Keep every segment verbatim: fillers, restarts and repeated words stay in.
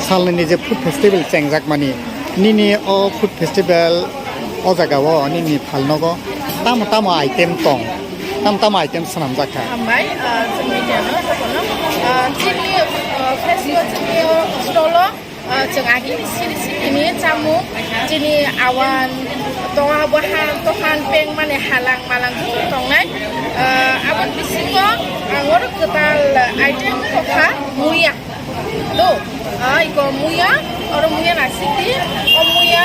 Salnini je food festival chengjakmani, nini o food festival o jagao nini phalnogo tamo tamo item tong, tamo tamo item swnamjak kha? Hambai, ah, chwng media no, jotono. Ah, chini, ah, festival chini o stall o, ah, chwng agini siri siri ni chamung, chini awan, tonga, bohan, tohan, peng mani halang malang joto tongnai. Ah, aboni bisingo ang oro kwtal item kokha muya. To, ah, iko muya, oro muya na siti, o muya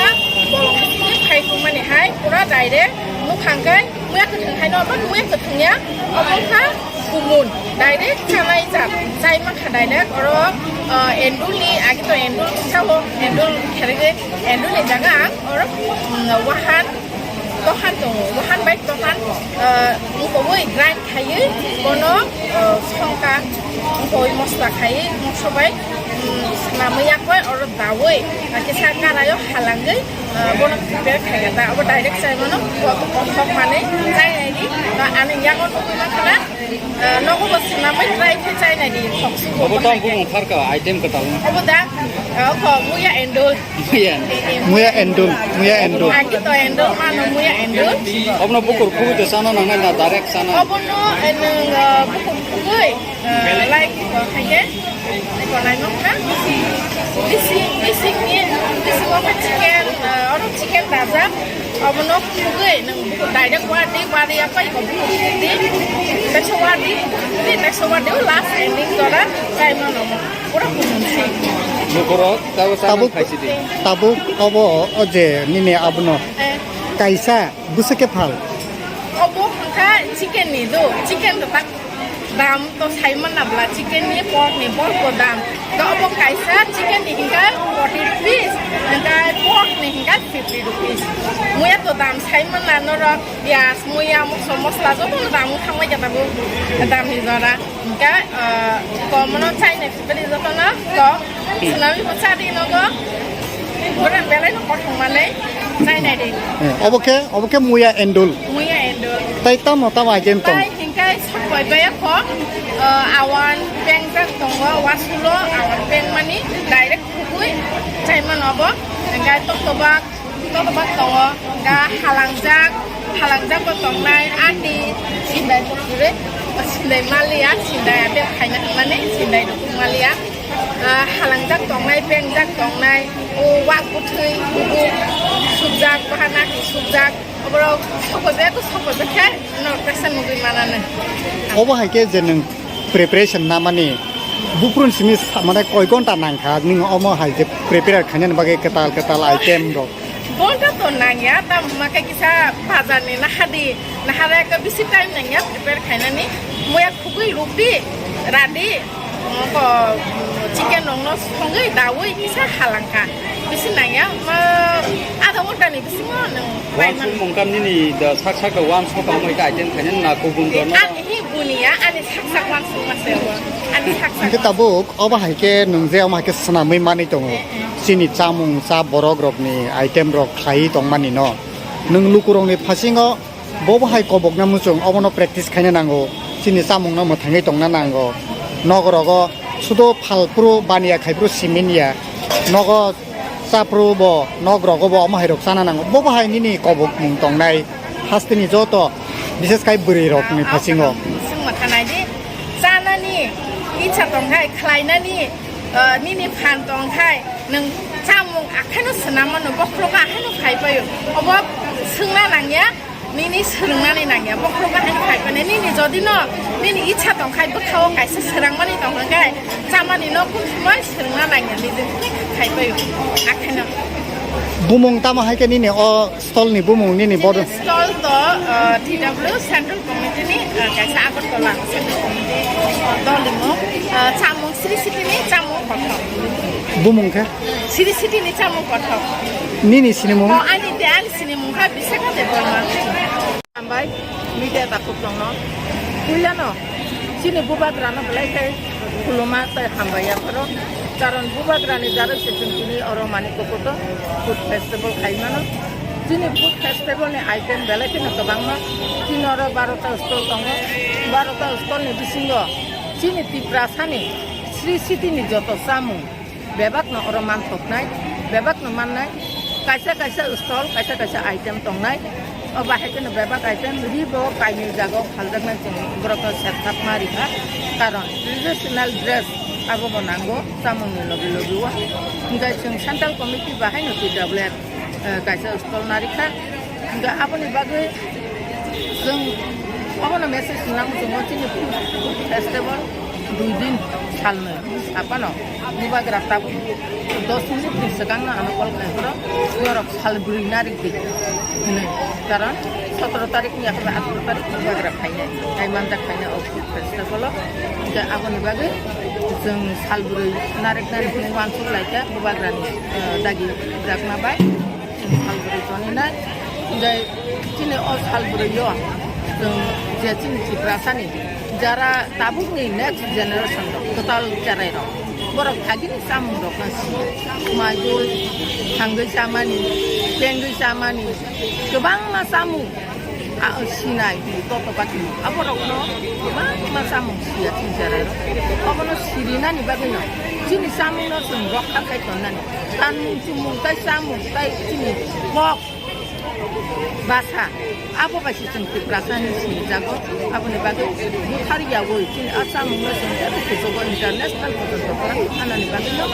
bolong siti khai tongmani hai, pura direct nukhang kai, muya kwthwng hai no, obo muya kwthwng ya, obo kha kumun, direct chanai jat, chai mankha direct, oro, ah, endul ni, agi to endul sao, endul kherege, endul ni jaga ang, oro, mm, wahan, Tohan tongo, wahan bai tohan, eh, wngkogwi grind khaiwi bono, eh, songkha, wngkogwi mosla khaiwi mokso bai, mm, swnamwi yakbai oro daui, eh, kisa karaio halangwi, eh, bono prepare khaikha da. Abo direct chai mano, bo kothok manwi chai naidi, ba ani yago nugwi mankha na, eh, nogo bo swnamwi try khe chai naidi, thok sugo. Obo tamo bumung pharka item kwtal no. Obo da, eh, kho muya endul. Muya. Muya endul, muya endul. Agi to endul, mano muya endul. Obono bukur khugwi to chana nangnai na direct chana? Obono, eh, nwng, eh, bukur khugwi, eh, like ko khaye, ko lai nok na. Bising, bising ni, bising o chicken, eh, oro chicken dajak. Obono khugwi nwng bukur direct wadi, wadi apai ko bukur khugwi. Teksa wadi, bukur khugwi, teksa wadi, last ending jora, chai mano. Pura kumun se. Lukurok tabo chana Tabuk, khaisi di. Tabuk obo o je nini abono Eh. Kaisa bwswk ke phal? Obo hwnkha chicken ni do, chicken to tak dam to sai man na bla, chicken ni, pork ni, pork ko dam. To obo kaisa chicken ni hwnkha forty rupees, hwnkha pork ni hwnkha fifty rupees. Muya to dam sai man na norok, piyaj, muya, mosla, mosla joto no dam wng thang bai khe tabuk. Dam ni jora. Hingke, ah, kom no chainai phipri jotono kom. Swnamwi bo chadi nogo. Bwrang belai no kothok manwi chainai di. Eh, obo khe, obo khe muya endul. Muya endul. Tai tamo tamo item tong? Tai hingke sokbai baya kho, ah, awan pengjak tongo, wasulo awan pengmani direct khugwi chaimano bo. Hingke tokto bak. Totobak tongo, hingka halangjak, halangjak bo tongnai, ani sindai bo kwrwi, sindai maliya, sindai abe khaina hwnmani, sindai rukung maliya. Ah, halangjak tongnai, pengjak tongnai, o wak bwthwi, kubuk sukjak, bahana hi sukjak, oborok sokoi be, sokoi be khe, no, kaisa nugwi mananw. Obo hai khe je nwng preparation namani, buphuruni simi sa-, mane koi ghonta nangkha, nwng omo hai je prepare khainani bagwi kwtal kwtal item rok? Ghonta to nangya, tamo hwnba khe kisa bazar ni nahadi, nahara ekka bisi time nangya prepare khainani. Muya khugwi rukdi, radi, moko chicken rokno songwi daui kisa halangkha. Bisi nangya, ma, adha ghonta ni bisingo nwng paimani. Wansuk mungkam nini da sak sak da wansuk amo ita item khainani na kubun dorno. Ani hi buniya, ani sak sak wansuk ma se bo. Ani sak sak. Hingke tabuk obo hai khe nwng je omo hai khe swnamwi manwi tongo. Eh, eh. Chini chamung cha borok rokni item rok khlaiwi tongmani no. Nwng lukurokni phasingo bobo hai kobokna muchung obono practice khaina nango. Chini chamungno mwthangwi tongna nango. Nokrogo sudo phalphuru baniya khaiphuru simin ya. Nogo Chaphuru bo, nok rogo bo, omo hai rok chana nango. Bo bo hai nini kobok mung tongnai. Hasteni joto, bises kai bwrwi rok ni phasingo. Sung ma khanai di, chanani, icha tong khai, khlainani, ah, nini phan tong khai, nwng chamung akheno swnam mano, bokhorogo akheno khai paio. Obo swngna nangya. Nini swrwngnani nangya, bokhorok bahai no phai phane, nini jodi no, nini icha tong khai, bwkha o kaisa swrangmani tong kha khai, chamani no kun sumai swrwngna nangya, nijin khai phai o, akheno. Bumung tamo hai khe nini o stall ni bumung nini bodo? Nini stall to, uh, T W Central Committee ni, uh, kaisa Agartala Central Committee, uh, dol ni mo, uh, chamung Sri City ni chamung kothok. Bumung khe? Sri City ni chamung kothok. Nini sinimung? Oh, ani te ani Sini mungkha Bisakha Debbarma. Hambai, media takhuk tongno. Puilano, chini bubagrano belai khe khuluma tei hambai yapharo. Karon bubagrani jaroi se chwng tini oro Manik Kokoto food festival khaimano. Chini food festival ni item belai kheno kwbangma. Chini oro barota stall tongo. Barota stall ni bisingo chini Tiprasani Sri City ni joto chamung. Bebakno oro manthoknai, bebakno mannai, kaisa kaisa stall, kaisa kaisa item tongnai. O bahai kheno bebak item ribo kainwi jagao phaljaknai, chwng borokno sep thapma rikha. Karon traditional dress abobo nango chamungni logi logi o. Hinkhe chwng central committee bahaino T W F, eh, kaisa stall narikha. Hinkhe aboni bagwi chwng obono message nang chwngno chini food festival dui din salnwi aphano bubagra tabuk dos minute ni swkangno ano call khai phoro norok sal bwrwi narik di hinwi. Karon sotoro tarik ni akhai atharo tarik bubagra phainai, hai manjak phainai o food festival o. Hinkhe aboni bagwi chwng sal bwrwi narik narik hinwi uansuk laikha bubagrani, eh, dagi jakma bai. Chwng sal bwrwi toninai. Hinkhe chini o sal bwrwi o chwng je chini Tiprasani jara tabukni next generation rok kwtal cherai rok borok agini chamung rokno si maidul thangwi chamani, tengwi chamani kwbangma chamung, ah, sinai toto pati aborokno kwbangma chamung siya chini cherai rok. Obono sirinani bagwino chini chamungno chwng rokha khai tonnani. Tanmung chumung tai chamung tai chini kok basa abo bai se chwng Tiprasani sinijago. Aboni bagwi buthar yaui chini a chamungno chwng teibo kuchugo international porjonto kwlangwi phanani bagwino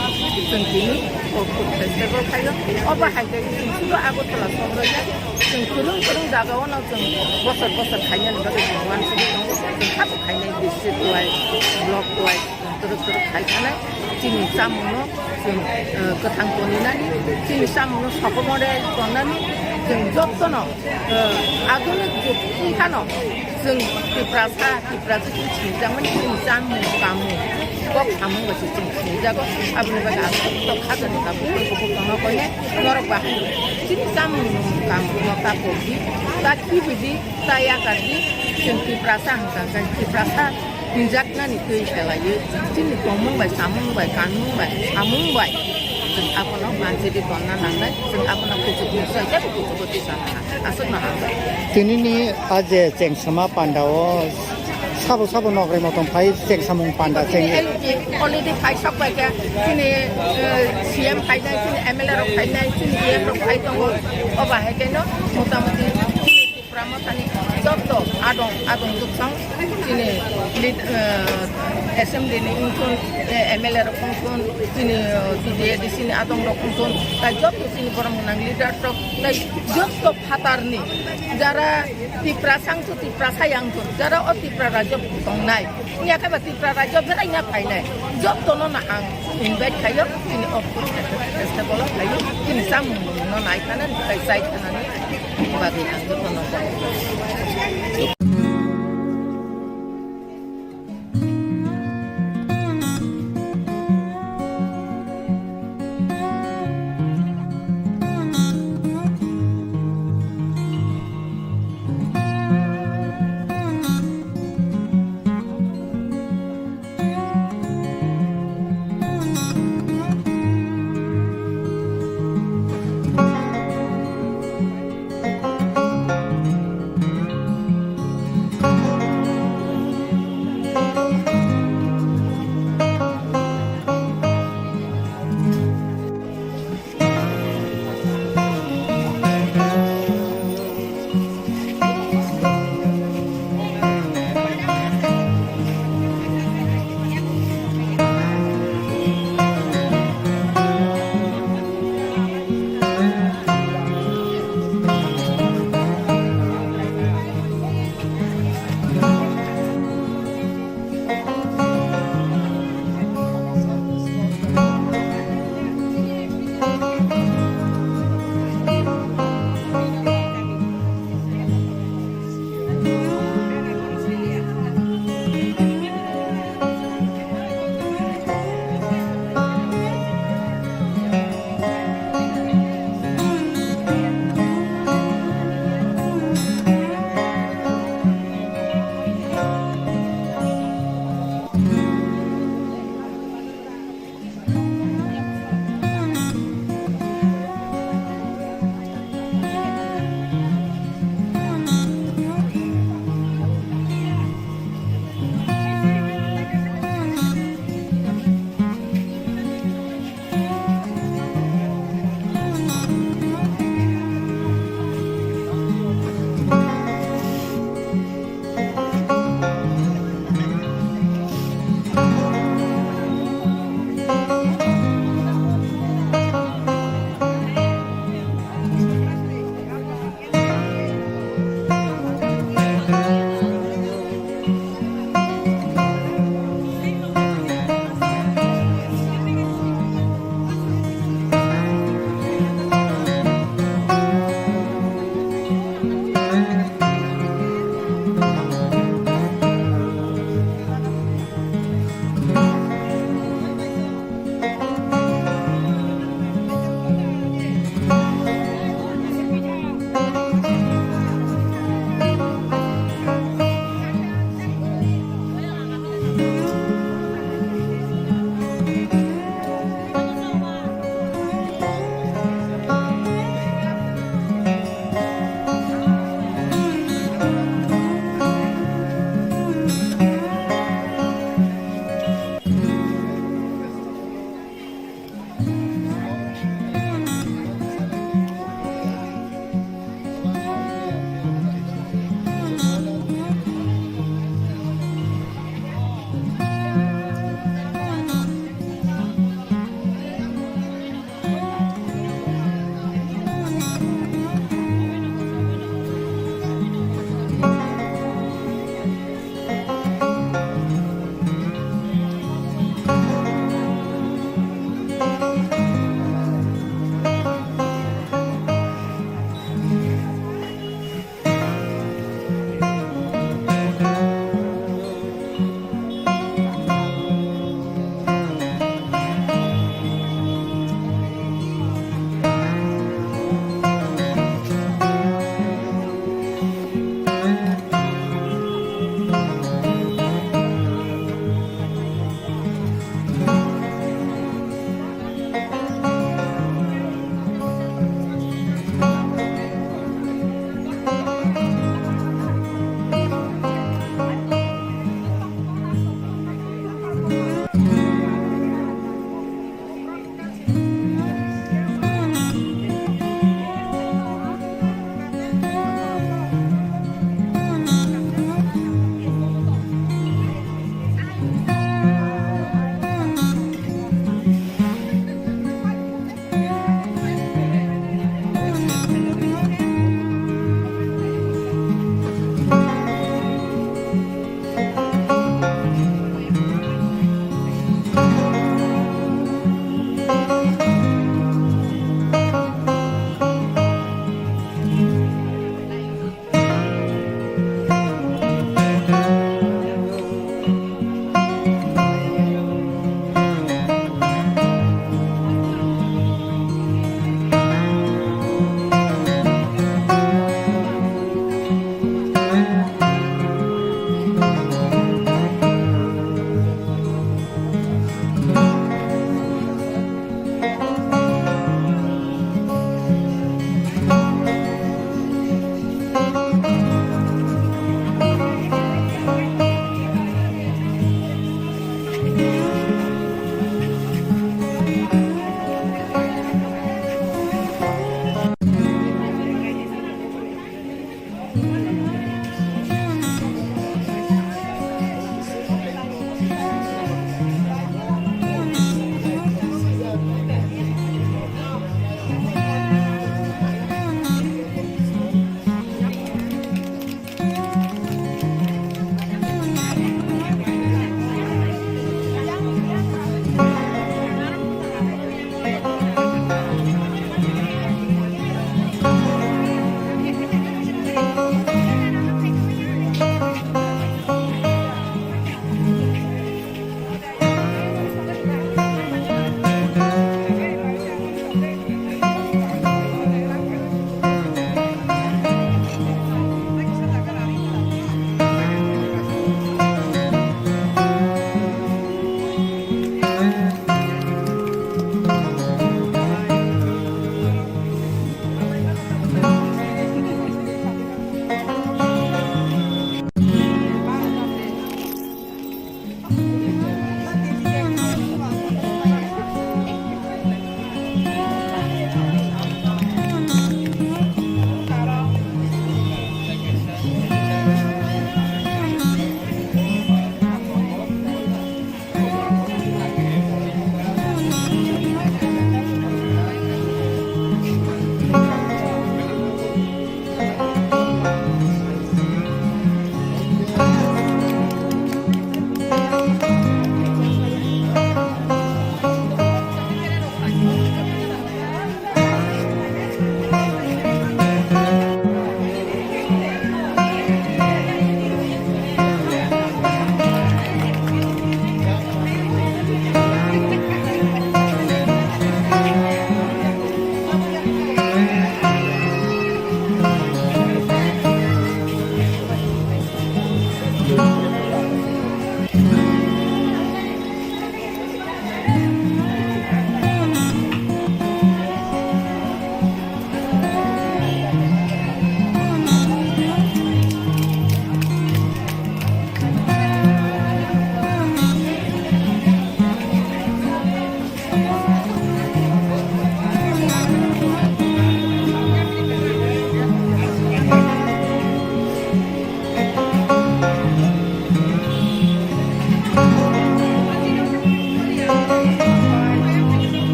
chwng tini o food festival khaio. Obo hai khe chwng sudo Agartala sohor ya chwng kwrwng kwrwng jagao no chwng bosor bosor khainani bagwi chwng uansugwi tongo, chwng khabo khainai district wise, block wise. Twrwk twrwk khai thanai chini chamungno chwng, eh, kwthang toninani, chini chamungno sokomore tonnani, chwng jotono, eh, adhunik jug wngkhano chwng Tiprasa, Tiprasa chwng sinijakmani chini chamung, kamung, kok samung bai se chwng sinijago. Aboni bagwi ang joto khajani tabuk kubuk tongna koine norok bahai chini chamung, kamung no ta pokdi, ta khibidi, ta yakardi, chwng Tiprasa hwnkha khe Tiprasa. Hinjaknani twi khelaiwi chini tongmung bai, chamung bai, kanmung bai, samung bai chwng abono manjagwi tonna nangnai, chwng abono kuchuk ni soi teibo kuchugo twi sana aswkno hamjak. Tinini a je chengsama panda o sabo sabo nokrai motom phai chengsamung panda cheng. Already phai sok bai khe chini, eh, C M phainai, chini M L A rok phainai, chini E M rok phai tongo, o bahai khe no motamuti Tipra Mothani joto adong, adong duksong chini lead, eh, assembly ni wngthun, eh, M L A rok wngthun, chini, eh, T D A D C ni adong rok wngthun, tai joto chini borok gwnang leader rok, tai joto phatar ni jara Tiprasa wngthun, Tiprasa ya wngthun, jara o Tipra rajyo tongnai, wngya khe ba Tipra rajyo belai na phainai, joto no no ang invite khaio, chini o festival o khaio, chini chamung no nai khana, tai chai khana. Bagwi ang jotono.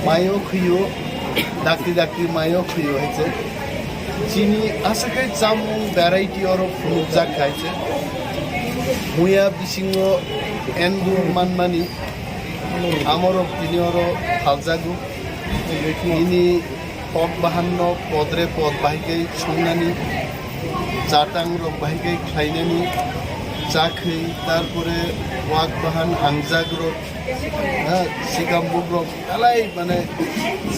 Mayo khwio, dakti dakti mayo khwio hai se. Chini aswk khe chamung variety oro phunukjak hai se. Muya bisingo endur manmani amorok tini oro phaljago. Nini pot bahanno podre pod bahai khe songnani, chatang rok bahai khe khlainani, chakhwi, tarpore wak bahan hangjak rok, ha, sikambuk rok, belai mane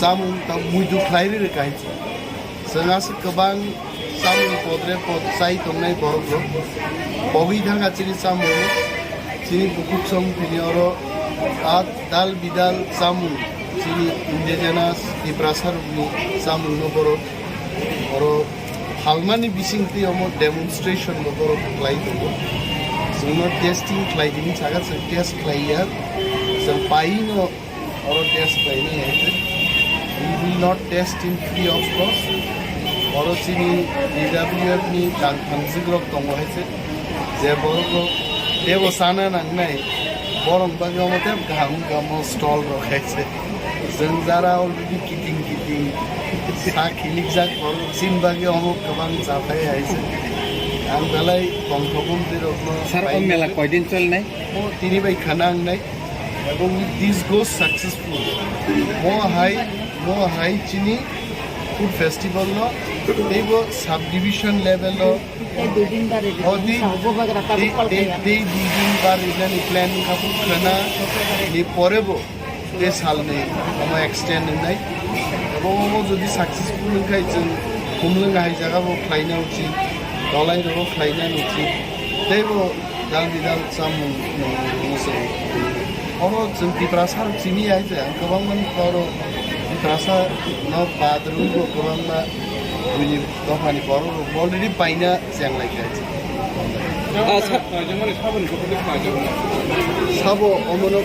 chamung ta muidu khlai ri rwkha hai se. Chwng aswk kwbang chamung podre pod chai tongnai borok rok. Pogwi thangkha chini chamung, chini bukhuk song tini oro a dal bidal chamung, chini indigenous Tiprasa rokni chamung no borok oro phalmani bising twi omo demonstration no borok khlai tongo. Chwngno testing khlai di hinwi sakha, chwng test khlai ya, chwng pai no oro test khlainai hai se. We will not test in free of cost. Oro chini D W F ni kang thamsik rok tongo hai se. Je borok rok tebo sana nangnai, borok bagwi omo tebo kaham wngkha omo stall rok hai se. Chwng jara already kiting kiting sa khilikjak borok chini bagwi omo kwbang chathai hai se. Ang belai tongthok mantwi rokno Sir, o pai mela mano. Koidin cholnai? O tini bai khana wngnai. Ebong this goes successful. Mo hai, mo hai chini Food festival no teibo subdivision level o odi tei tei tei dui din bar rinani plan wngkha, khwna ni pore bo tei salni omo extend wngnai. Obo omo jodi successful wngkhai, chwng khumlwng hai jaga bo khlaina uchit, dolai rok khlaina uchit, teibo dal bidal chamung nung se. Oro chwng Tiprasa rok chini hai je, ang kwbangma ni oro Tiprasa no bad rwui bo kwbangma buini dophani borok rok already paina cheng lai kha. Ah, sa- Sabo omono.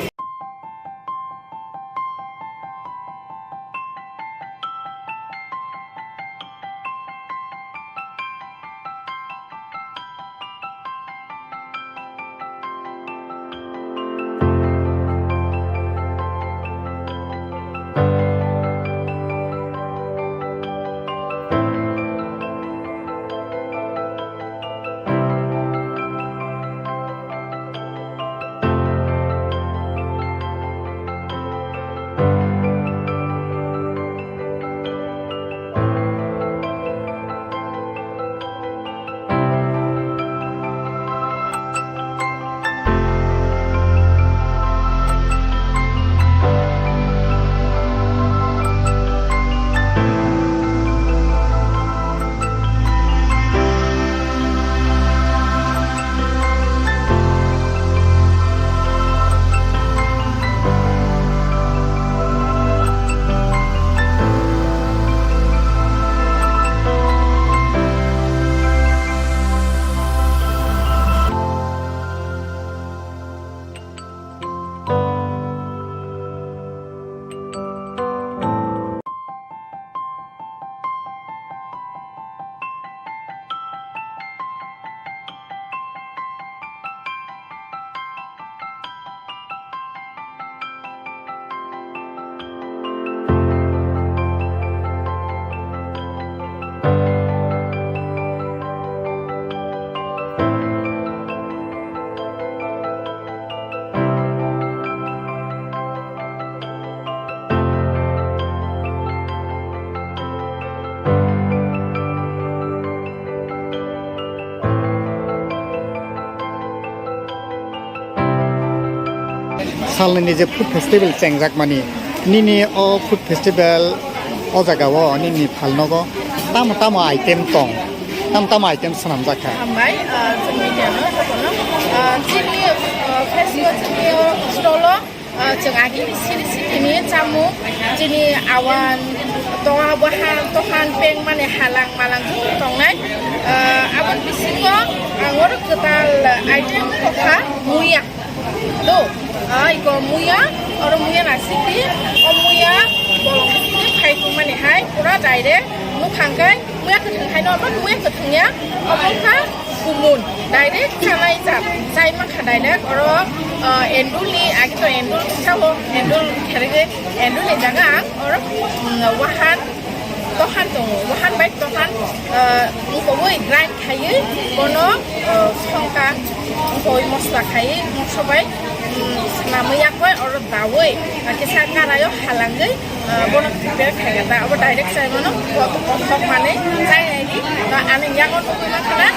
Salnini je food festival chengjakmani, nini o food festival o jaga o nini phalnogo tamo tamo item tong, tamo tamo item swnamjak kha? Hambai, ah, chini media no, jotono, ah, chini, ah, festival chini o stall o, ah, chwng agini siri sitini chamung, chini awan, toha bahan, tohan peng mani halang malang joto tongnai. Ah, aboni bisingo ang oro kwtal item kokha muya. Do, ah, iko muya, oro muya na siti, o muya bolong siti khai tongmani hai, pura direct nukhang kai, muya kwthwng hai no, obo muya kwthwng ya, obo kha kumun, direct chanai jat, chai mankha direct, oro, ah, endul ni, agi to endul sao, endul kherege, endul ni jaga ang, oro, mm, wahan, tohan tongo, wahan bai tohan, ah, wngkogwi grind khaiwi bono, ah, songkha, wngkogwi mosla khaiwi mokso bai, um, swnamwi yakbai oro dawi, ah, kisa karaio halangwi, ah, bono prepare khaikha ta, abo direct chaimano kothok manwi chainaidi, ah, ani yago nugwi mankha na.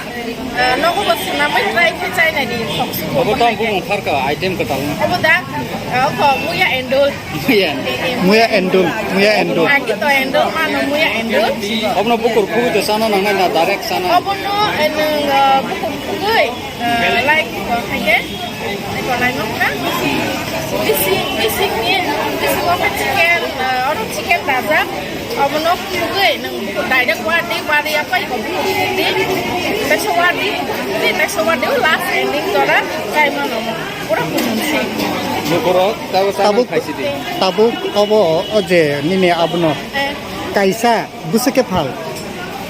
Ah, nogo bo swnamwi try khe chainaidi, khoksu bo. Obo tong bumung kharkha item kwtal no. Obo da, ah, kho muya endul. Muya endul. Muya endul, muya endul. Agi to endul, mano muya endul. Obono bukur khugwi to chana nangnai na direct chana? Obono, eh, nwng, ah, bukur khugwi, ah, like, ah, khaikhe. Eko laimang kha. Bisi, bisi ni, bisi o kha chicken, ah, oro chicken dajak. Obono khugwi nwng direct wadi, wadi apa iko khugwi di. Teso wadi, di teso wadi o last ending jora chaimano. Pura kumun si. Bukurok, tabo tabuk, khaisi di. Tabuk obo o je nini abono. Eh. Kaisa bwswk khe phal?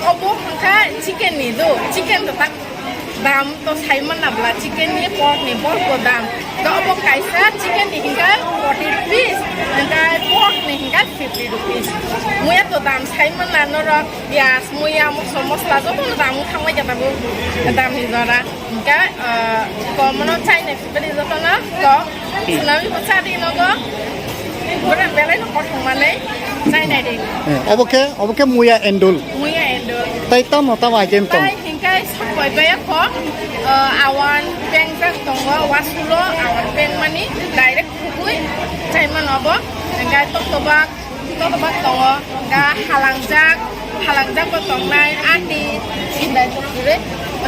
Obo hwnkha chicken ni do, chicken to tak dam to saiman na bla, chicken ni, pork ni, pork bo dam. To obo kaisa chicken ni hwnkha forty rupees, hwnkha pork ni hwnkha fifty rupees. Muya to dam saiman na norok, piyaj, muya, moso, mosla joto no dam thangbai khe tabuk dam ni jora. Hwnkha, ah, kom no chaina fifty joto no kom. Swnami bo cha di nogo. Pura belai no kothok manwi. Chainai de. Eh, obo khe, obo khe muya endul. Muya endul. Tai tamo tamo item tong. Tai hingkai sokoi baya kho, eh, awan pengjak tongo, wasulo awan pengmani direct khugui chaimano obo. Hingkai tokobak, tokobak tongo, hingka halangjak, halangjak bo tongnai, ati sindai tokire,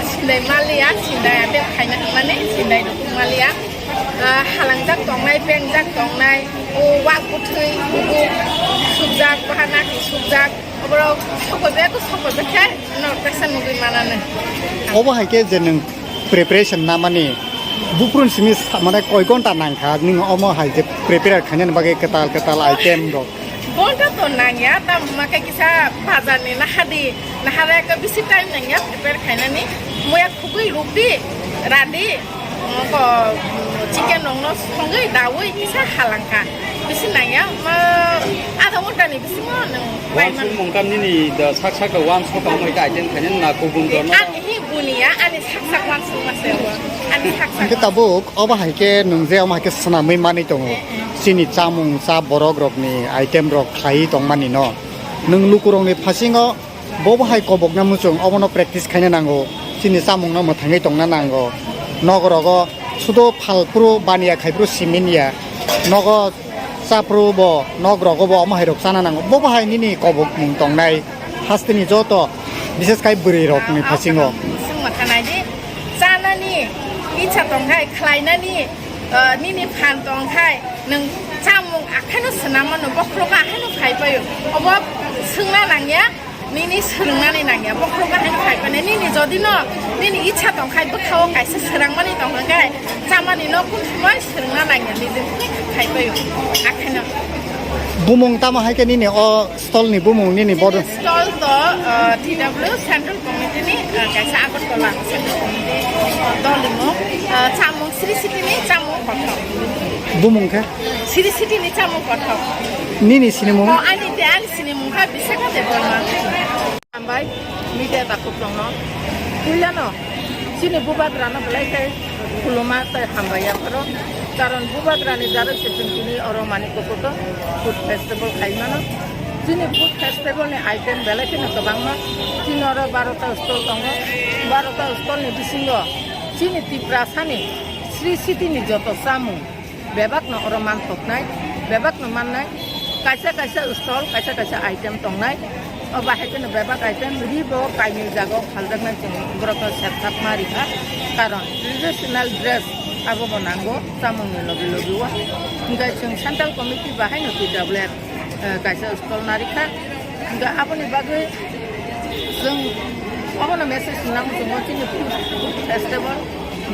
sindai maliya, sindai ate khaina hwnmani sindai tokmaliya. Ah, halangjak tongnai, pengjak tongnai, o wak bwthwi, bubuk, sukjak, bahana khe sukjak, oborok sokojak, sokojak khe norok kaisa nugwi mananw. Obo hai khe je nwng preparation namani, buprun simi sa-, mane koi ghonta nangkha, nwng omo hai je prepare khainani bagwi kwtal kwtal item rok? Ghonta to nangya, tamo khe kisa bazar ni nahadi, nahara ekka bisi time nangya prepare khainani, muya khugwi rukdi, radi. Ko chicken rokno songwi dawi kisa halangkha. Bisi nangya, ma, adha ghonta ni bisingo nwng paimano. Wansuk mungkam nini da sak sak da wansuk tong mai ka item khainani na kubun dorno. Ani hi buniya, ani sak sak wansuk ma se o. Ani sak sak. Hingke tabuk obo hai khe nwng je omo hai khe swnamwi manwi tongo. Eh, eh. Chini chamung cha borok rokni item rok khlaiwi tongmani no. Nwng lukurokni phasingo Bo bo hai kobokna muchung, obono practice khaina nango, chini chamungno mwthangwi tongna nango. Nokrogo sudo phalphuru baniya khaiphuru siminya, nogo chaphuru bo, nokrogo bo omo hairok chana nango. Bo bo hai nini kobokmung tongnai hasteni joto, bishes khai bwrwirokni phasingo. Chwng mwthanaidi, chanani icha tongkhai, khlainani, eh, nini phan tongkhai, nwng chamung akhaino swnam mano, bokhorogo akhaino phai paio. Obo swngna nangya. Nini swrwngnani nangya, bokhorok bahai phai phano nini jodi no, nini icha tong khai bwkhao kaisa swrangmani tong hwnkhe, chamani no kun sumai swrwngna nangya, nini khai paio, akheno. Bumung tamo hai khe nini o stall ni bumung nini bodo? Stall to, uh, T W Central Committee ni, uh, kaisa Agartala Central Committee dol ni mung, uh, chamung Sri City ni chamung kothok. Bumung khe? Sri City ni chamung kothok. Nini sinimung? Oh, ani te ani sinimung kha Bisakha Debbarma. Hambai, media takhukno. Puilano, chini bubagrano belai khe khuluma tei hambai yapharo. Karon bubagrani jaroi se chwng tini oro mani kokoto food festival khai mano. Chini food festival ni item belai kheno kwbangma. Chini oro barota stall tongo. Barota stall ni bisingo chini Tiprasani Sri City ni joto chamung. Bebakno oro manthoknai, bebakno mannai, kaisa kaisa stall, kaisa kaisa item tongnai. O bahai kheno bebak item ribo kainwi jagao phaljaknai chwng borokno serthapma rikha. Karon traditional dress abobo nango chamungni logi logi o. Hinkhe chwng central committee bahaino T W F, eh, kaisa stall narikha. Hinkhe aboni bagwi chwng obono message nang chwng o chini food festival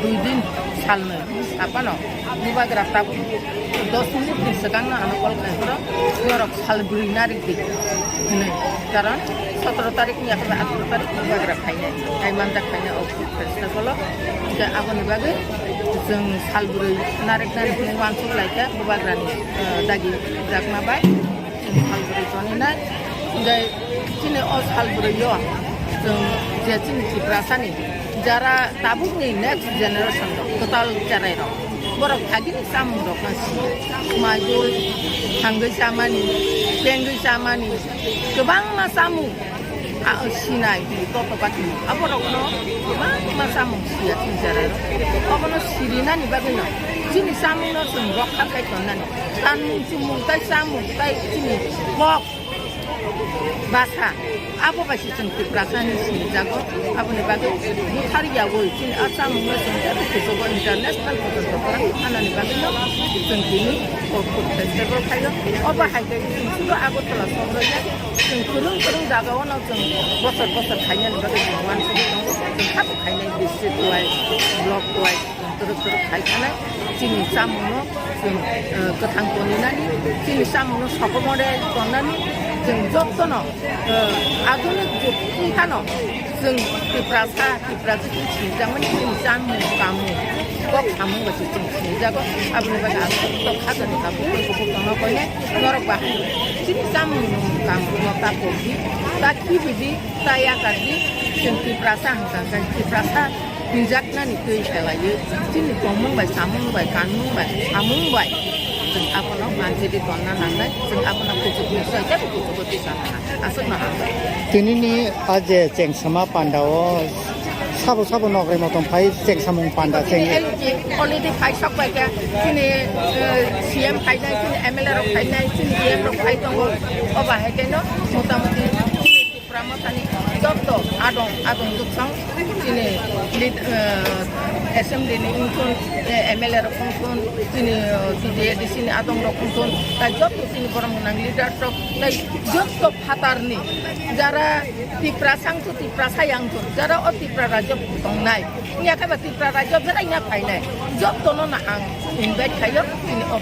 dui din salnwi saphano bubagra tabuk dos minute ni swkangno ano call khai horo norok sal bwrwi narik di hinwi, karon sotoro tarik ni yakhai atharoh tarik bubagra khainai, hai manjak khainai o food festival o. Hinkhe aboni bagwi chwng sal bwrwi narik narik hinwi uansuk laikha bubagrani, eh, dagi rakma bai. Sal bwrwi tonina, hingke chini o sal bwrwi o chwng je chini Tiprasani jara tabukni next generation rok kwtal cherai rok borok phagini chamung rok no si, maidul thangwi chamani, tengwi chamani, kwbangma chamung a sinai totopati aborok no kwbangma chamung siya chini cherai rok obono sirinani bagwi no chini chamung no chwng rokha khai tonnani. Kanmung chumung tai chamung tai chini kok basa abo bai se chwng Tiprasa hinwi sinijago. Aboni bagwi buthar yaui chini a chamungno chwng teibo kuchugo international porjonto kwrwng thanani bagwino chwng tini o food festival khaio. Obo hai khe chwng sudo Agartala sohor ya, chwng kwrwng kwrwng jagao no chwng bosor bosor khainani bagwi chwng uansugwi tongo. Chwng kha bo khainai district wise, block wise. Twrwk twrwk khai thanai, chini chamungno chwng, eh, kwthang toninani, chini chamungno sokomore tonnani, chwng jotono, eh, adhunik jug wngphano chwng Tiprasa, Tiprasa chwng sinijakmani chini chamung, kamung, kok samung bai se chwng sinijago. Aboni bagwi ang kok khajani tabuk tei kubuk tongna koinai norok bahai chini chamung, kamung no ta kokdi, ta khibidi, ta yakardi, chwng Tiprasa hwnkha khe Tiprasa. Hinjaknani twi khelaiwi chini tongmung bai, chamung bai, kanmung bai, samung bai Chwng abono manjili tonna nangnai, chwng abono kuchukni soi tei kuchugo tisa nang. Aswkno hambai. Tinini a je chengsama pandao sabo sabo nokre motom phai chengsamung panda cheng. L G already phai sok bai khe, chini, eh, C M phainai, chini M L A rok phainai, chini D M rok phai tongo. O bahai khe no motamuti chini Tipra Mothani jotto adong, adong duksong chini lead, eh, assembly ni wngthun, eh, M L A rok wngthun, chini, eh, T D A D C ni adong rok wngthun, tai jotto chini borok gwnang leaders rok, tai jotto phatarni jara Tiprasa wngthun, Tiprasa ya wngthun, jara o Tipra rajyo tongnai, wngya khe ba Tipra rajyo berai ya phainai, jotto no no ang invite khaio, chini o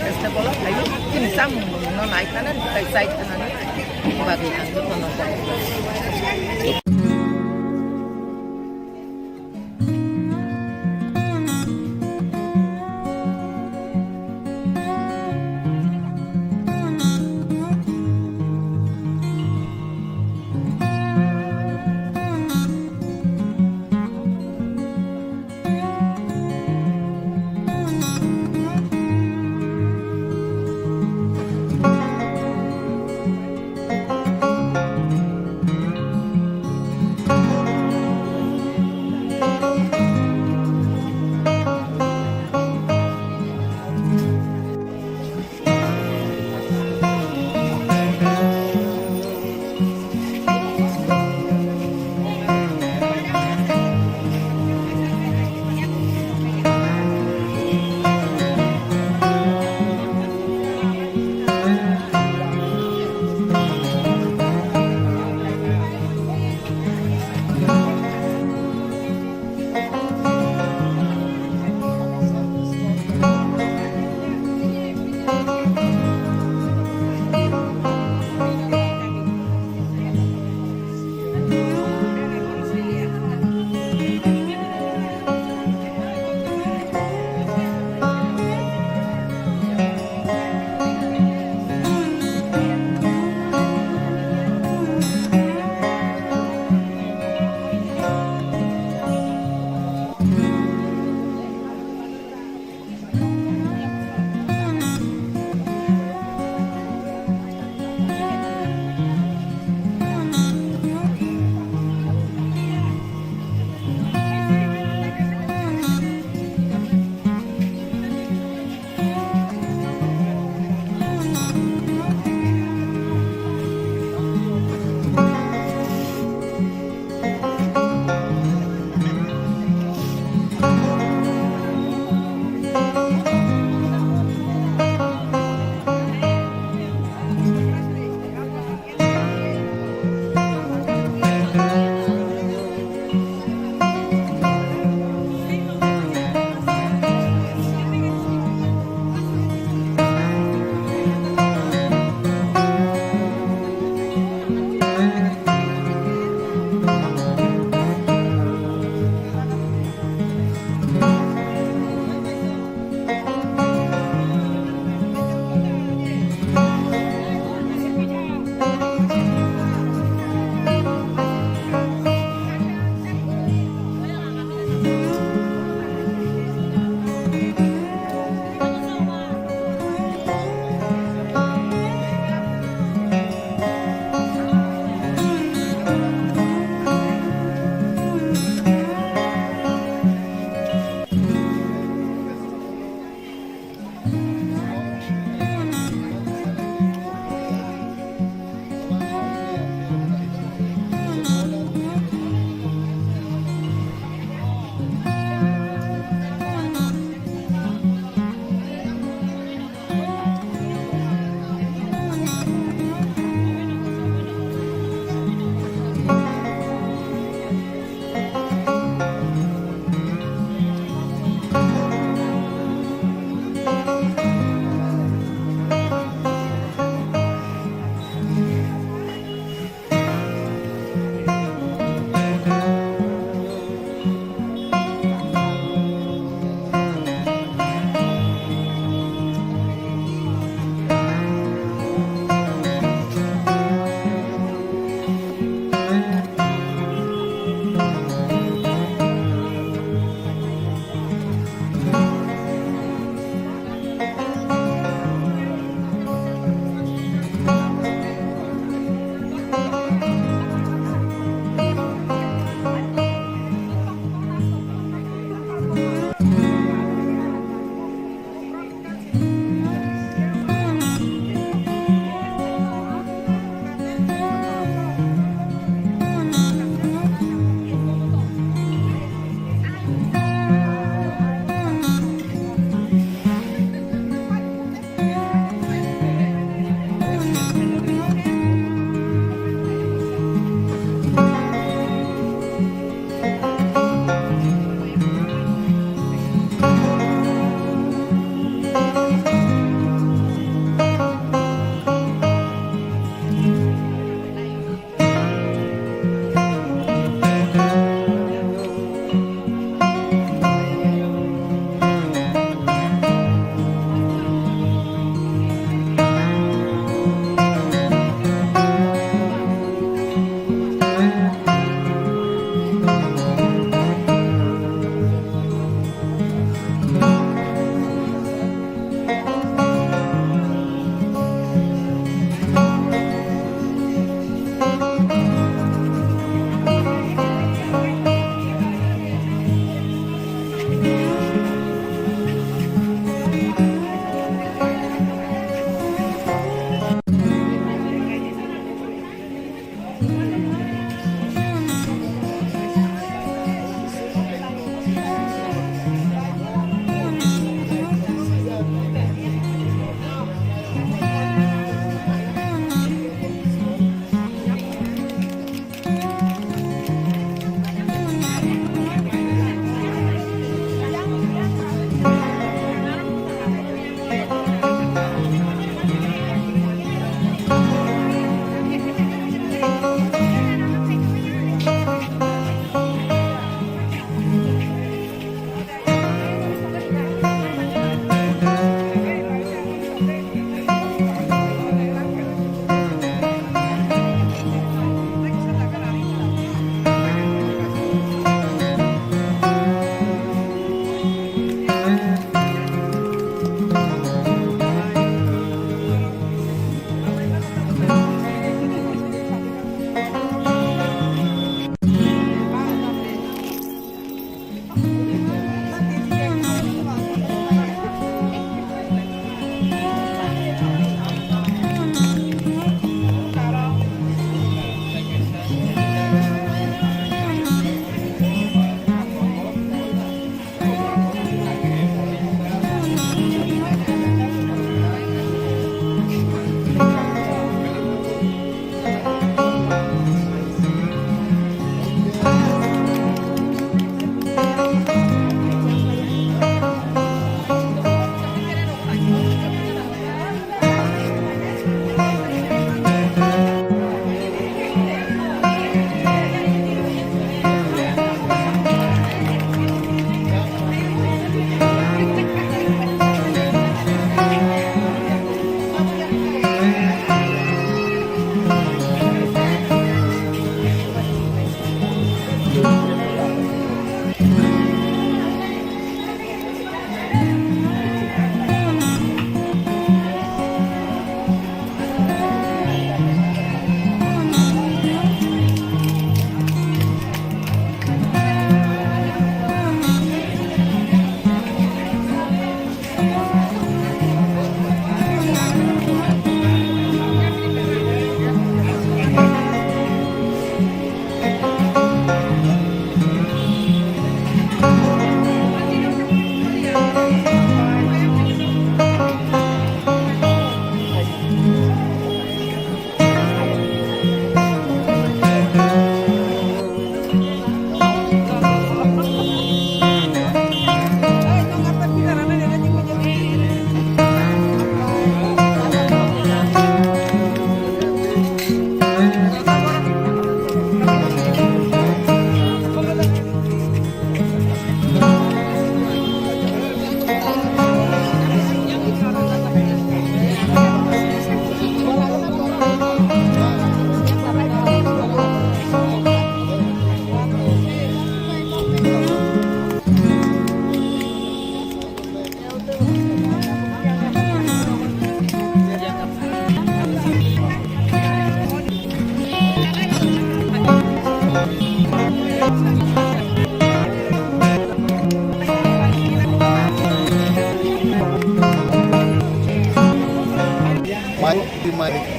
festival o khaio, chini chamung no nai khana, tai chai khana. Bagwi ang jotono.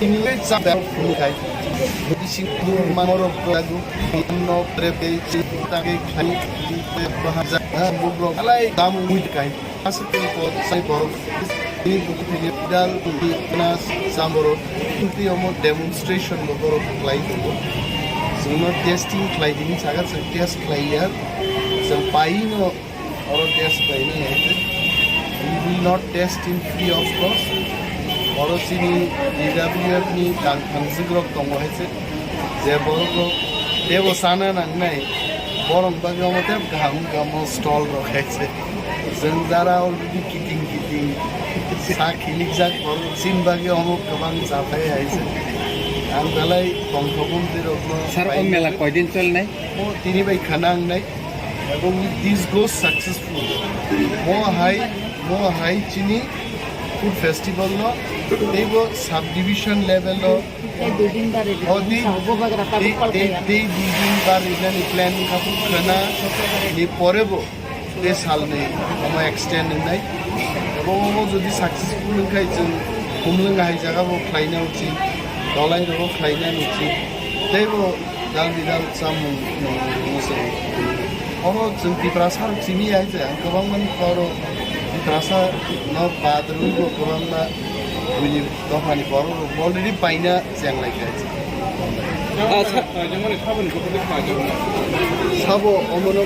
Ini sa bel phunukha. Bisi mamorok lagu no prepe si tangke khai bahasa bubrok alai damu muikai. Asuk ko sai borok ini buku ini dal ini nas samborok. Inti omo demonstration borok khlai tongo. Sino testing khlai dini sagar se test khlai ya. Sempaino Oro test khlainai hai khe. We will not test in free of cost. Oro chini D W F ni tang thangjwk rok tongo hai se. Je borok rok tebo sana nangnai. Borok bagwi omo teb kaham kaham stall rok hai se. Jwng jara already kiting kiting sa khilikjak borok chini bagwi omo kwbang chathai hai se. Ang belai tongthok mantwi rokno Sir, o mela koidin cholnai? O tini bai khana ang nai. Ebong this goes successful. Mo hai, mo hai chini food festival no teibo subdivision level o Tei building bari o di, di, di, di building bari nani plan khapu khana ni pore bo tei salni omo extend nai. Ebong omo jodi successful wngkhai chwng kumlwng hai jaga bo khlaina uchit, dolai rogo khlaina uchit. Teibo Dal bidal chamung nung nung se. Oro chwng Tiprasa rok simi ya je, ang kwbangma ni oro Tiprasa no bad rwui bo kwbangma bini dophani borok rok already paina cheng lai kha. Ah, sa-, ah, jemon saboni gopor de kha jemon. Sabo omono.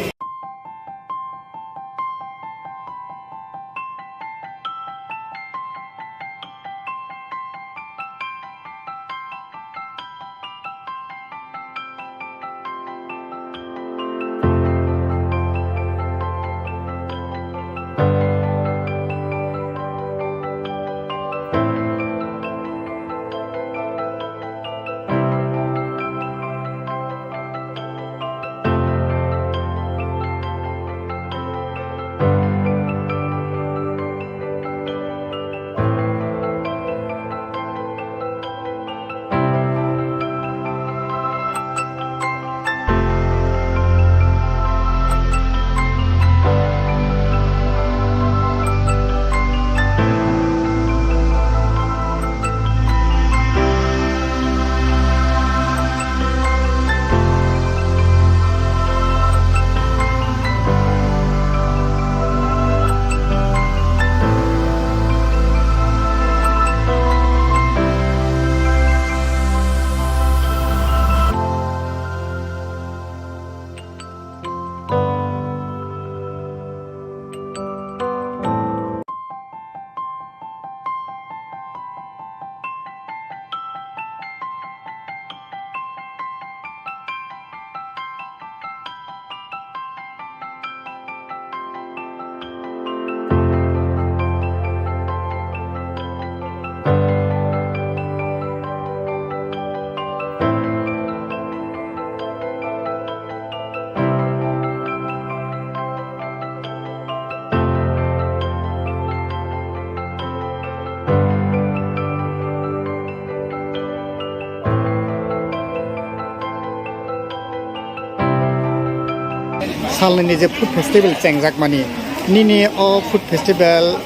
Salnini je food festival chengjakmani, nini o food festival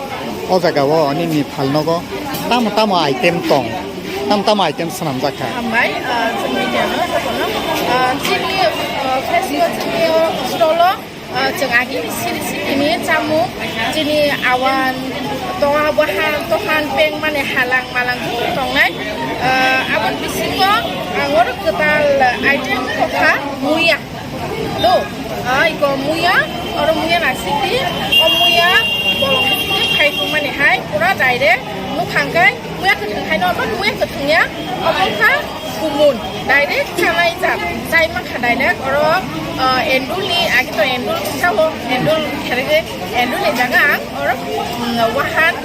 o jagao nini phalnogo tamo tamo item tong, tamo tamo item swnamjak kha? Hambai, ah, chwng media no jotono, ah, chini, ah, festival chini o stall o, ah, chwng agini siri siri ni chamung, chini awan, toha, bahan, tohan, peng mane halang malang tongnai. Ah, aboni bisingo ang oro kwtal item kokha muya. Do, ah, iko muya, oro muya naisingdi, o muya bolong bisingo khai tongmani hai, pura direct nukhang kai, muya kwthwng hai no, obo muya kwthwng ya, obo kha kumun, direct chanai jat, chai mankha direct, oro, ah, endul ni, agi to endul sao, endul kherege, endul ni jaga ang, oro, mm, wahan,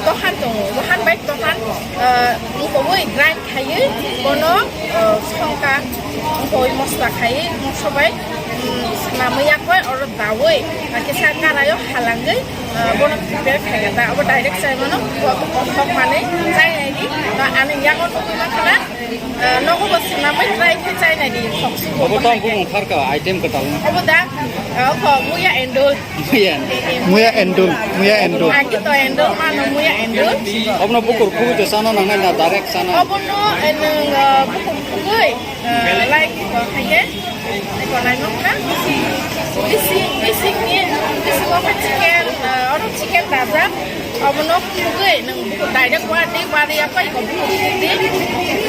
Tohan tongo, wahan bai tohan, ah, wngkogwi grind khaiwi bono, ah, songkha, wngkogwi mosla khaiwi mosla bai Swnamwi yakwi oro dawi, ah, kisa karaio halangwi, ah, bono prepare khaikha ta. Abo direct chaimano, kothok manwi chainaidi. Ah, ani yago nugwi mankha na, ah, nogo bo swnamwi try khe chainaidi. Khoksu bo Obo tong bahaikhe. Bumung kharka item kwtal no. Obo da, ah, oko muya endol. Muya. Muya endol, muya endol. Agi to endol mano muya endol. Obono bukur khugwi to chana nangnai na direct chana. Obono, eh, nwng, ah, bukur khugwi, ah, like, ah, khaikhe. Eko laimang kha. Bisi, bisi ni, bisi o khe chicken, ah, oro chicken dajak. Obono khugwi nwng direct wadi, wadi ya pai ko khugwi.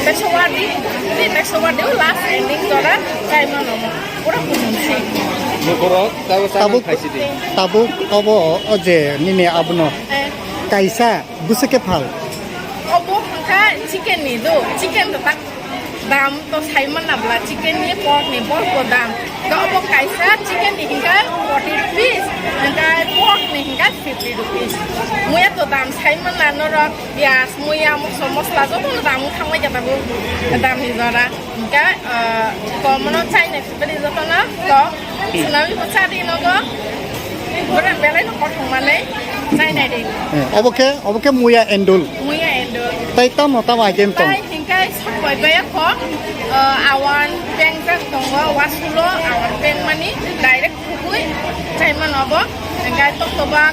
Teso wadi, teso wadi last ending jora chaimano. Pura khugwi si. Bukurok tabo chana Tabuk, khaisi di. Tabuk obo o je nini abono. Eh. Kaisa bwswk khe phal. Obo hwnkha chicken ni do, chicken to tak dam to sai manna bla, chicken ni, pork ni, pork bo dam. To obo kaisa chicken ni hwnkha forty rupees, hwnkha pork ni hwnkha fifty rupees. Muya to dam sai manna norok, piyaj, muya, moso, mosla joto no dam wng thangbai khe tabuk dam ni jora. Hwnkha, ah, komono chainai sibari jotono kok. Swnamwi bo chadi nogo. Bwrang belai no kothok manwi chainai di. Eh, obo khe, obo khe muya endul. Muya endul. Tai tamo tamo item tong? Tai hingkai sokbai baya kok. Ah, awan pengjak tongo, wasulo awan pengmani direct khugwi chaimano obo. Hingkai tokto bak.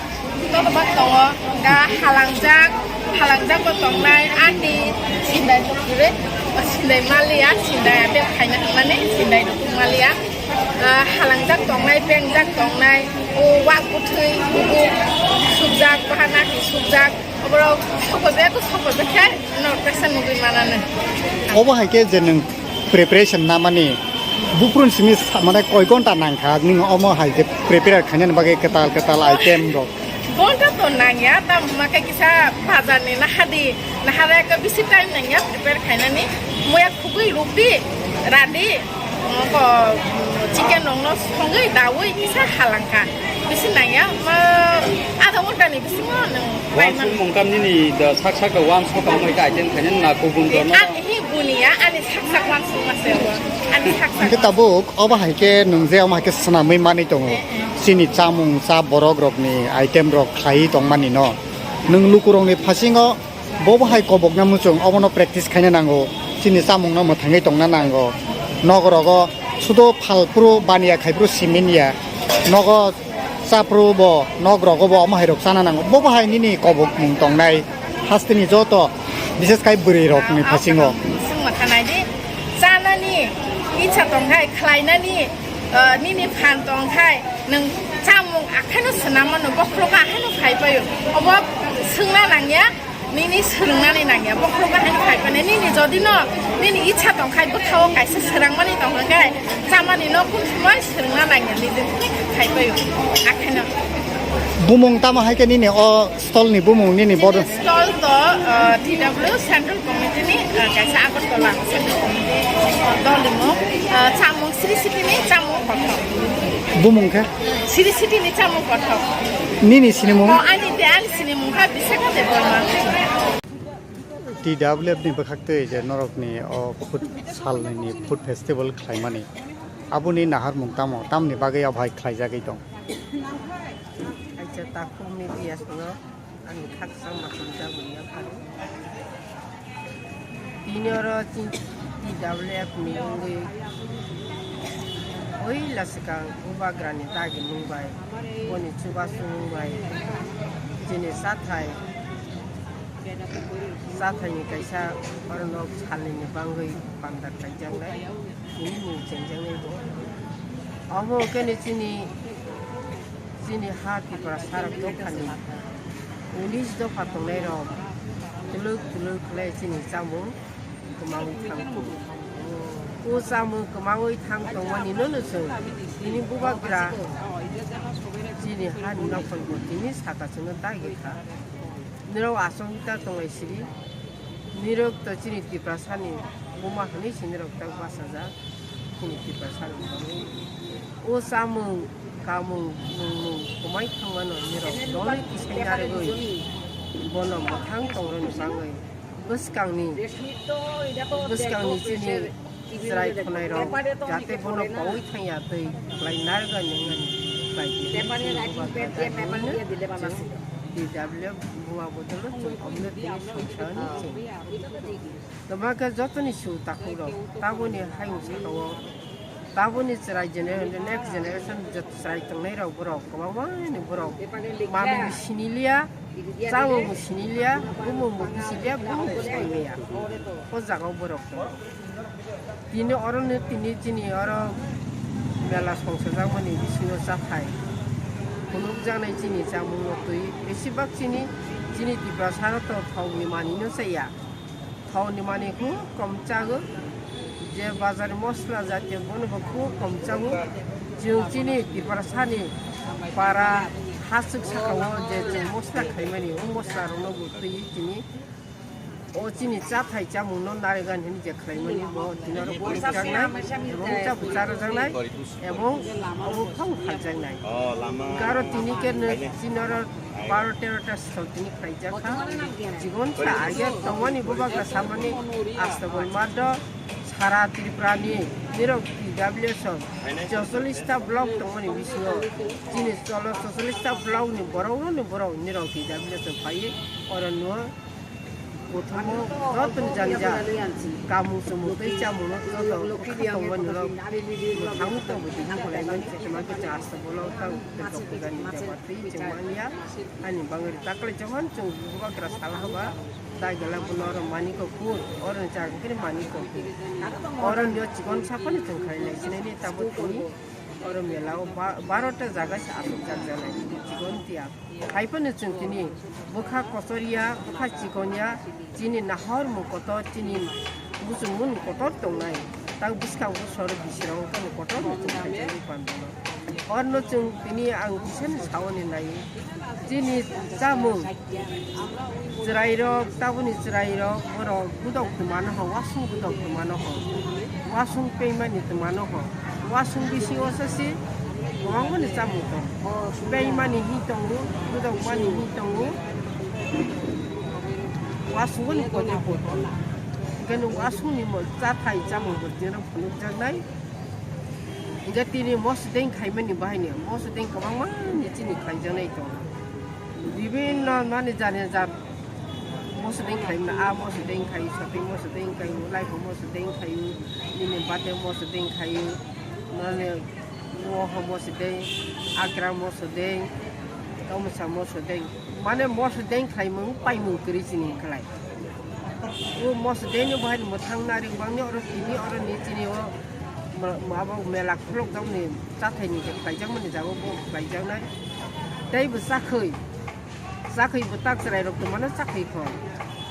Totobak tongo, ga halangjak, halangjak bo tongnai, ani sindai bo kwrwi, sindai maliya, sindai abe khaina hwnmani, sindai rukuk maliya. Ah, halangjak tongnai, pengjak tongnai, o wak bwthwi, bubuk, subjak, bahana khe subjak, oborok sokoi bek, sokoi bek khe, norok tesa nugwi mananw. Obo hai khe je nwng preparation namani, buphuruni simi sa-, mane koi ghonta nangkha, nwng omo hai je prepare khainani bagwi kwtal kwtal item rok? Ghonta to nangya, tamo khe kisa bazar ni nahadi, nahada ekka bisi time nangya prepare khainani. Muya khugwi rukdi, radi, ko chicken rokno songwi dawi kisa halangkha. Bisi nangya, ma adha ghonta ni bisingo nwng paimano. Wansuk mungkam nini da sak sak da wansuk ang mai ka item khainani na kubun dorno. Ani hi buniya, ani sak sak wansuk mase bo. Ani sak sak. Hingke tabuk obo hai khe nwng je omo hai khe swnamwi manwi tongo. Eh, eh. Chini chamung cha borok rokni item rok khlaiwi tongmani no. Nwng lukurokni phasingo bobo hai kobokna muchung obono practice khaina nango. Chini chamungno mwthangwi tongna nango. Nogorogo sudo phalphuru baniya khaiphuru simin ya. Nogo chaphuru bo, nok rogo bo omo hai rok chana nango. Bobo hai nini kobok mung tongnai hasteni joto, bises khai bwrwi rokni phasingo. Sung ma khanai di, chanani icha tongkhai, khlainani, eh, nini phan tongkhai, nwng chamung akhaino swnam mano, bokhorogo akhaino khai paio. Obo swngna nangya. Nini swrwngnani nangya, bokhorogo haino khai phano. Nini jodi no, nini icha tongkhai, bwkhao kaisa swrangmani tongkha khe, chamani no kun somoi swrwngna nangya, nini khai paio, akhaino. Bumung tamo hai khe nini o stall ni bumung nini bodo? Stall to, uh, T W Central Committee ni, uh, kaisa Agartala Central Committee dol ni mung, uh, chamung Sri City ni chamung kothok. Bumung khe? Sri City ni chamung kothok. Nini sinimung? Oh, ani de, ani sinimung kha Bisakha Debbarma. T W F ni bwkhaktwi je norokni o food salni ni food festival khlaimani, aboni naharmung tamo, tamni bagwi o bahai khlaijagwi tong? Acha takhuk media sono. Ani khaksa ma twijak wngya phano. Tini oro chini T W F ni wngwi oila swkang bubagrani dagimung bai, boni chubasungmung bai chini chathai, chathaini kaisa oro nok salnini bangwi panda kaijaknai, tini mung chengjaknai bo. Omo hwnkhe ni chini Chini ha Tiprasa rok dophani unis dopha tongnai rok twlwk twlwk khlai chini chamung kwmaui thang tongo. O chamung kwmaui thang tongmani no no chwng tini bubagra chini ha ni nokhorbo tini saka chwngno dagi kha. Norok aswk ta tonglai siri. Nirok to chini Tiprasani buma hwnwi se nirok tak bachajak chini Tiprasani bagwi. O chamung kamung nungmung kwmai thangmano nirok doli tisai narwgwi bono mwthang tongrwni bagwi bwskangni, bwskangni chini Chwrai khwnairok jate bono paui thangya twi khlai narwknani wngmani khlai di. Chwng bubagra dabi mano, chwng T W F buma bodolo chwng omno tini songsa hwnwi chwng. Twma khe jotoni su takhukrok taboni hayung sakao taboni chwrai gener-, next generation jot-, chwrai tongnairok borok kwbangmani borok mamungbo siniliya, chamungbo siniliya, bumungbo bisiliya, bumungbo saimaya. O jagao borok tongo. Tini orono tini chini oro mela songsajakmani bisingo chathai phunukjaknai chini chamungno twi. Besibak chini, chini Tiprasano to thokni manwino chaya. Thokni manwi khub kom chago. Je bazar mosla jatiyo bono bo khub kom chago. Chwng chini Tiprasani para hasuk sakao je chwng mosla khaimani, o moslarokno bo twiwi chini O chini chathai chamungno narwknani hwnwi je khlaimani bo tini oro phunukjaknai ebong chabu charajaknai ebong obo phang phaljaknai. Hwnkhe aro tini khe chini oro baro tero ta sal tini khlaijak kha. Chikon sa age tongmani bubagra samani Astabol Maddo sara Tripurani nirok T W S o chocholish ta block tongmani bisingo chini cholo chocholish ta block ni borok no ni borok nirok T W S o phaiwi oro no Kothomo joto ni jani ja kamung chumung tei chamung no joto kha tongmani rok mwthangwi tongbo tini kwlai mani se tongma khe chwng asta bolong tang tei kok kwchani jaba twi chwng manya ani bangwi taklai jokon chwng bubagra sala haba tai gala bono oro maniko kur oro ni chang khe maniko kur oro ni chikon saphano chwng khainai sinai ni tabuk tini oro mela o ba-, baro ta jaga se aswk jak janai chikon tiya. Hai phano chwng tini bwkha kochor ya, bwkha chikon ya, chini nahor mung kotor, chini muchung mung kotor tongnai. Tak bwskango sor bisirok wngkha kotor no chwng khaijagwi pandano. Orno chwng tini ang kisa ni sawi ni nai. Chini chamung chwrairok, tabukni chwrairok, borok gudok twmano ho, wasung gudok twmano ho, wasung peimani twmano ho. Wasung bisingo se si kwbangmani chamung tongo. Beimani hi tongo, gudokmani hi tongo. Wasungoni kotoi kotoi. Hwnkhe nwng wasungni mo-, chathai chamung bo tino phunukjaknai. Hwnkhe tini moso deng khaimani bahaino, moso deng kwbangmani chini khaijaknai tongo. Bibinno mani jani jat moso deng khaimani, a moso deng khai, shopping moso deng khai, life moso deng khai, nini birthday moso deng khai, mane Woho moso deng, agra moso deng, tomsa moso deng. Mane moso deng khlaimung paimung kwrwi chini hwnkhlai. O moso dengno bahai mwthang nari bangni oro tini oro ni chini o ma-, ma-, abo mela khulukjakmani chathaini je khlaijakmani jaga bo khlaijaknai. Tei bo chakhwi, chakhwi bo tak chwrairok tongmano chakhwi kho.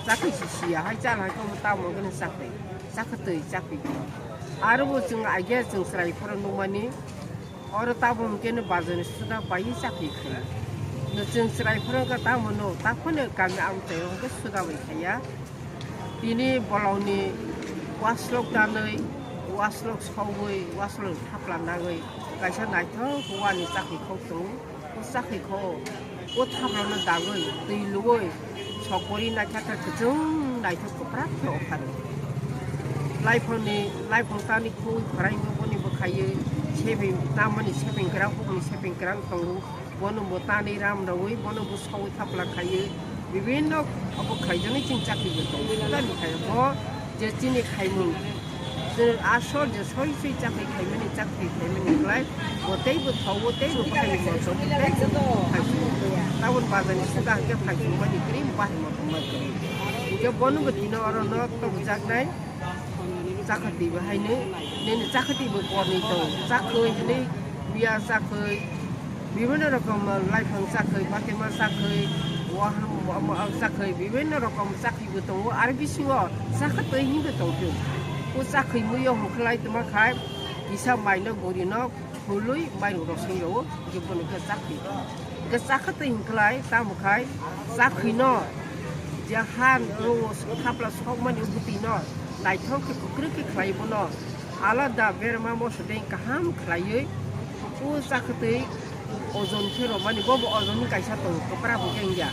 Chakhwi si siya hai chal hai khe omo tamo hwnkheno chakhwi. Chakhwtwi chakhwi kho. Aro bo chwng aige chwng chwrai phoro nukmani. Oro tabuk hwnkhe no bazar ni suda bai chakhwi khaio. No chwng chwrai phoro wngkha tamo no, takhone kami amchaio hwnkhe suda bai khaiya. Tini bolongni waslok tanwi, waslok sogwi, waslok thapla nagwi kaisa naithok wani chakhwi khok tongo. O chakhwi kho, o thaplano dagwi, twi lugwi, sokori naithok khe kwchwng naithok kwprak khe o phano. Laiphangni, laiphang tani khui khwraino boni bwkhaiwi, sebeng tamani sebeng kwrang, hukni sebeng kwrang tongo, bono bo tanwi ram rwui, bono bo sogwi thapla khaiwi, bibinno obo khaijaknai chini chakhwi bo tongo. Sudani khai bo je chini khaimung, je asol je soi soi chakhwi khaimani, chakhwi khaimani khlai, bo tei bo thok, bo tei bo khai bo thok, bo tei bo khai bo. Tabon bazar ni suda hwnkhe phai bo mani kri bahai mo thangma kri. Hwnkhe bono bo tino oro no tongjaknai. Chakhwtwi bo haino, nini chakhwtwi bo korni tong, chakhwi hinwi, biya chakhwi, bibinno rokom laiphang chakhwi, batima chakhwi, waham, waham chakhwi, bibinno rokom chakhwi bo tongo, aro bisingo chakhwtwi hinwi tongphio. O chakhwi muiyo hwnkhlai tongma khai, kisa maino gurino, Hului mairum rok soi rwo, hingke bono khe chakhwi. Hingke chakhwtwi hingkhlai, tamo khai chakhwino je han rwo thapla sokmani bwtwino naithok khe kwkrwi khe khlai bono alada berma moso deng kaham khlaiwi o chakhwtwi ojon khe rwmani, bobo ojon ni kaisa tongo, kwpra bo khe wngya.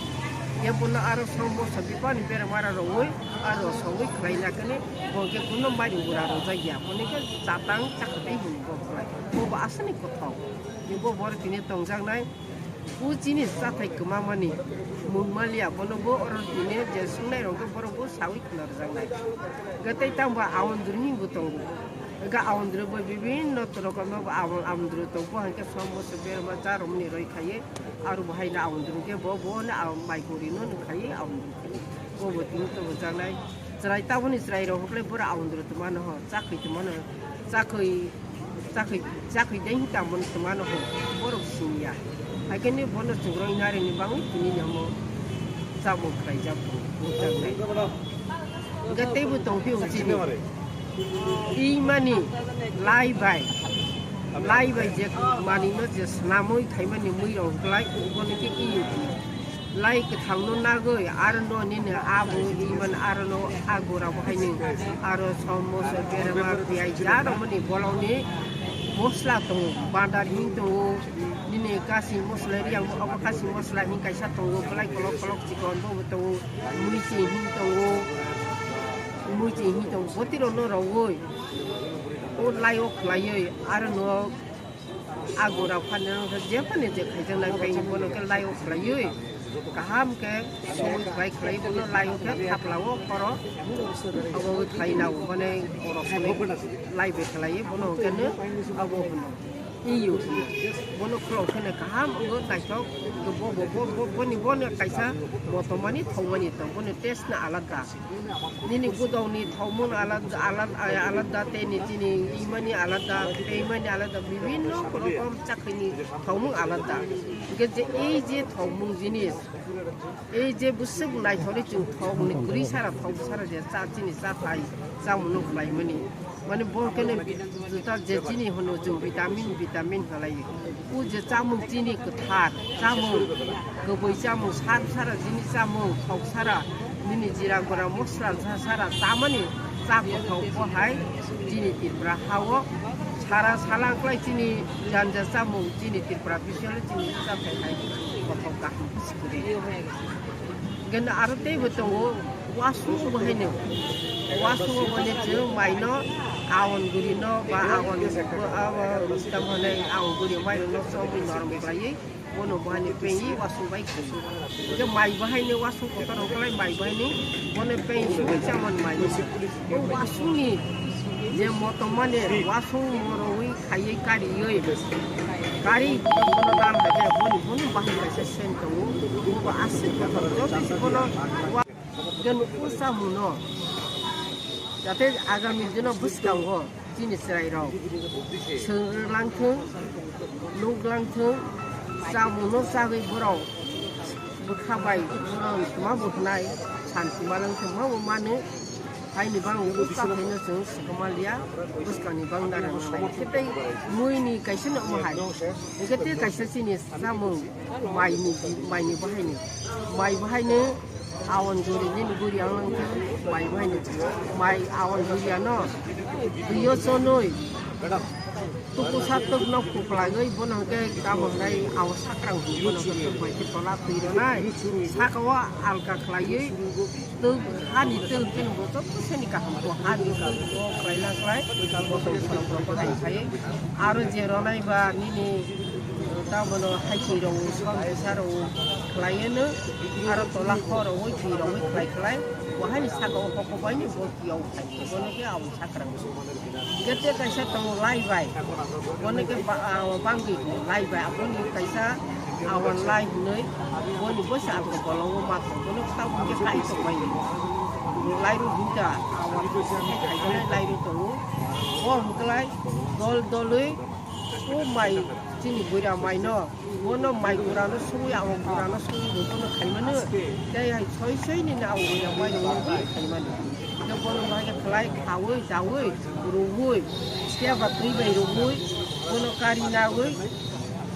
Bono aro som moso bipani beremara rogwi aro sogwi khlaina kene bo khe kuno mari gura rojak ya. Boni khe chatang chakhatai hwnwi bo khlai. Bo bo aswkni kothok. Bo boro tini tongjaknai. O chini chathai kwmamani mung maliya bono bo oro tini je swngnai rok khe borok bo sawi khna rwjaknai. Hwnkhe tei tamo bo awandru ni bo tongo. Hwnkhe awandru bo bibinno rokomno bo awan-, awandru tongo. Hwnkhe som moso berma cha romni roi khaiwi aro bo haino awandru khe bo, bo no aw-, mai guri no khaiwi awandru khe bo bo tini tongo jaknai. Chwrai taboni chwrai rok hwnkhe bora awandru tongmano ho, chakhwi tongmano, chakhwi, chakhwi, chakhwi dei hinwi tamo tongmano ho, borok siniya. Haikhe ni bono chwng roi narini bagwi tini ni omo chamung khlaijak bo, nukjaknai. Hwnkhe teibo tongphio chini. Imani lai bai, lai bai je manwino je swnamwi khaimani mui rok hwnkhlai, bono khe iyo. Lai kwthangno nagwi, aro no nini abo iman aro no agora bo haino aro som moso berema piyaj ja romani bolongni mosla tongo, bandar hing tongo, nini kasi mosla riyang bo obo kasi mosla hing kaisa tongo, belai kolok kolok chikon bo tongo, muichi hing tongo, muichi hing tongo, botiro no rogwi o lai o khlaiwi aro no. Agora phano je phano je khaijaknai bai bono khe lai o khlaiwi kaham khe soi bai khlai bono lai o khe thapla o khoro abo khlai na o mane oro lai bai khlai bono khe no abo hwno. Iyo bono khulok khe no kaham wngwi naithok bo bo bo bo boni bono kaisa motomani thongmani tong bono taste no alada. Nini gudokni thokmung alada, alada, alada, tei ni chini imani alada, tei imani alada, bibinno rokom chakhwini thokmung alada. Hwnkhe je ei je thokmung jinis, ei je bwswk naithokni chwng thokni kwrwi sara thok sara je cha chini cha thai chamungno khlaimani. Mane bo khe no juta je chini hwno chwng vitamin, vitamin hwnlaio. O je chamung chini kwthar, chamung kwbwi chamung, sar sara chini chamung, thok sara, nini jira gora mosla sa sara, chamani cha kothok bo hai chini Tripura hao sara salang klai chini janja chamung, chini Tripura bisalo chini chathai hai kothok kaham sikiri. Gana aro teibo tongo. Wasung bo haino, wasung bo haino chwng maino aon guri no ba aon, abo system hwnwi aon guri maino no chobwi norm khlaiwi bono bo haino pengwi wasung bai khlaiwi. Hwnkhe mai bo haino wasung kotor rok khlai mai bo haino bono peng sugwi chamani mai. Bo wasungni je motom mane wasung morowi khaiwi kariwi kari bono dal hai khe boni bono bahai kaisa sen tongo. Bo aswk kotor joto se bono. Hwnkhe nukhung chamungno, jate agami dino bwskango chini chwrairok swrwnglang thung, nuklang thung, chamungno chagwi borok bwkha bai borok tuma bo hwnai, santi malang thung ma bo mano, haini bangwi bwkha phaino chwng swkang manliya, bwskangni bang narwknai. Tei muini kaisa no omo hai, hwnkhe tei kaisa chini chamung. Maini, maini bahaini, mai bahaini awan guri nini guri ang nang khe mai bahaini, mai awan guri ano twiyo chonwi tuku satok no kuklaiwi bono hwnkhe tamo hwnai awan sakrang bono hwnkhe bai khe tola twi rwnai saka o alka khlaiwi. Twk hani twk khe bo joto seni kaham bo hani twk bo khlai na khlai bo tong khorang khorang bo hai khai. Aro je ronai ba nini tamono hai twi rok som bwsa rok khlai no aro tola khor rok twi rok khlai khlai bo hani saka o hoko bai ni bo twi o khai bono khe abo sakrang. Gete kaisa tongo lai bai. Bono khe ba-, ah, bangwi lai bai. Aboni kaisa awan lai hinwi boni boisa alko bolongo ma thang. Bono tabuk khe kai tongmani. Lai rw hinka awan khai lai rw tongo. Bo hwnkhe lai dol dolwi o mai chini buira mai no. Bono mai gurano sugwi, awan gurano sugwi bo bono khaimano. Tei hai soi soi ni na awan gurano mai rok khaimano. Tei bono bahai khe khlai khaui daui rwui tei ba twi bai rwui bono kari naui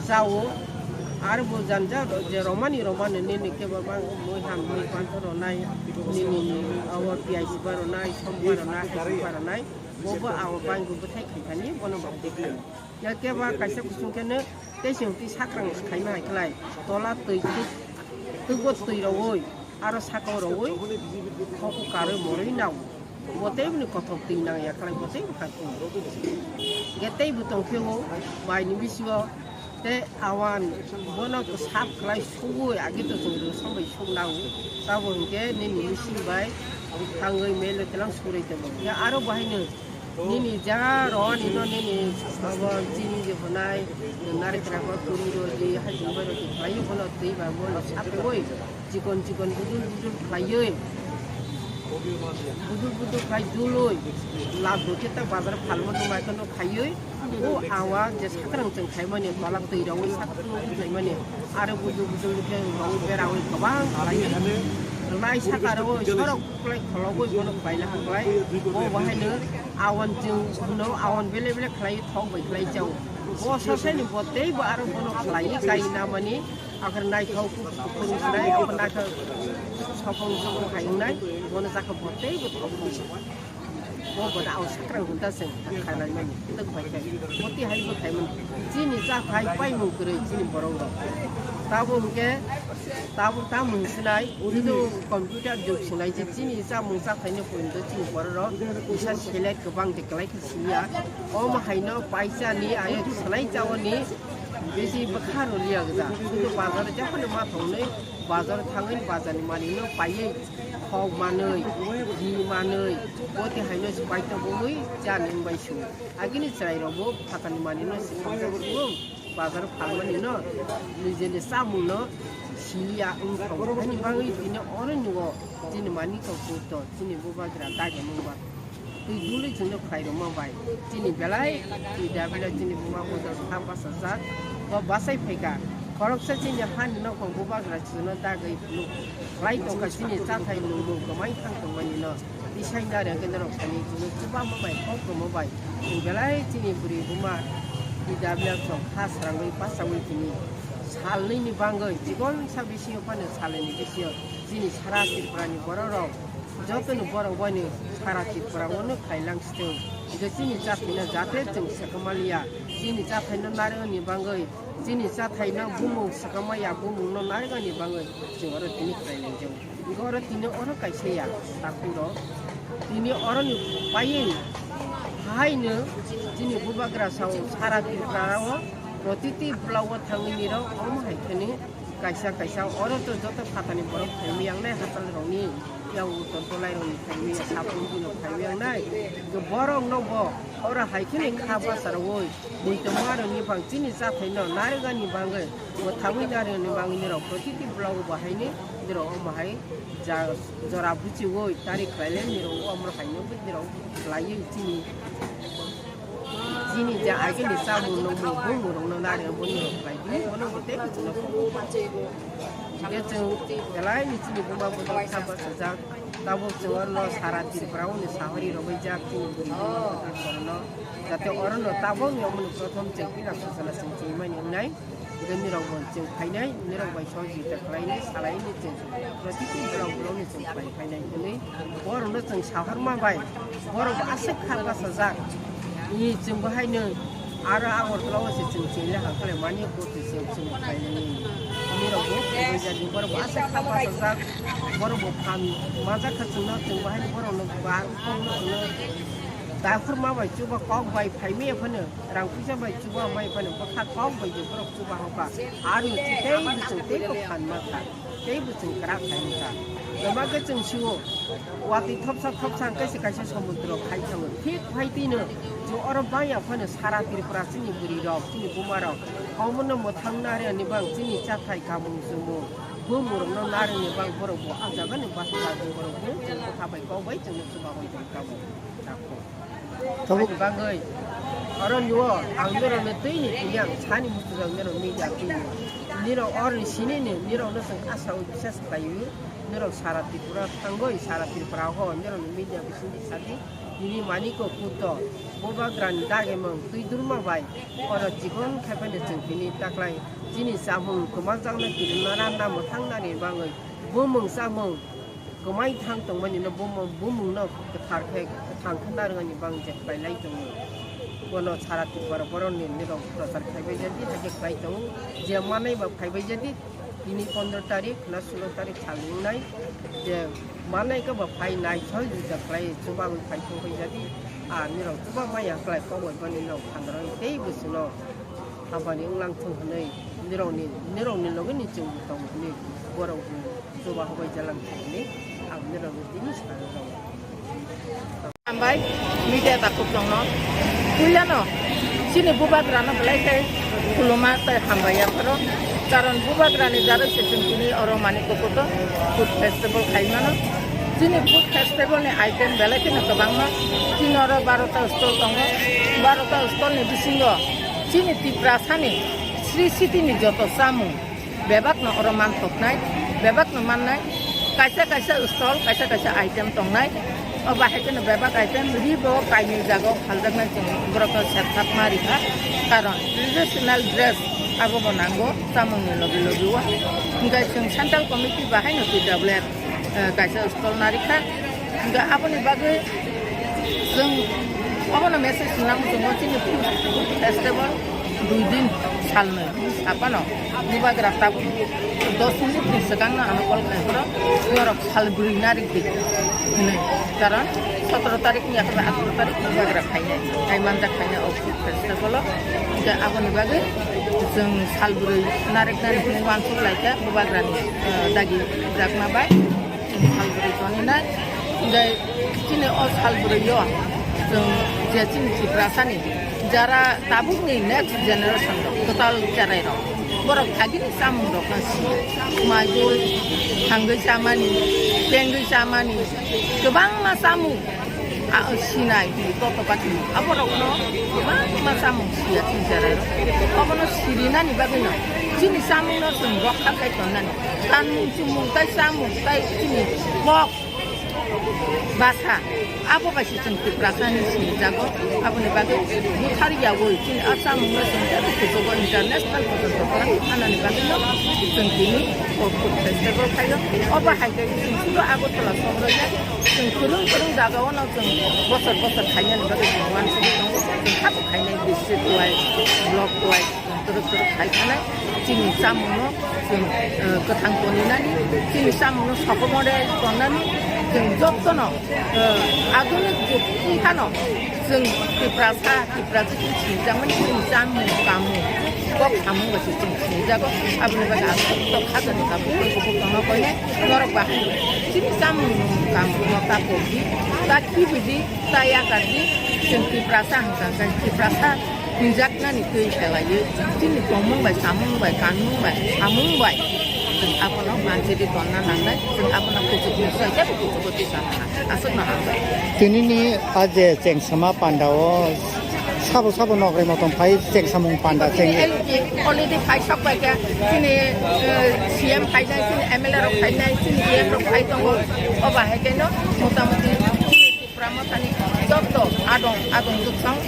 chao. Aro bo janja je romani romani nini khe bo bang mui ham mui pantha rwnai nini ni awan piyaj ba rwnai som ba rwnai hai ba rwnai. Bo bo awan bai bo bwthai khai thani bono bo twi khai. Ya khe ba kaisa kusung khe no tei se hwnkhe sakrang khaima hai khlai tola twi twi twi bo twi rogwi Aro sakao rwui, hoku karwi morwi nao. Bo tei bini kothok twi nang ya khlai, bo tei bwkha twi. Ge tei bo tong phio, bai ni bisingo tei awan bono sap khlai sugui agi to chwng rw sambai suk nang. Tabo hwnkhe nini bising bai thangwi melo telang surai tongbo. Ya aro bahai no nini ja rwani no nini abo chini je hwnai, narikra ko turi rw di, hajing bai rw di khlai bono twi ba bono sap khlai. Chikon chikon budul budul khlaiwi, budul budul khlai dului, lab bo khe ta bazar phalma nung bai kheno khaiwi, o awa je sakrang chwng khaimani, tolak twi rogwi sakrang nung khaimani, aro budul budul khe rogwi berawi kwbang khlaiwi, rwnai saka rogwi sorok khlai khologwi bono khlaina hwnbai, o bahaino awan chwng hwno, awan bele bele khlai thok bai khlai chao. Bo sasani bo tei bo aro bono khlaiwi kai namani. Akhir naithok, naithok, naithok, sokong sokong hai wngnai, bono jakha bo tei bo thok bo. Bo bono ang sakrang hwnta se khainai mani, tak bai kai. Bo tihai bo khai mani. Chini cha thai pai mung kwrwi chini borok rok. Tabo hwnkhe, tabo ta mung sinai, uri do computer jug sinai je chini cha mung cha khaino poito chini borok rok. Kisa select kwbang de kwlai khe siniya. Omo haino paisa ni ayo swlai chao ni. Bisi bwkha rw liya gda. Sudu bazar japhano ma thongnai, bazar thangwi bazar ni manwi no paiwi, khok manwi, ri manwi, boti haino se paito bumwi cha nung bai su. Agini chwrai rok bo phatar ni manwi no se paito bumwi bazar phalmani no, nijeni chamung no siliya wng thang. Ani bangwi tini oro nugo chini mani kok to chini bubagra dagi nung ba. Twi duli chwngno khlai rwma bai. Chini belai twi da belai chini buma bodol kha bachajak. Bo bachai phaikha. Khoroksa chini hani nokhong bubagra chwngno dagwi phunuk khlai tongkha chini chathai nungmung kwmai thang tongmani no. Tisai narwkhe norok sani chwngno chubama bai kok rwma bai. Chini belai chini bwrwi buma twi da belai chwng kha srangwi pachaui tini. Salnwini bangwi chikon sa bisingo phano salnwini bisingo chini sara Tripura ni borok rok. Jotono borok bai ni sara Tripura o no khailang sitwng. Hingke chini chathai no jate chwng swkang maliya. Chini chathai no narwkni bangwi, chini chathai no bumung swkang maya, bumung no narwkni bangwi chwng oro tini khlai nang jago. Hingke oro tini oro kaisa ya takhuk rok. Tini oro ni paiwi hai no chini bubagra sao sara Tripura o protiti block o thangwi ni rok omo hai khe ni. Kaisa kaisa oro to joto phatani borok phaimwi yangnai hachal rokni, yang uttor tolai rokni phaimwi, sapung bino phaimwi yangnai. Borok no bo oro hai kheno kha basa rwui, muitu ma rokni bang chini chathai no narwkani bangwi, mwthangwi narwkni bangwi nirok protiti block bo haini nirok omo hai ja-, jora buchiui tari khlailai nirok omo hai no nirok khlaiwi chini. Chini je agini chamung nungmung bumung rokno narwk boni rok khlai di, bono bo tei kuchuno kok. Hingke chwng belai ni chini buma bodol kha bachajak, tabuk chwng oro no sara Tripura o ni sahori rwbaijak chini bwrwi rok no, jate oro no tabuk ni omo ni prothom chwng pila suchana chwng chini mani wngnai. Hingke nirok bo chwng phainai, nirok bai sohojogita khlainai, salainai chwng. Protiti borok borokno chwng khlai phainai hwnwi borokno chwng sahorma bai, borok bo aswk kha bachajak. I chwng bo haino aro Agartala o se chwng chwng le hangkhe mani bo se chwng chwng khlainai. Nirok bo phaibai jadi borok bo aswk kha bachajak, borok bo phan majak kha chwngno, chwng bo haino borokno ba, borokno chwngno dakhorma bai chuba kok bai phaimaya phano. Rang puisa bai chuba mai phano bwkha kok bai je borok chuba hokha. Aro tei bwswng tei bo phan ma kha. Tei bwswng kwrak khai wngkha. Kwma khe chwng sio watwi thopsa thopsa hwnkhe se kaisa somudro khai thango. Thik phai tino chwng oro bangya phano sara Tripura chini bwrwi rok, chini buma rok. Omono mwthang narwkni bang chini chathai kamung chumung bumung rokno narwkni bang borok bo ah jaga ni basa borok bo chwng bwkha bai kok bai chwngno chuba hoi tong kha bo. Tabuk. Aboni bagwi oro nio ang norokno twi ni tini ang sani muchungo norok media twi ni. Nirok oroni sini ni, nirokno chwng asa o bisas khlaiwi, norok sara Tripura thangwi, sara Tripura ho norokni media bisingni sadi tini maniko kuto bubagrani dagimung twi durma bai oro chikon khai phano chwng tini taklai chini chamung kwmajakno kirima ranna mwthang nani bagwi bumung chamung kwmai thang tongmani no bumung, bumung no kwthar khe, kwthang khe narwkni bang je khlai lai tongo. Bono sara Tripura borok ni nirok prochar khai bai jadi, hai khe khlai tongo. Je manai ba phai bai jadi, Nini pondro tarik na sulo tarik sal wngnai je manai khe bo phai nai soi juda khlai chuba wi phai thung pai jadi. A nirok chuba maya khlai kok bai bani nirok phandra tei bwswno hamani wnglang thung hwnwi nirokni nirokni logi ni chwng tong hwnwi borok chuba hobai jalang thung hwnwi ang nirokni tini sal rw. Hambai, media takhuk tongno. Puilano, chini bubagrano belai khe khuluma tei hambai yapharo. Karon bubagrani jaro se chwng tini oro mani kokoto food festival khaimano. Chini food festival ni item belai kheno kwbangma. Chini oro barota stall tongo. Barota stall ni bisingo chini Tiprasani Sri City ni joto chamung bebakno oro manthoknai, bebakno mannai, kaisa kaisa stall, kaisa kaisa item tongnai. O bahai kheno bebak item ribo kainwi jagao phaljaknai chwng borokno serthapma rikha. Karon traditional dress abobo nango chamungni logi logi o. Hinkhe chwng central committee bahaino T W F, eh, kaisa stall narikha. Hinkhe aboni bagwi chwng obono message nang tongo chini food festival dui din salnwi. Saphano bubagra tabuk dos minute ni swkangno ano call khlai phoro norok sal bwrwi narikdi hinwi. Karon sotoro tarik ni yakhwlai atharoh tarik bubagra khainai, khai manjak khainai o food festival o. Hinkhe aboni bagwi chwng sal bwrwi nariknani hinwi uansuk laikha bubagrani, eh, dagi jakna bai. Sal bwrwi toninai, hinkhe chini o sal bwrwio chwng je chini Tiprasani jara tabukni next generation rok kwtal cherai rok borok agini chamung rokno si, maidul thangwi chamani, tengwi chamani, kwbangma chamung a sinai toto pati aborokno kwbangma chamung siya chini cherai rok. Obono sirinani bagwino chini chamungno chwng rokha khai tonnani. Kanmung chumung tai chamung tai chini kok basa abo bai se chwng Tiprasa hinwi sinijago. Aboni bagwi buthar yaui chini a chamungno chwng teibo kuchugo international porjonto kwlangwi phanani bagwino chwng tini o food festival khaio. Obo hai khe chwng sudo Agartala sohor ya, chwng kwrwng kwrwng jagao no chwng bosor bosor khainani bagwi chwng uansugwi tongo. Chwng khabu khainai district wise, block wise. Twrwk twrwk khai thanai chini chamungno chwng, eh, kwthang toninani, chini chamungno sokomore tonnani, chwng jotono, eh, adhunik jug wngphano chwng Tiprasa, Tiprasa chini sinijakmani chini chamung kamung kok samung bai se chwng sinijago. Aboni bagwi ang joto khajani tabuk tei kubuk tongna koinai norok bahai chini chamung kamung no ta pokdi, ta khibidi, ta yakardi, chwng Tiprasa hwnkha khe Tiprasa Hinjaknani twi khelaiwi chini tongmung bai, samung bai, kanmung bai, samung bai chwng abono manchiri tonna nangnai, chwng abono kuchukni soi teibo kuchugo tisa nang. Aswkno hambai. Tinini a je chengsama pandao sabo sabo nokrai motom phai chengsamung panda cheng. Already phai sok bai khe chini, eh, C M phainai, chini M L A rok phainai, chini D M rok phai tongo. O bahai khe no motamuti chini Tipra Mothani joto adong, adong duksong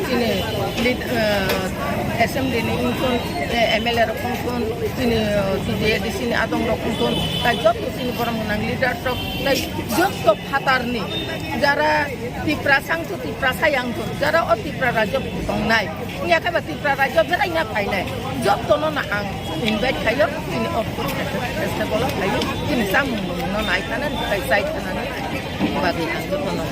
chini lead, eh, assembly ni wngthun, eh, M L A rok wngthun, chini, eh, T D A D C ni adong rok wngthun, tai joto chini borok gwnang leader rok, tai joto phatar ni jara Tiprasa wngthun, Tiprasa ya wngthun, jara o Tipra rajyo tongnai, wngya khe ba Tipra rajyo berai na phainai, joto no no ang invite khaio, chini o festival o khaio, chini chamung no nai thana, tai chai thana. Bagwi ang jotono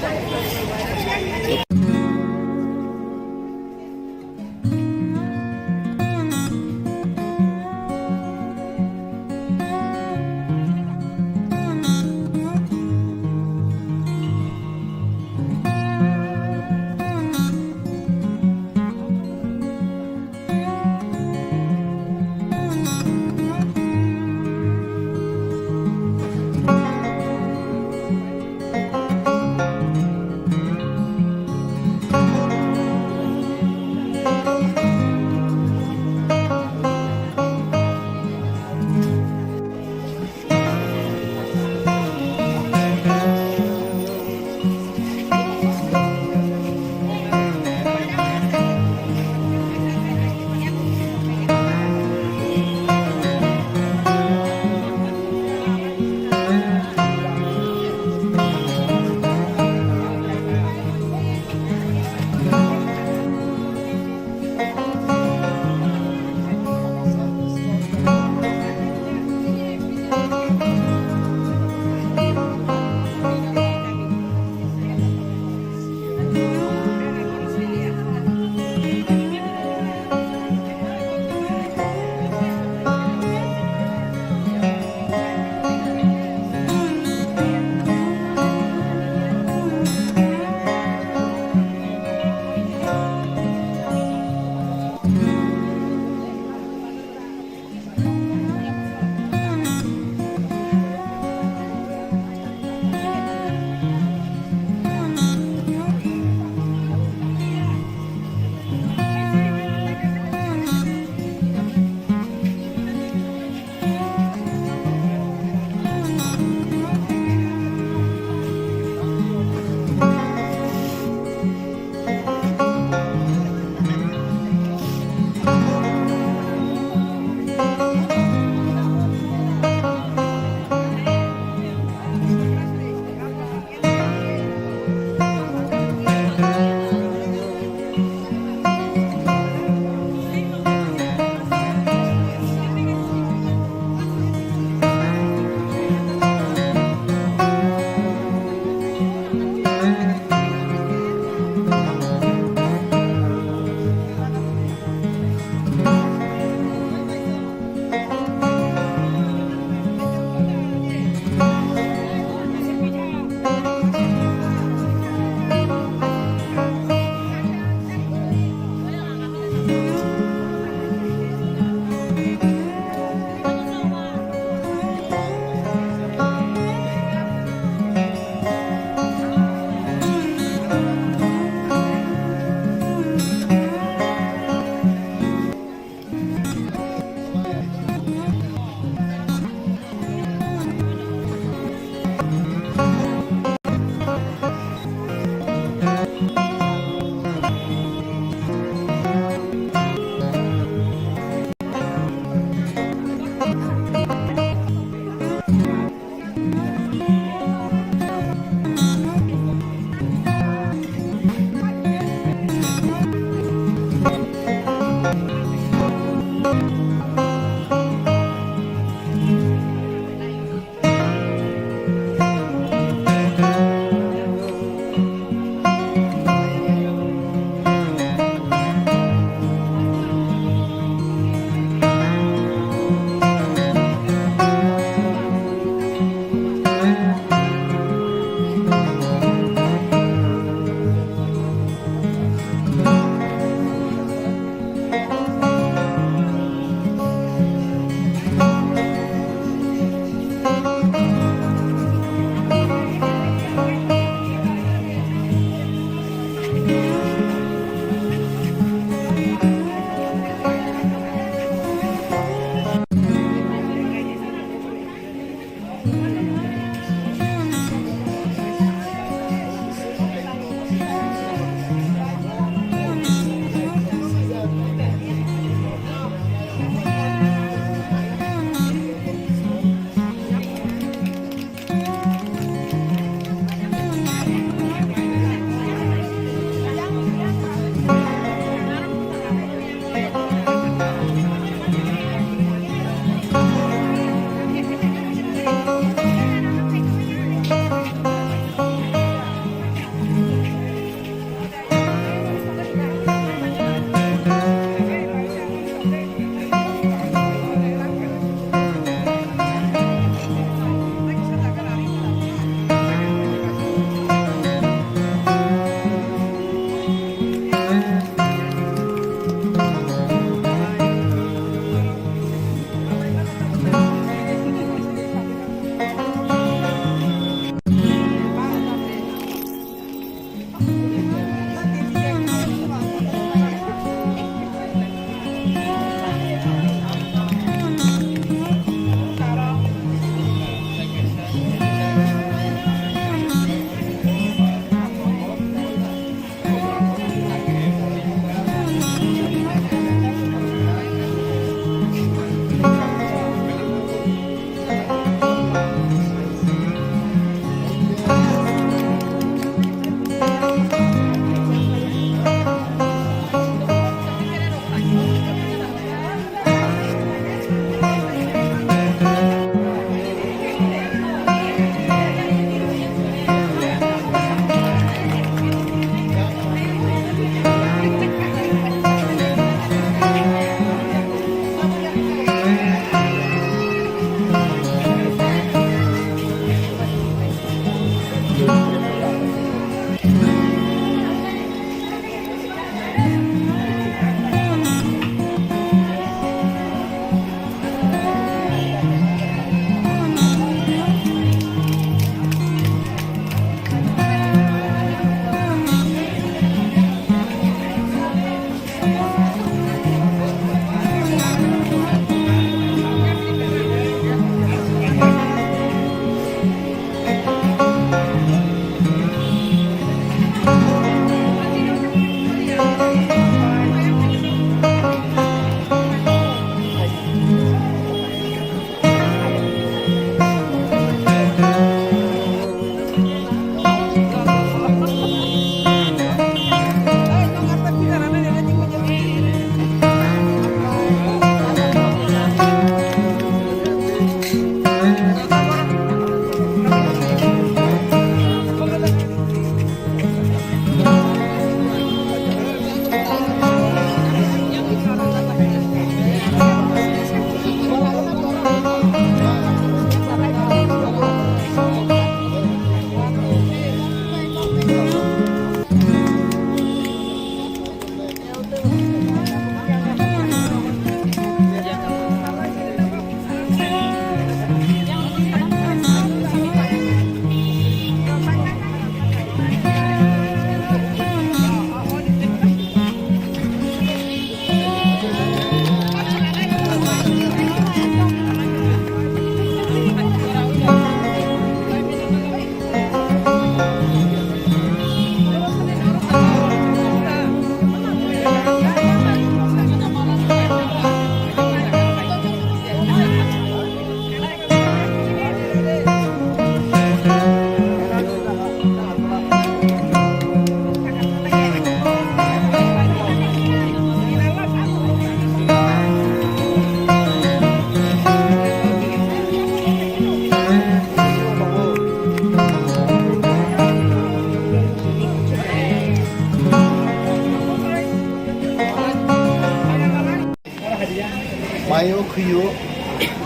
Khwio,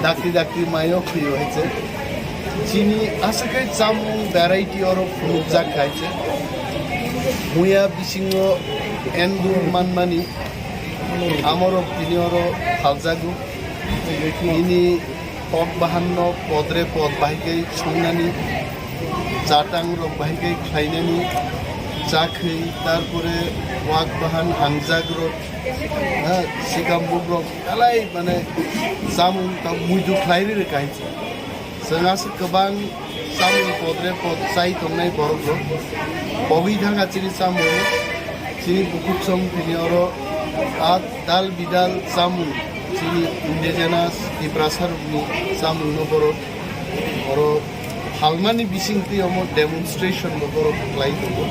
dakti dakti mayo khwio hai se. Chini aswk khe chamung variety oro phunukjak hai se. Muya bisingo endur manmani amorok tini oro phaljago. Nini kok bahanno podre pod bahai khe songnani, chatang rok bahai khe khlainani, chakhwi, tarpore wak bahan hangjak rok, ha, sikambuk rok, belai mane chamung ta muitu khlai ri rwkha hai se. Chwng aswk kwbang chamung podre pod chai tongnai borok rok. Pogwi thangkha chini chamung, chini bukhuk song tini oro a dal bidal chamung, chini indigenous Tiprasa rokni chamung no borok oro phalmani bising twi omo demonstration bo borok khlai tongo.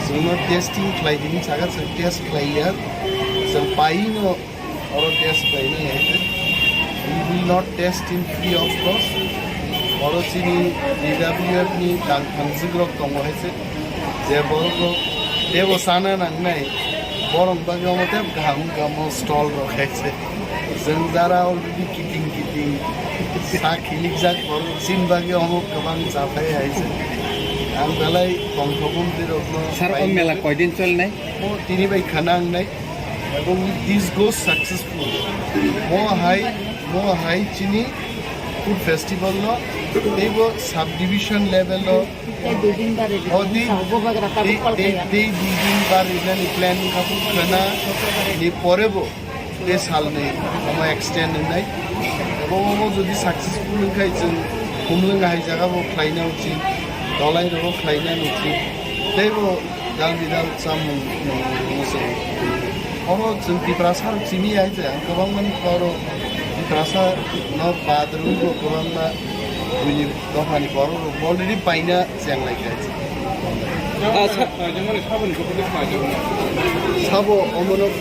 Chwngno testing khlai di hinwi saka, chwng test khlai ya, chwng pai no oro test khlai nai hai khe. We will not test in free of cost. Oro chini D W F ni tang thangjwk rok tongo hai se, je borok rok tebo sana nangnai, borok bagwi omo tei kaham wngkha omo stall rok hai se. Chwng jara already kiting kiting sa khilikjak borok chini bagwi omo kwbang chathai hai se. Ang belai tongthok bumtwi rokno Sir, o mela koidin cholnai? O tini bai khana wngnai. Ebong this goes successful. Mo hai, mo hai chini food festival no teibo subdivision level no. Tei dui din bari ri, o tei, tei, tei, tei dui din bari nani plan kha, khana ni pore bo tei salni omo extend wngnai. Ebong omo jodi successful wngkhai, chwng kumlwng hai jaga bo khlaina uchit, dolai rogo khlaina uchit. Teibo Dal bidal chamung, mm, se. Oro chwng Tiprasa rok simi ya se, ang kwbangma ni oro Tiprasa no badrwng bo kwbangma buini dophani borok rok already paina cheng lai kha. Ah, sa- Sabo omono.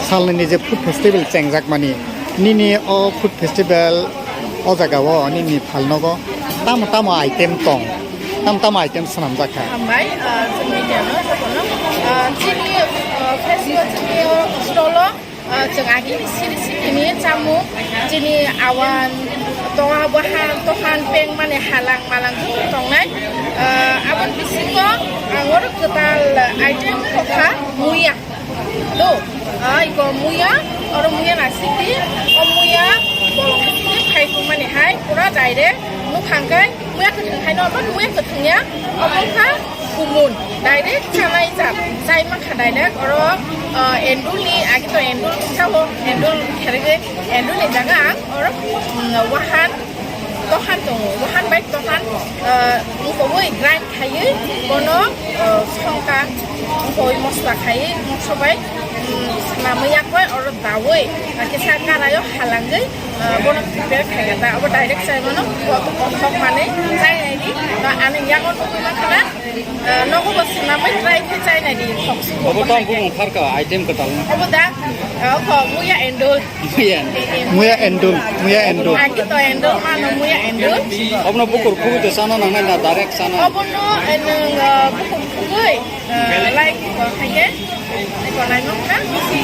Salnini je food festival chengjakmani, nini o food festival o jagao nini phalnogo tamo tamo item tong, tamo tamo item swnamjak kha? Hambai, ah, chwng media no jotono, ah, chini, ah, festival chini o stall o, ah, chwng agini city city ni chamung, chini awan, toha bahan, tohan peng mane halang malang joto tongnai. Ah, aboni bisingo ang oro kwtal item kokha muya. Do, ah, iko muya, oro muya na city, o muya bolong city phai tongmani hai, pura direct no Thangkai muya kwthwng haino, but muya kwthwng ya, omo kha kumun, direct chanai jat, chai mankha direct. Oro, uh, endul ni, agi to endul sao, endul kherege, endul ni jaga ang oro, mm, wahan, tohan tongo, wahan bai tohan, uh, wngkogwi grind khaiwi bono, uh, songkha, wngkogwi mosla khaiwi, mosla bai, mm, swnamwi yakbai oro dawi, uh, kisa karaio halangwi, Ah, bono prepare khaikha ta, abo direct chai mano, bo kothok manwi chai nai di, ba ani yago nugwi mankha na, ah, nogo bo swnamwi try khe chai nai di, thok si bo Obo tamo bahai khe. Bumung kharka item kwtal no. Obo da, ah, okho muya endul. Muya endul. Muya endul, muya endul. Agi to endul, mano muya endul. Obono bukur khugwi to chana nangnai na direct chana? Obono, eh, nwng, ah, bukur khugwi, ah, like ko khaikhe. Eko naimok na, bisi,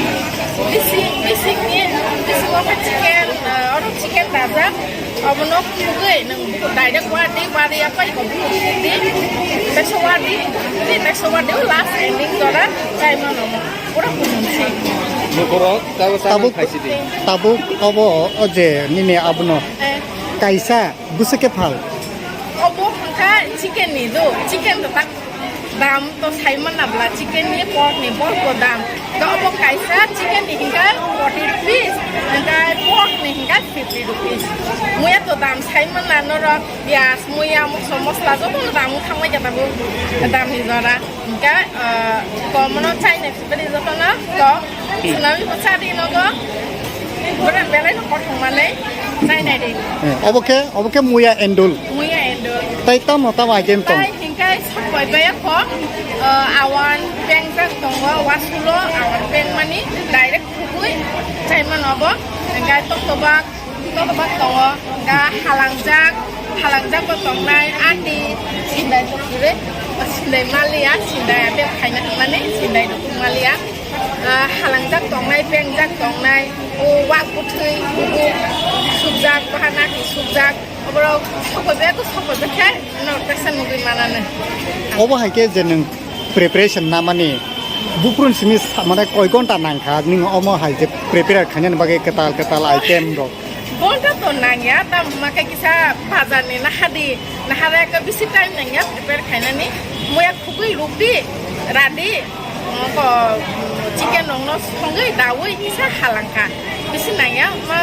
bisi, bisi ni, bisi wngkha chicken, ah, oro chicken dajak, obono khugwi nwng bukur direct wadi, wadi apai ko bukur di, teso wadi, di teso wadi, o last ending jora chai mano mo, pura kumun si. Bukurok tabo chana Tabuk, khaisi di. Tabuk obo o je nini abono Eh. Kaisa bwswk khe phal. Obo hwnkha chicken ni do, chicken to tak dam to sai manna bla, chicken ni, pork ni, pork bo dam. To obo kaisa chicken ni hingka forty rupees, hingka pork ni hingka fifty rupees. Muya to dam sai manna norok, piyaj, muya, mosla, mosla joto no dam wng thangbai khe tabuk dam ni jora. Hingka, ah, kom no chai nai sibari joto no to swnamwi bo cha di nogo. Bora belai no kothok manwi chai nai di. Eh, obo khe, obo khe muya endul. Muya endul. Tai tamo tamo item tong. Tai hingkai sokoi baya kho, ah, awan pengjak tongo, wasulo awan peng mani direct khugwi chai mano bo. Hingkai tokto bak, tokto bak tongo, hingka halangjak, halangjak bo tongnai, ati sindai tokgwi, sindai maliya, sindai ate khaina hwnmani sindai tokgwi maliya. Ah, halangjak tongnai, pengjak tongnai, o wak bwthwi, o sukjak, bahana hi sukjak, oborok sokojak, sokojak khe norok teisa nugwi mananw. Obo hai khe je nwng preparation namani, buphuru simi sa-, mane koi ghonta nangkha, nwng omo hai je prepare khainani bagwi kwtal kwtal item rok? Ghonta to nangya, tamo hwnba khe kisa bazar ni nahadi, nahara ekka bisi time nangya prepare khainani, muya khugwi rukdi, radi. Ko, chicken rokno songwi dawi kisa halangkha. Bisi nangya, ma,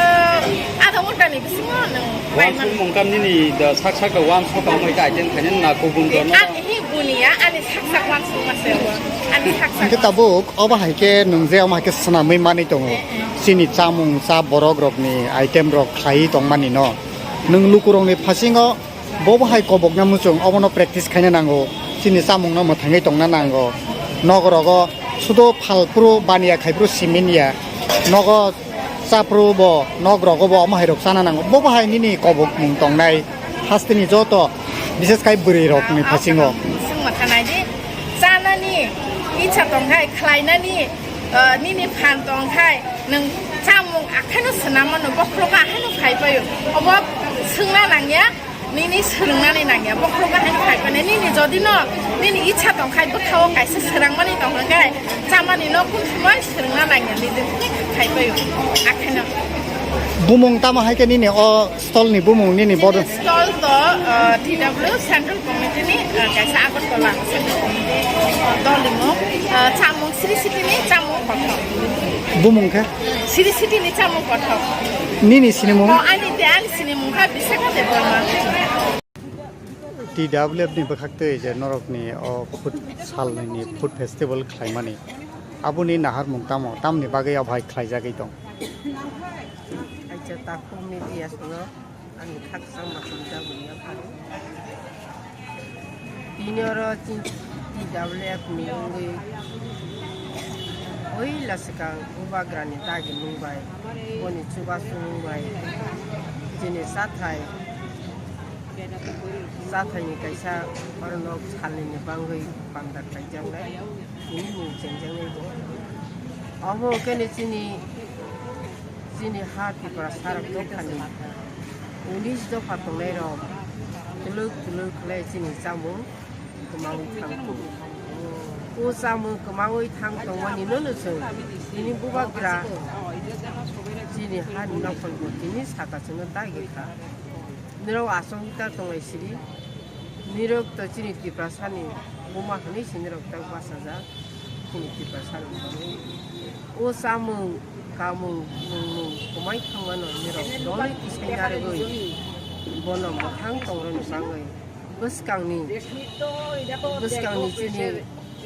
adha ghonta ni bisingo nwng Wan paimano. Suk mungkam nini da sak sak da wan suk ang ita item khainani na kubun Eh, dorno. Ani hi buniya, ani sak sak wan suk ma se bo. Ani sak sak. Hingke tabuk, obo hai khe nwng je omo hai khe swnamwi manwi tongo. Eh, eh. Chini chamung cha borok rokni item rok khlaiwi tongmani no. Nwng lukurokni phasingo Bo bo hai kobokna muchung, obono practice khaina nango, chini chamungno mwthangwi tongna nango. Nokrogo sudo phalphuru baniya khaiphuru simin ya, nogo chaphuru bo, nokrogo bo omo hai rok chana nango. Bo bo hai nini kobokmung tongnai hasteni joto, bises khai bwrwi rokni phasingo. Chwng mwthanaidi chanani icha tongkhai, khlainani, ah, nini phan tongkhai, nwng chamung akhaino swnam mano, bokhorogo akhaino phai paio. Obo swngna nangya. Nini swrwngnani nangya, bokhorogo haino khai phano. Nini jodi no, nini icha tongkhai, bwkhao kaisa swrangmani tongkha khe, chamani no kun somoi swrwngna nangya, nini khai paio, akheno. Bumung tamo hai khe nini o stall ni bumung nini bodo? Nini stall to, uh, T W Central Committee ni, uh, kaisa Agartala Central Committee, uh, dol ni mung, uh, chamung Sri City ni chamung kothok. Bumung khe? Sri City ni chamung kothok. Nini sinimung? Oh, ani te ani sinimung kha Bisakha Debbarma. T W F ni bwkhak twi je norok ni o food sal ni food festival khlaimani. Aboni naharmung tamo, tamni bagwi o bai khlaijagwi tong? Acha takhuk media sono. Ani khakchangma hamjakmani yapharo. Tini oro chini T W F ni wngwi puila swkang bubagrani dagi mung bai, boni chubasung bai, chini chathai, chathaini kaisa oro nok salnini bangwi panda khaijaknai. Tini mung chengjaknai bo. Omo hwnkhe ni chini, chini ha Tripura sarok dophani unis dopha tongnai rok twlwk twlwk khlai chini chamung kwmangwi thang tongo. O chamung kwmangwi thang tongmani no no chwng tini bubagra chini hani nokhorbo tini saka chwngno dagi kha. Nirok aswk ta tonglai sidi. Nirok to chini Tiprasani buma hwnwi se nirok ta bachajak. Chini Tiprasani bagwi. O chamung, kamung, nungmung kwmai thangmano nirok doli tisai narwgwi bono mwthang tongrwni bagwi bwskangni, bwskangni chini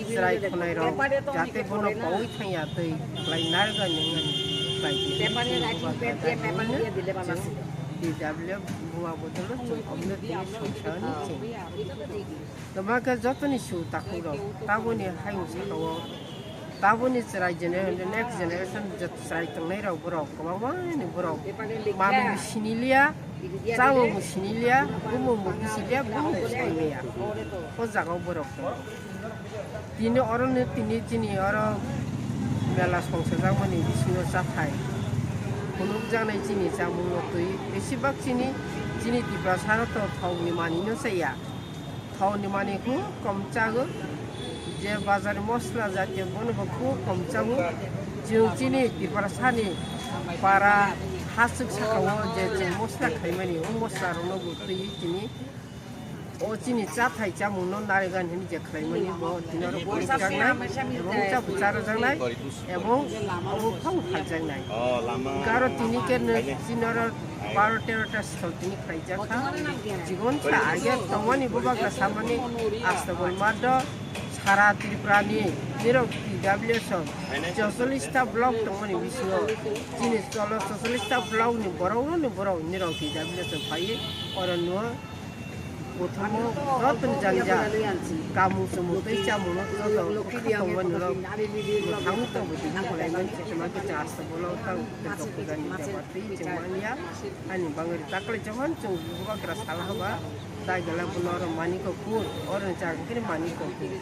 chwrai khwnairok jate bono paui thangya twi khlai narwgani wngmani khlai di. Chini bubagra chini D W F buma bodolo chwng omno tini songsa hwnwi chini. Twma khe jotoni su takhuk rok taboni hayung sakao taboni chwrai gener-, next generation je chwrai tongnai rok borok kwbangma ni borok manwi bo siniliya, chamung bo siniliya, bumung bo bisiliya, bumung bo sailiya. O jaga o borok tongo. Tini oro no tini chini oro mela songsajakmani bisingo chathai phunukjaknai chini chamung no twi besibak chini, chini Tiprasa no to thok ni manwi no chaya. Thok ni manwi khub kom chago. Je bazar ni mosla jatiyo bono bo khub kom chago. Chwng chini Tiprasa ni para hasuk sakao je chwng mosla khaimani o mosla rok no bo twi chini O chini chathai chamung no narwgani hwnwi je khlaimani bo tini oro phunukjaknai ebong chabu charajaknai ebong obo phang phaljaknai. Garo tini khe no chini oro baro tero ta sal tini khlaijak kha. Chikon sa age tongmani bubagra samani Astabol Maddo sara Tripura ni nirok T W S o chocholish ta block tongmani bisingo chini cholo chocholish ta block ni borok no ni borok nirok T W S o phaiwi oro no Bothomo joto ni jani ja kamung chumung tei chamung no joto kha tongmani rok mwthangwi tongbo tini kwlaimani se tongma khe chwng asta bolong tang tei kok puja ni jaba twi chwng manya ani bangwi taklai jokon chwng bubagra sal haba tai gala bono oro mani kok phur oro ni chang khe mani kok phur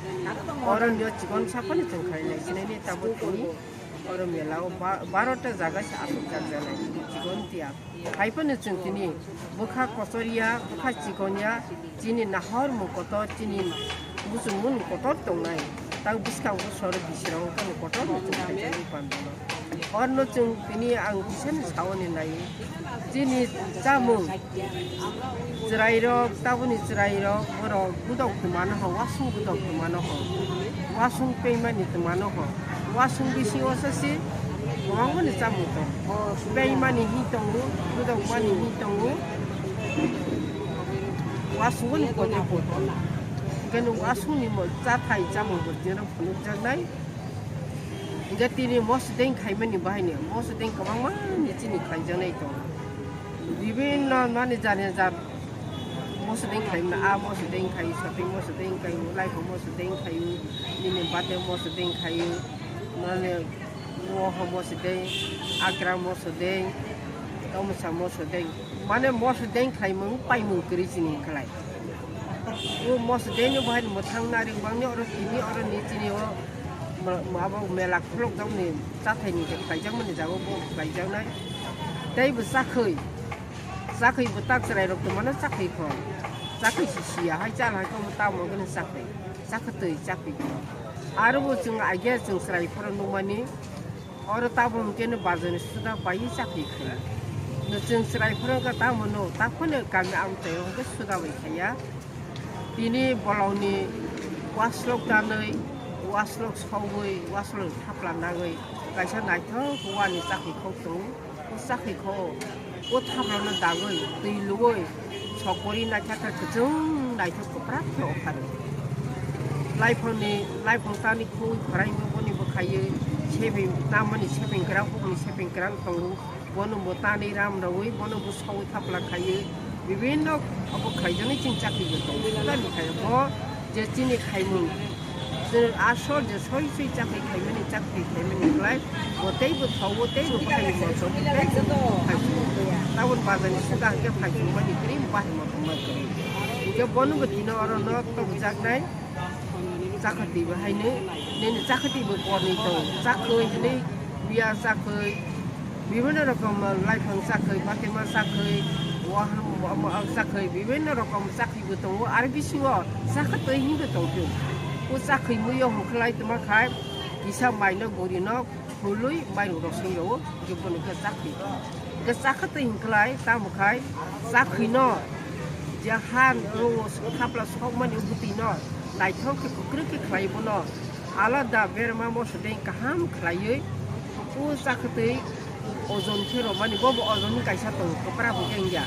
oro ni o chikon saphani chwng khainai sinai ni tabuk tini oro mela o ba-, baro ta jaga se aswk jak janai chikon tiya. Hai phano chwng tini bwkha kochor ya, bwkha chikon ya, chini nahor mung kotor, chini muchung mung kotor tongnai. Tang bwskang bwsor bisirok wngkha kotor no chwng khaijagwi pandano. Orno chwng tini ang bisani saoni nai. Chini chamung, chwrairok, taboni chwrairok, borok gudok twmano ho, wasung gudok twmano ho, wasung peimani twmano ho. Wasung bisingo sasi kwbangmani chamung tongo. Beimani hi tongo, gudokmani hi tongo. Wasungoni kotor kotor. Hingke nwng wasungni mo chathai chamung bo tino phunukjaknai. Hingke tini moso deng khaimani bahaino, moso deng kwbangmani chini khaijaknai tongo. Bibinno mani jani jat Moso deng khaimani, a moso deng khai, shopping moso deng khai, life moso deng khai, nini birthday moso deng khai, nani woho moso deng, akra moso deng, tomsa moso deng. Mane moso deng khaimung paimung kwrwi chini khlai. O moso deng ni bahai mwthang nari bangni oro tini oro ni chini o ma-, ma-, abo mela khuluk jakmani chathai ni je khlaijakmani jaga bo khlaijaknai. Tei bo chakhwi. Chakhwi bo tak chwrai rok tongmano chakhwi kho. Chakhwi si siya hai chala hai khe tamo khe chakhwi. Chakhwtwi chakhwi kho. Aro bo chwng aige chwng chwrai phoro nukmani. Oro tamo hwnkhe no bazar ni suda bai chakhwi khai. No chwng chwrai phoro khe tamo no tak phano kami amchai hwnkhe suda bai khaiya. Tini bolongni waslok tanwi, waslok sogwi, waslok thapla nagwi kaisa naithok wani chakhwi khok tongo. O chakhwi kho, o thaprokno dagwi, twi lugwi, sokori naithok khe kwchwng naithok kwprak khe o pharwi. Laiphangni, laiphang tani khwi khwraino boni bwkhaiwi, sebeng tamani sebeng kwrang, hukni sebeng kwrang tongo, bono bo tanwi ram rwwi, bono bo sogwi thapla khaiwi, bibinno abo khaijaknai chini chakri bo tongo. Sudani khai bo je chini khaimung, je asol je soi soi chakri khaimani, chakri khaimani khlai, bo tei bo thok, bo tei bo khai bo thok, bo tei bo khai bo. Tabon bazar ni suda hwnkhe phai bo mani krim bahai mo thangma krim. Hwnkhe bono bo tino oro no tongjaknai. Chakhwtwi bo haino, nini chakhwtwi bo porni tong, chakhwi hinwi, biya chakhwi, bibinno rokom laiphang chakhwi, batima chakhwi, waham, waham chakhwi, bibinno rokom chakhwi bo tongo, aro bisingo chakhwtwi hinwi tongphio. O chakhwi muiyo hwnkhlai tongma khai, kisa maino gurino, Hului mairum rok song rwo, hingke bono khe chakhwi. Hingke chakhwtwi hingkhlai, tamo khai chakhwino Ya han ro khapla sokmani bwtwi no naithok khe kwkrwi khe khlai bono alada berma moso dei kaham khlaiwi o chakwtwi ojon khe romani bo bo ojon ni kaisa tongo kwpra bo khe wngya.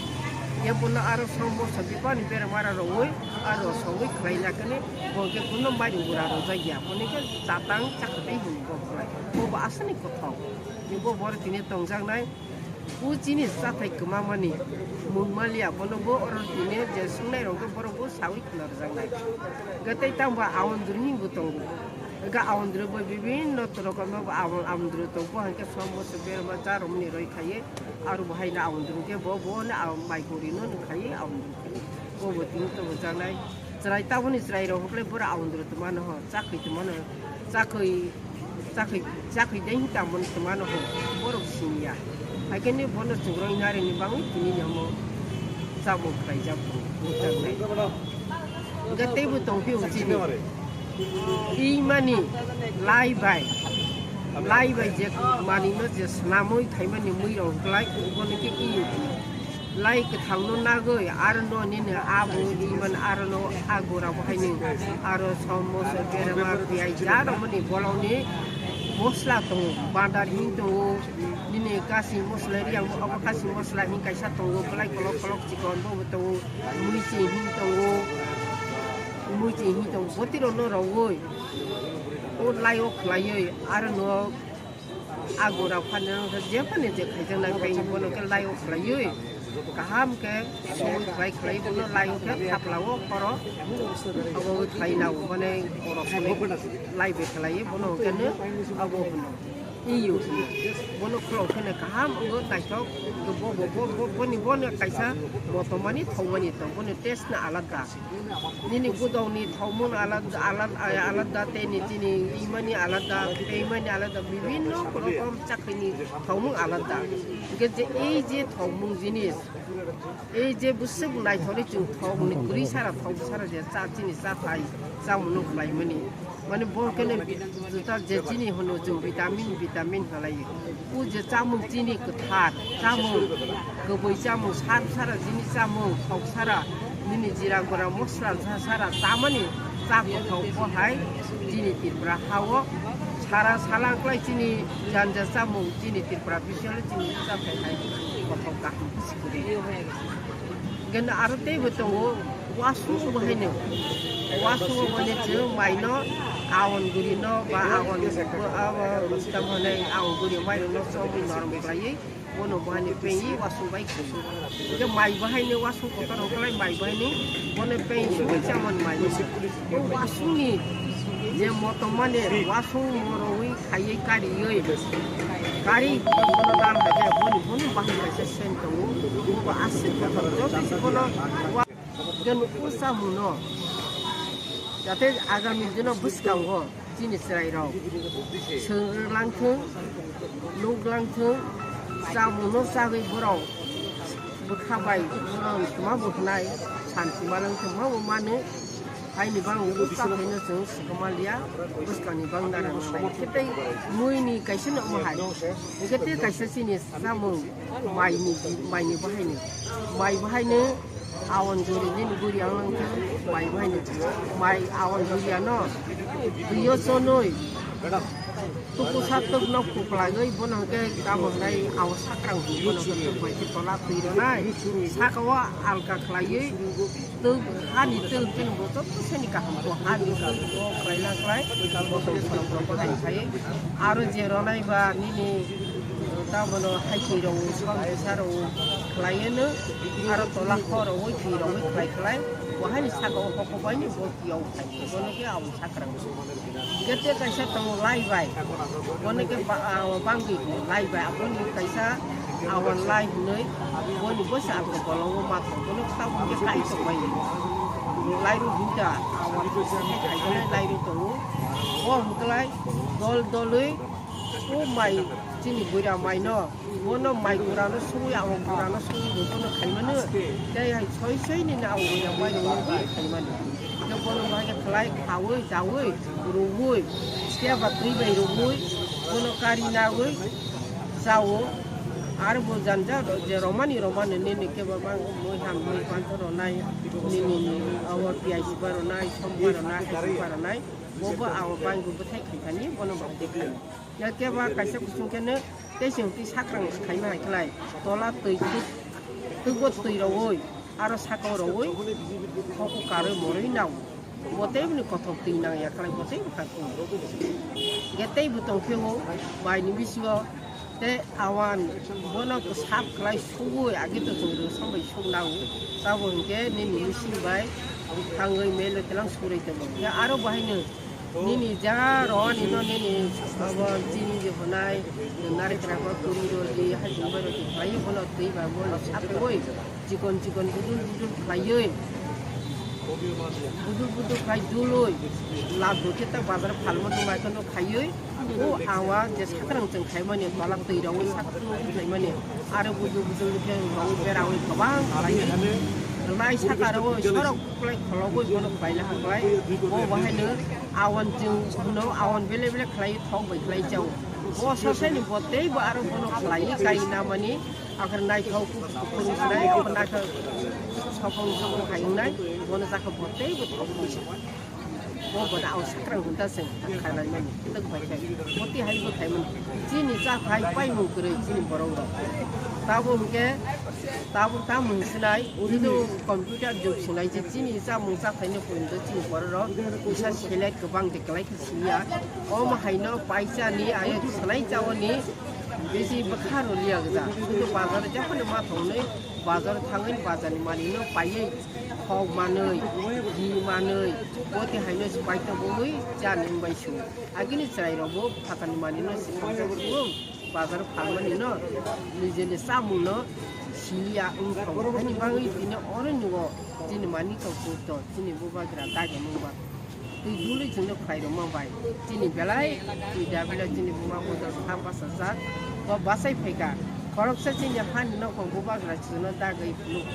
Ya bono aro som moso bibani berma ra rogwi aro sogwi khlai na khe bo khe kuno mari gura rojak ya boni khe chatang chakwtwi hwn bo khlai bo bo aswk ni kothok. Bo bor tini tongjaknai. O chini chathai kwmamani mungmaliya bono bo oro tini je swngnai rok khe borok bo sawi khna rwjaknai. Hwnkhe tei tamo ba awandru hinwi bo tongo. Hwnkhe awandru bo bibinno rokomno bo awan-, awandru tongo, hwnkhe som moso berma cha romani roi khaiwi aro bo haino awandru hwnkhe bo, bo no aw-, mai guri no nung khaiwi awandru khaiwi. Bo bo tini tongo jaknai. Chwrai taboni chwrai rok hwnkhe boro awandru twmano ho, chakhwi twmano, chakhwi, chakhwi, chakhwi dei hinwi tamo twmano ho, borok siniya. Haikhe ni bono chwng roi narini bagwi tini ni omo chamung khlaijak bo, bo jaknai. Hwnkhe teibo tongphio chini. Imani lai bai, lai bai je manwino je swnamwi khaimani mui rok hwnkhe lai, bono khe iyo. Lai kwthangno nagwi, aro no nini abo iman aro no agora bo haino aro som moso berma piyai ja romani bolongni mosla tongo, bandar hin tongo, nini kasi mosla riyang bo obo kasi mosla hin kaisa tongo, belai kolok kolok chikon bo tongo, muiching hin tongo, muiching hin tongo, botiro no rogwi o lai o khlaiwi aro no. Agora phano je phano je khaijaknai bai bono khe lai o khlaiwi kaham khe soi bai khlai bono lai o khe khaplao khoro abo khlai nao mane oro phano lai bai khlai bono khe no abo hwno iyo hwno bono khulok khe no kaham wngwi naithok bo bo bo bo boni bono kaisa motomani thongmani tong bono taste no alada. Nini gudokni thokmung alada, alada, alada, tei ni chini imani alada, tei imani alada, bibinno rokom chakhwini thokmung alada. Hingke je, ei je thokmung jinis, ei je bwswk naithokni chwng thokni kwrwi sara, thok sara je cha chini cha thai, chamungno khlaimani. Mane bo khe no juta je chini hwno chwng vitamin, vitamin halai. O je chamung chini kwthar, chamung kwbwi chamung, sar sara chini chamung, thok sara, nini jira gora mosla sa sara, tamani cha kwthok bo hai chini Tripura ha o sara salang klai chini janja chamung, chini Tripura bisalo chini chathai hai kothok kaham khe sikiri. Gana aro teibo tongo, wasung bo haino. Wasung bo haino chwng maino awon guri no ba awon bo abo tam hwnwi awon guri maino no chobwi norok khlaiwi bono bo haino pengwi wasung bai khlaiwi. Hwnkhe mai bo haino wasung kotor rok khlai mai bo haino bono pengwi sugwi chamon mai. O wasungni je motom mane wasung morowi khaiwi kariwi kari bono dal hai khe boni bono bahai kaisa sen tongo. Bo aswk kotor joto se bono wa-, je nuko samuno jate agami dino bwskango chini chwrai rok swrwng langthwng, nuk langthwng, chamungno chagwi borok bwkha bai borok ma bo hwnai santi ma langthwng ma bo mano. Haini bang bwskango chwng swkang manliya, bwskangni bang nara nai. Khe tei muini kaisa no omo hai. Hingke tei kaisa chini chamung maini, maini bahaini. Mai bahaini awon guri nini guri ang nangkhe mai bahaini. Mai awon guri ano. Iyo chonoi. Tuku satok nok kuklagwi bono hwnkhe tabok nai aw sakrang bono hwnkhe bai khe tola twi rwnai. Saka o alka khlaiwi twk hani twk khe bo joto sani kaham kho hani twk bo khlai na khlai bo tong khorok rok bo hai khai. Aro je rwnai ba nini tabono hai twi rok song kisa rok khlai no aro tola khor rok oi twi rok oi khlai khlai bo hani saka o hoko bai ni bo twi o khai bono khe aw sakrang. Gete kaisa tongo lai bai. Bono khe ba-, ah, bangwi lai bai. Aboni kaisa awan lai hinwi. Boni bwsa ako bolongo ma tong. Bono khe tabuk khe kai tong bai. Lai rw hinta awan khe kaijaknai lai rw tongo. Bo hwnkhe lai dol dolwi o mai chini buira mai no. Bono mai gurano sugwi, awa gurano sugwi bo bono khaimano. Tei hai soi soi ni na awa gura mai rokno bo khaimano. Tei bono bahai khe khlai khaui daui rwui, tei ba twi bai rwui, bono kari nagwi chao. Aro bo janja je romani romani nini kebo bang mui ham mui panto ronai, nini abo piyaj ba ronai, somba ronai, haiba ronai, bo bo ang bang bo bwthai khaikani bono bang dekha. Ya kebo kaisa kusung khe no tei sing twi sakrang khaima hai khlai, tola twi twi twi bo twi rowoi, aro saka rowoi, hoku karwi morwi nao. Bo tei bini kothok twi nang ya khlai bo tei bwkha kung. Ge tei bo tong phio bai ni bisingo tei awan bono sap khlai suwi agi to chung rw sambai suk nang. Tabo hinkhe nini machine bai thangwi melo telang surai tongo. Ya aro bahai no nini ja ro ani no nini abo chini je honai nari kra ko turi ro di hai jumbai ro di khlai bono twi ba bono sap wi. Chikon chikon budul budul khlaiwi, budul budul khlai dului, lab dukhe ta bazar phalma duma kheno khaiwi, o awa je sakrang chwng khaimani, tola twi rogwi sakrang khaimani, aro budul budul khe rogwi berawi kwbang khlaiwi, rwnai saka rogwi sorok kwlai khologwi bono khlaina hwnbai, o bahaino awan chwng hwno awan bele bele khlaiwi thok bai khlai chao, o sasani bo tei bo aro bono khlaiwi kai namani. Akhar naithok phunuknai, akhar naithok sokong sokong khainai, bono jakha bo tei bo thok phunuknai. Bo bono ang sakrang hwnta se khainai mani, twk bai khe. Boti hai bo khaimani. Chini cha thai paimung kwrwi chini borok rok. Tabo hwnkhe, tabo tamung sinai, ujung computer jug sinai je chini chamung cha thaino poito chini borok rok. Usa select kwbang de kwlai. Siya, omo haino paisa ni ayo sanai chao ni bisi bwkha rw liya gda. Sudu bazar jahani ma thongnai bazar thangwi bazar ni mani no paiwi khok manwi, di manwi, boti haino sipai to bumwi cha nung bai su. Agini chwrai rok bo phatar ni mani no sipai to bumwi bazar phalmani no nijeni chamung no siya wng thong. Ani bangwi tini oro nugo chini mani to kuto chini bubagra dagi mungba. Twi dului chwngno khlai rwma bai chini belai twi dabila chini buma bodol kha bachajak. Bo bachai phaikha. Khoroksa chini hani nokhong bubagra chwngno dagwi phunuk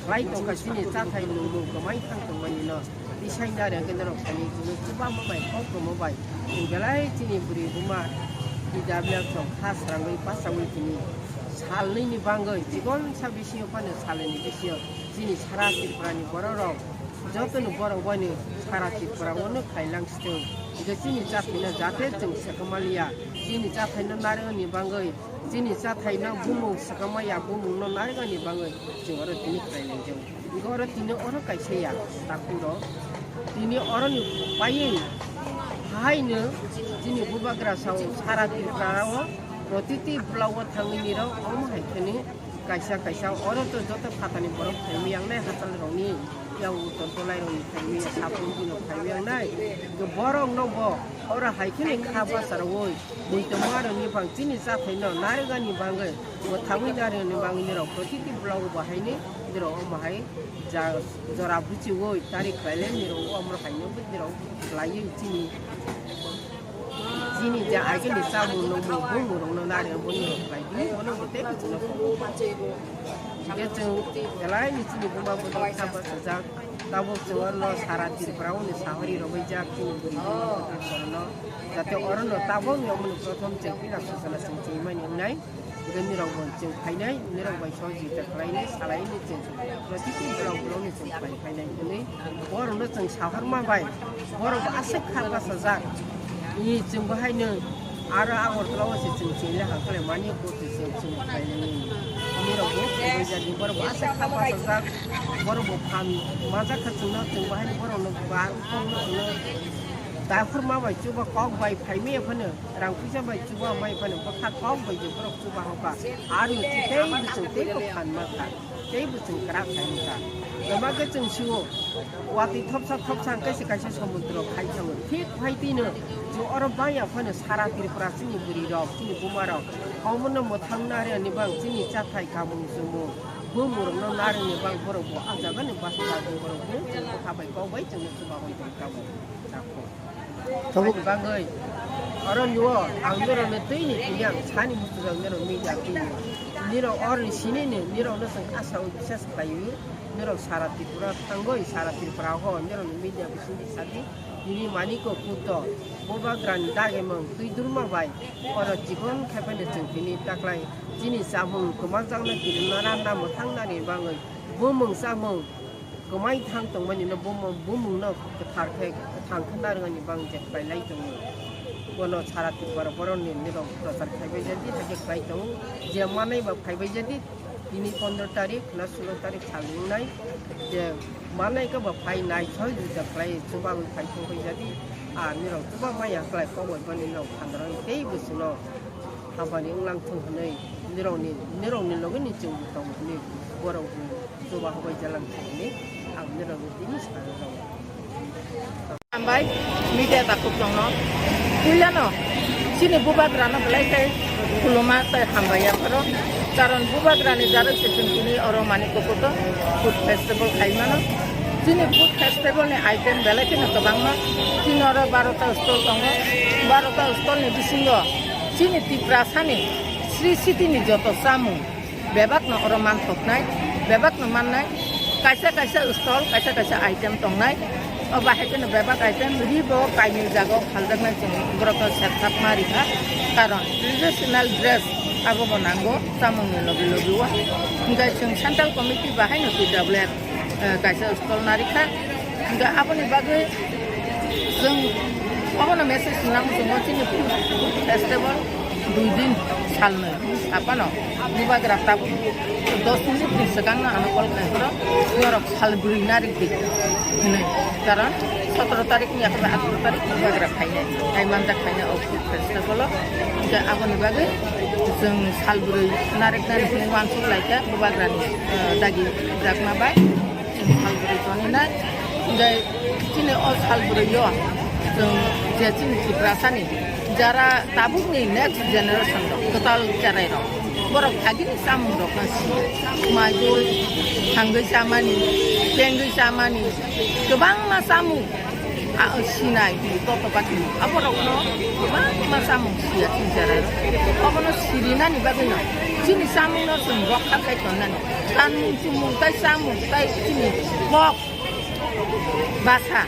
khlai tongkha chini chathai nungmung kwmai thang tongmani no. Tisai narwkhe norok sani chwngno chubama bai kok rwma bai chini belai chini bwrwi buma twi dabila chwng kha srangwi bachaui tini salnwini bangwi chikonsa bisingo phano salnwini bisingo chini sara Tripurani bororok Jotono borok bai ni sara Tripura o no khailang sitwng. Hingke chini chathai no jate chwng swkang maliya. Chini chathai no narwkni bangwi, chini chathai no bumung swkang maya, bumung no narwkni bangwi chwng oro tini khlai lai jago. Hingke oro tini oro kaisa ya, takhuk rok. Tini oro ni paiwi hai no chini bubagra sao sara Tripura o protiti block o thangwi ni rok omo hai khe ni Kaisa kaisa oro to joto phatani borok phaimwi yangnai hachal rokni, yang uttor tolai rokni phaimwi, sapung bino phaimwi yangnai. Borok no bo oro hai kheno kha bacharaui, muitoma rokni bang chini chathai no narwkani bangwi, mwthangwi narwkni bangwi nirok protiti block bo haini nirok omo hai ja-, jora buchiui tari khlailai nirok omo hai no nirok khlaiwi chini. Chini je agini chamung nungmung bumung rokno nari boni rok khlai di, bono bo tei kuchukno tongo. Hingke chwng belai ni chini buma bodol kha bachajak, tabuk chwng oro sara Tripura o ni sahori rogwi jak chini bwrwi buma bodol korokno. Jate oro no tabuk ni omo ni prothom chwng pila suchana chwng chini mani wngnai. Hingke nirok bo chwng phainai, nirok bai sohojogita khlainai, salainai chwng. Protiti borok borokni chwng pai phainai hwnwi borokno chwng sahorma bai, borok bo aswk kha bachajak. I chwng bo haino aro Agartala o se chwng chwng le hangkhe mani bo se chwng chwng phainai. Nirok bo chwng jani borok bo aswk kha bachajak, borok bo phan majak kha chwngno chwng bo haino borokno ba phone no chwngno daphurma bai chuba kok bai phaimaya phano. Rang puisa bai chuba mai phano bwkha kok bai je borok chuba hoka. Aro tei bwswng tei bo phan ma kha. Tei bwswng kwrak khai wngkha. Kwma khe chwng sio watwi thopsa thopsa hwnkhe se kaisa somudro khai thango. Thik phai tino je oro bangya phano sara Tripura chini bwrwi rok, chini buma rok. Omono mwthang nari ani bang chini chathai kamung chumung. Bumung rokno nari ni bang borok bo ah jaga ni basa borok bo chwng bwkha bai kok bai chwngno chuba hoi tong tamo. Tabuk bangwi Oro nio ang norokno twi ni twi ang sani muchungo norok media twi ni. Nirok oroni sini ni nirok no chwng asa o bisas khlai o. Nirok sara Tripura thangwi sara Tripura ho nirok ni media bising di sadi. Nini maniko kuto Bubagra ni dagi mung twi durma bai oro chikon khe phai no chwng tini taklai chini chamung kwmajak no kirima ranna mwthang nani bangwi bumung chamung kwmai thang tongmani no bumung, bumung no kwthar khe kwthang khe narwknani bang je khlai lai tongo. Bono sara Tripura borok ni nirok prochar khai bai jadi, hai khe khlai tongo. Je manai ba phai bai jadi, tini pondro tarik na sulo tarik sal wngnai. Je manai khe ba phai nai soi juda khlai chuba wi phai thang bai jadi. A nirok chuba maya khlai kok bai bani nirok phandra tei bwswk no. Hampani wnglang thung hwnwi nirokni, nirokni logi ni chwng bo tong hwnwi borok bo chuba hobai jalang thung hwnwi ang nirokno tini sana rw. Hambai media takhuk tongno. Puilano chini Bubagrano belai khe khuluma tei hambai ya oro. Karon Bubagrani jarwk se chwng tini oro Manik Kokoto food festival khai mano. Chini food festival ni item belai kheno kwbangma. Chini oro barota stall tongo. Barota stall ni bisingo chini Tiprasani Sri City ni joto chamung bebakno oro manthoknai, bebakno mannai, kaisa kaisa stall, kaisa kaisa item tongnai. O bahai kheno bebak item ribo kainwi jagao phaljaknai chwng borokno serthapma rikha. Karon traditional dress abobo nango chamungni logi logi o. Hinkhe chwng central committee bahaino T W F eh, kaisa stall narikha. Hinkhe aboni bagwi chwng obono message nang chwngno chini food festival dui din salnwi apano Bubagra tabuk dos minute ni swkangno ano call khai horo norok sal bwrwi narikdi hinwi. Karon sotoro tarik ni yakhai atharo tarik Bubagra khainai, hai manjak khainai o food festival o. Hinkhe aboni bagwi chwng sal bwrwi nariknani hinwi uansuk laikha Bubagrani, eh, dagi jakma bai. Chini sal bwrwi toninai. Hinkhe chini o sal bwrwio chwng je chini Tiprasani jara tabukni next generation rok kwtal cherai rok borok agini chamung rokno si. Majul thangwi chamani, tengwi chamani kwbangma chamung. A, sinai, toto pati. Aborokno kwbangma chamung siya chini cherai rok. Obono sirinani bagwino chini chamungno chwng rokha khai tonnani. Kanmung chumung tai chamung tai chini kok basa.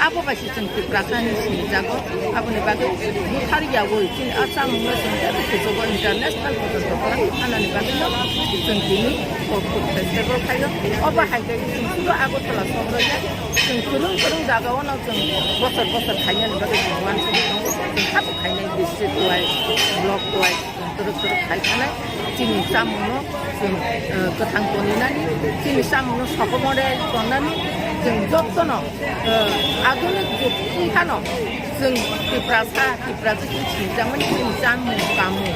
Abo bai se chwng Tiprasani sinijago. Aboni bagwi buthar yaui chini a chamungno chwng tei kuchugo international porjonto kwlangwi phanani bagwino chwng tini o food festival khaio. Obo hai khe chwng sudu Agartala sohoro ya. Chwng kwrwng kwrwng jagao no chwng bosor bosor khainani bagwi chwng uansugwi tongo. Chwng khabu khainai district wise, block wise, chwng kwrwk kwrwk khai thanai. Chini chamungno chwng, eh, kwthang toninani, chini chamungno sokomore tonnani, chwng jotono, eh, adhunik jug wngkhano chwng Tiprasa, Tiprasa chwng sinijakmani chini chamung kamung,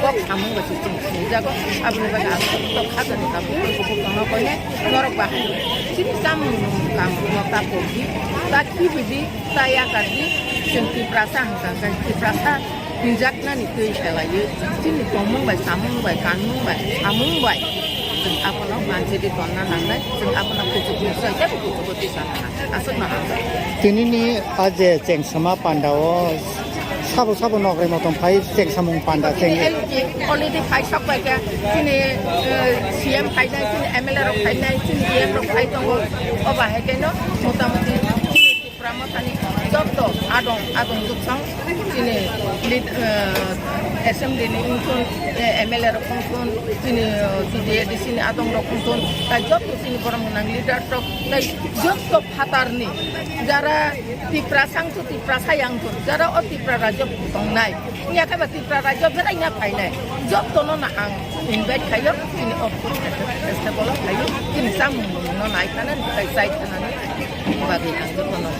kok samung bai se chwng sinijago. Aboni bagwi ang joto khajani tabuk kubuk tongna koinai. Norok bahai chini chamung nung kam no ta pokdi, ta kibidi, ta yakardi, chwng Tiprasa hwnkha khe Tiprasa hinjaknani twi khelaiwi chini tongmung bai, chamung bai, kanmung bai, samung bai chwng abono manjedi tonna nangnai, chwng abono kuchukni soi teibo kuchugo tisa nang aswkno hamjak. Tinini a je chengsama pandao sabo sabo nokrai motom phai chengsamung panda cheng. Chini L G already phai sok bai kha. Chini, eh, C M phainai, chini M L A rok phainai, chini D M rok phai tongo. O bahai khe no motamuti chini Tipra Mothani joto adong, adong duksong chini lead, eh, assembly ni wngthun, eh, M L A rok wngthun, chini, eh, T D A D C ni adong rok wngthun, tai joto chini borok gwnang leader rok, tai joto phatarni jara Tiprasa wngthun, Tiprasa ya wngthun, jara o Tipra rajyo tongnai, wngya khe ba Tipra rajyo berai na phainai, jotono no ang invite khaio, chini o festival o khaio, chini chamung no nai khanani, tai chai khanani bagwi ang jotono.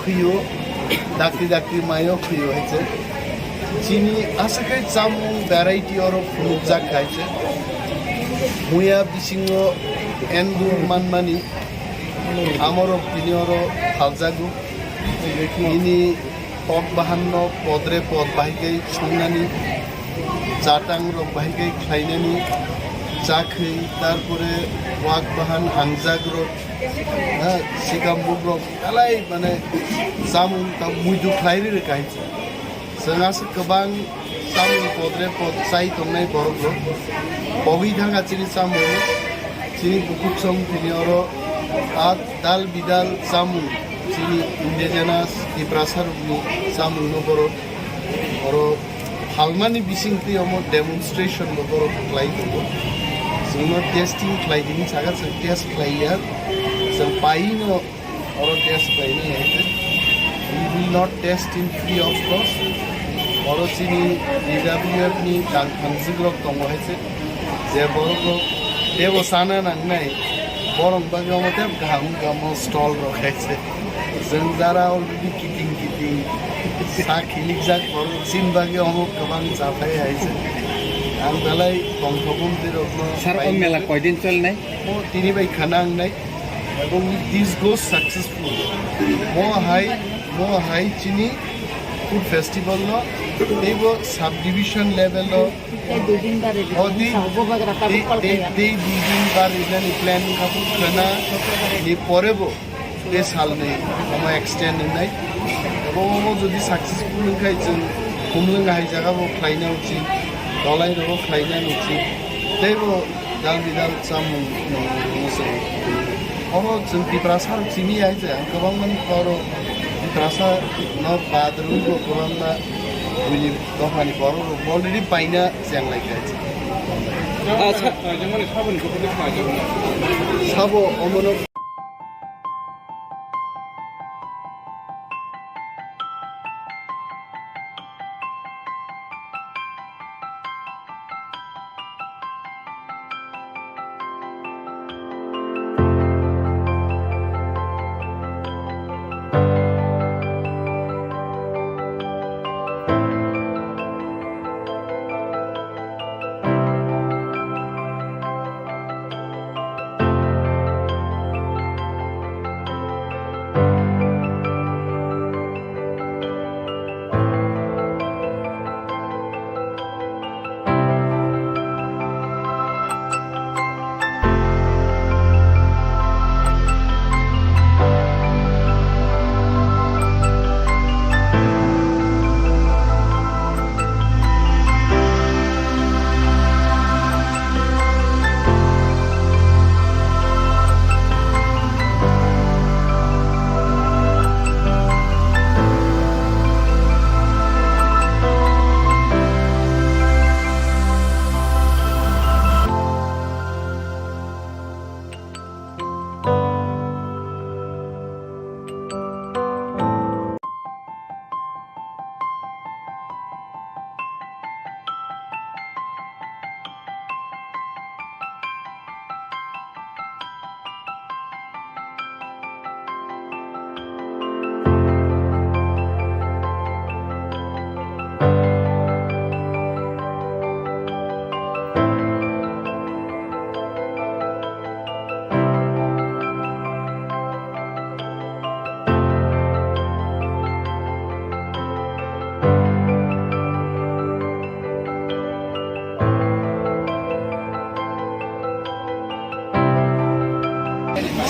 Khwio, dakti dakti mayo khwio hai se. Chini aswk khe chamung variety oro phunukjak hai se. Muya bisingo endur manmani amorok tini oro phaljago. Ini tok bahanno podre pod bahai khe songnani, chatang rok bahai khe khlainani, chakhwi, tarpore wak bahan hangjak rok, ha, sikambuk rok, alai mane chamung ta muidu khlai ri rwkha hai se. Chwng aswk kwbang chamung podre pod chai tongnai borok rok. Pogwi thangkha chini chamung, chini bukhuk song tini oro a dal bidal chamung, chini indigenous Tiprasa rokni chamung no borok oro phalmani bising twi omo demonstration bo borok khlai tongo. Chwngno testing khlai di hinwi saka, chwng test khlai ya, chwng pai no oro test khlainai hai khe. We will not test in free of cost. Oro chini D W F ni tang thangjwk rok tongo hai se. Je borok rok tebo sana nangnai, borok bagwi omo tebo kaham wngkha omo stall rok hai se. Chwng jara already kiting kiting sa khilikjak borok chini bagwi omo kwbang chathai hai se. Ang belai tongthok bumtwi rokno Sir, o pai mela mano. Koidin cholnai? O tini bai khana wngnai. Ebong this goes successful. Mo hai, mo hai chini food festival no teibo subdivision level no. Tei dui din bari o di, di, di, di dui din bari nani plan wngkha, khana ni pore bo tei salni omo extend wngnai. Ebong omo jodi successful wngkhai, chwng Khumlwng hai jaga bo khlaina uchit, Dolai rogo khlaina uchit. Teibo dal bidal chamung, mm, se. Oro chwng Tiprasa rok simi hai se, ang kwbangma ni oro Tiprasa no bad rwui bo kwbangma buini dophani borok rok already paina cheng lai kha. Ah, sa- Sabo omono.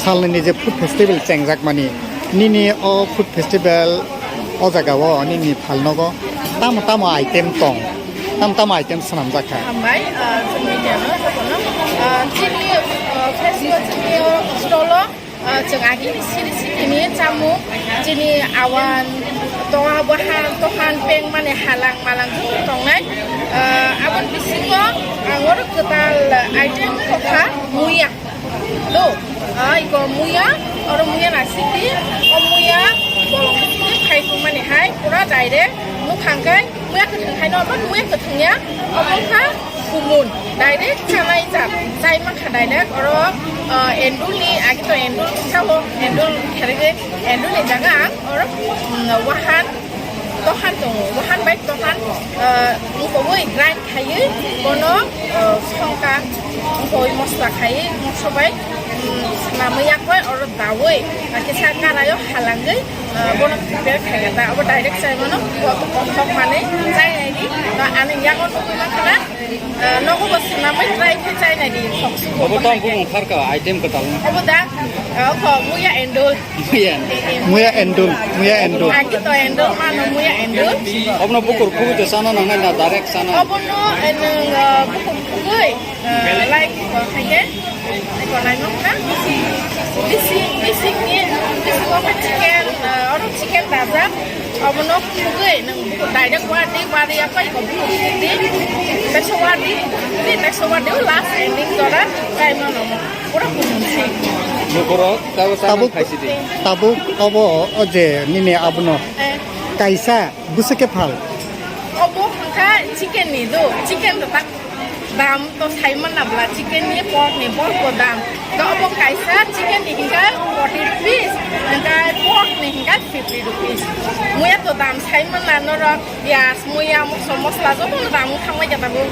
Salnini je food festival chengjakmani, nini o food festival o jagao nini phalnogo tamo tamo item tong, tamo tamo item swnamjak kha? Hambai, ah, chwng media no jotono, ah, chini, ah, festival chini o stall o, ah, chwng agini siri sitini chamung, chini awan, toha, bohan, tohan, peng mani halang malang joto tongnai. Ah, aboni bisingo ang oro kwtal item tongkha muya. Do, ah, iko muya, oro muya na siti, o muya bolong siti phai tongmani hai, pura direct nukhang kai, muya kwthwng hai no, but muya kwthwng ya, omo kha, Kumun, direct chanai jak, chai mankha direct, oro, ah, endul ni, agi to endul sao, endul kherege, endul ni jaga ang, oro, mm, wahan, tohan tongo, wahan bai tohan, ah, wngkogwi grind khaiwi, bono, ah, songka, wngkogwi mosla khaiwi, mokso bai, mm, swnamwi yakwi, oro dawi, ah, kisa karaio halangwi, ah, bono prepare khaikha ta, abo direct chai mano, kothok manwi chai naidi, ah, ani yago nugwi mankha na, Ah, nogo bo swnamwi try khe chai naidi, khoksu bo Obo tamo bahai khe. Bumung kharka item kwtal no. Obo da, ah, kho, muya endol. Muya endol. Muya endol, muya endol. Agi to endol, mano muya endol. Obono bukur khugwi to chana nangnai na, direct chana? Obono, eh, nwng, ah, bukur khugwi, ah, like, ko khaikhe, ko naimok na. Bisi, bisi ni, bisi ko chicken, ah, oro chicken dajak. Obono khugwi nwng direct wardi, wardi apai ko bini khugwi. Teksa wardi, khugwi, teksa wardi o last ending jora kai mano. Pura khugwi si. Bukurok, tabo chana Tabuk, khaisidi. Tabuk obo o je nini abono Eh. Kaisa bwswk ke phal. Obo hwnkha chicken ni do, chicken to tak dam to sai manna bla, chicken ni, pork ni, pork bo dam. To obo kaisa chicken ni hingka forty rupees, hingka pork ni hingka fifty rupees. Muya to dam sai manna norok, piyaj, muya, moso, mosla joto no dam thangbai khe tabuk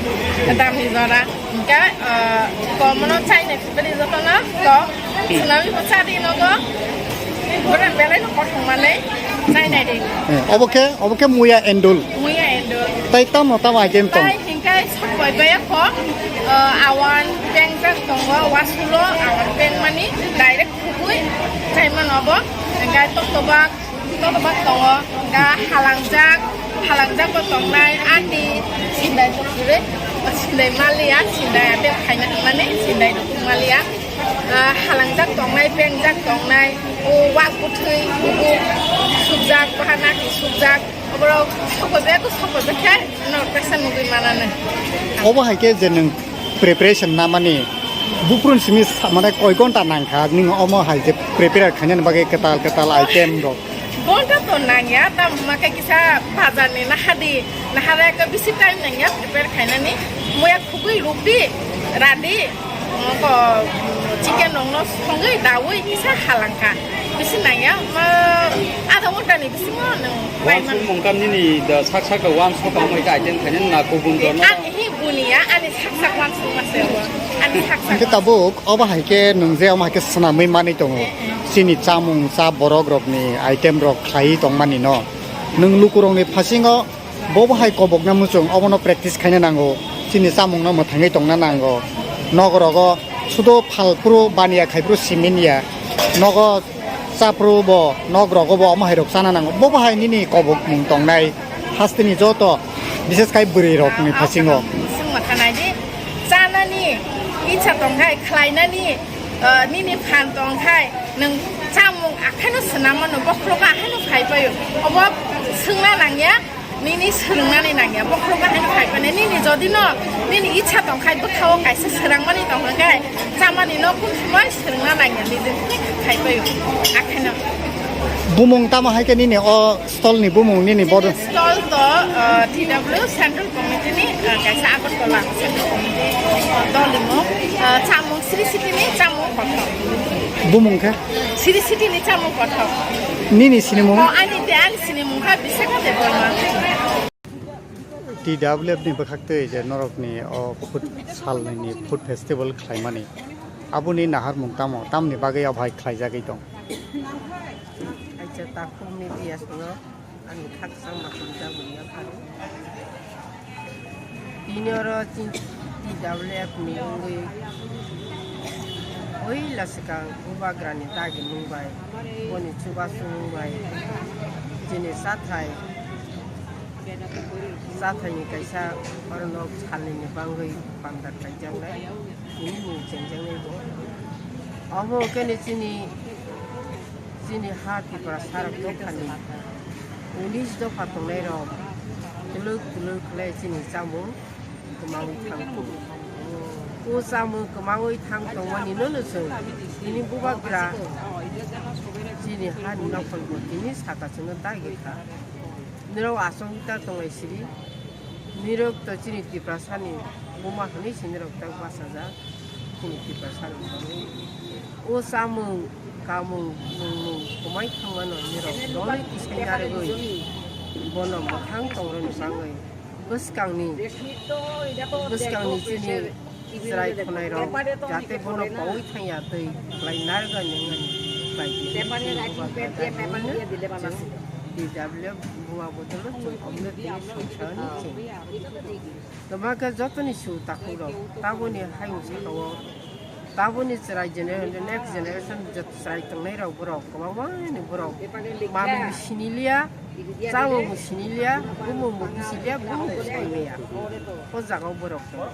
dam ni jora. Hingka, ah, kom no chai nai phibri joto no kom. Swnamwi bo cha di nogo. Bora belai no kothok manwi chai nai di. Eh, obo khe, obo khe muya endul. Muya endul. Tai tamo tamo item tong. Tai hingkai sokoi baya kho, ah, awan pengjak tongo, wasulo awan pengmani direct khugwi chai mano bo. Hingkai tokto bak, tokto bak tongo, hingka halangjak, halangjak bo tongnai, ati sindai tokjwk, sindai maliya, sindai ate phaina hwnmani sindai rok maliya. Ah, halangjak tongnai, pengjak tongnai, o wak bwthwi, kubuk sukjak, bahana sukjak, oborok sokojak, sokojak khe norok teksa nugwi mananw. Obo hai khe je nwng preparation namani, buphuruni simi sa-, mane koi ghonta nangkha, nwng omo hai je prepare khainani bagwi kwtal kwtal item rok? Ghonta to nangya, tamo hwnba khe kisa bazar ni nahadi, nahara ekka bisi time nangya prepare khainani. Muya khugwi rukdi, radi, oko chicken rokno songwi dawi kisa halangkha. Bisi nangya, ma, adha ghonta ni bisingo nwng pai mano. Wansuk mungkam nini da sak sak da wansuk tamo ika item khainani na kubun dorno. Ani hi buniya, ani sak sak wansuk mase obo, ani sak sak. Hingke tabuk obo hai khe nwng je omo hai khe swnamwi manwi tongo. Eh, eh. Chini chamung cha borok rokni item rok khlaiwi tongmani no. Nwng lukurokni phasingo bobo hai kobokna muchung obono practice khaina nango. Chini chamungno mwthangwi tongna nango. Nogorogo sudo phalphuru baniya khaiphuru siminiya. Nogo chaphuru bo, nok rogo bo omo hai rok chana nango. Bobo hai nini kobok mung tongnai hasteni joto, bises khai bwrwi rokni phasingo. Sung ma khanai di, chanani icha tongkhai, khlainani, ah, nini phan tongkhai, nwng chamung akhaino swnam mano, bokhorogo akhaino phai paio. Obo swngna nangya. Nini swrwngnani nangya, bokhorok bahai no phai phano, nini jodi no, nini icha tong khai bwkha o kaisa swrangmani tong hwn khe, chamani no kun sumai swrwngna nangya, nijin khai paio, akheno. Bumung tamo hai khe nini o stall ni bumung nini bodo? Stall to, uh, T W Central Committee ni, uh, kaisa Agartala Central Committee dol ni mung, uh, chamung Sri City ni chamung kothok. Bumung khe? Sri City ni chamung kothok. Nini sinimung? O, ani de, ani sinimung kha Bisakha Debbarma. T W F ni bwkhak twi je norokni o food salni ni food festival khlaimani, aboni naharmung tamo, tamni bagwi o bahai khlaijagwi tong? Acha takhuk media sino. Ani khakchangma hamjakmani yapharo. Tini oro chini T W F ni wngwi puila swkang bubagrani dagimung bai, boni chubasungmung bai chini chathai, chathaini kaisa oro nok salnini bangwi panda khaijaknai. Tini ni chengjaknai bo. Omo khe ni chini, chini ha Tripura sarok dophani unis dopha tongnai rok tuluk tuluk khlai chini chamung kwmangwi thang tongo. O chamung kwmangwi thang tongmani no no chwng tini bubagra chini ha ni nokhorbo tini saka chwngno dagi kha. Norok achomwi ta tonglai sidi. Nirok to chini Tiprasani buma hwnwi se nirok tak bachajak, chini Tiprasani bagwi. O chamung, kamung, nungmung kwmai thangmano nirok doli tisai narwgwi bono mwthang tongrwni bagwi bwskangni, bwskangni chini chwrai khwnairok jate bono kowi thangya twi khlai narwgani wngmani khlai twi chini bubagra chwng T W F buma bodolo chwng omno tini songsanani chwng. Toma khe jotoni su takhuk rok taboni hayung sakao taboni chwrai gener-, next generation jot chwrai tongnai rok borok kwbangma ni borok manwi siniliya, chamung siniliya, bumung bo siniliya, bumung bo siniliya. O jaga o borok tongo.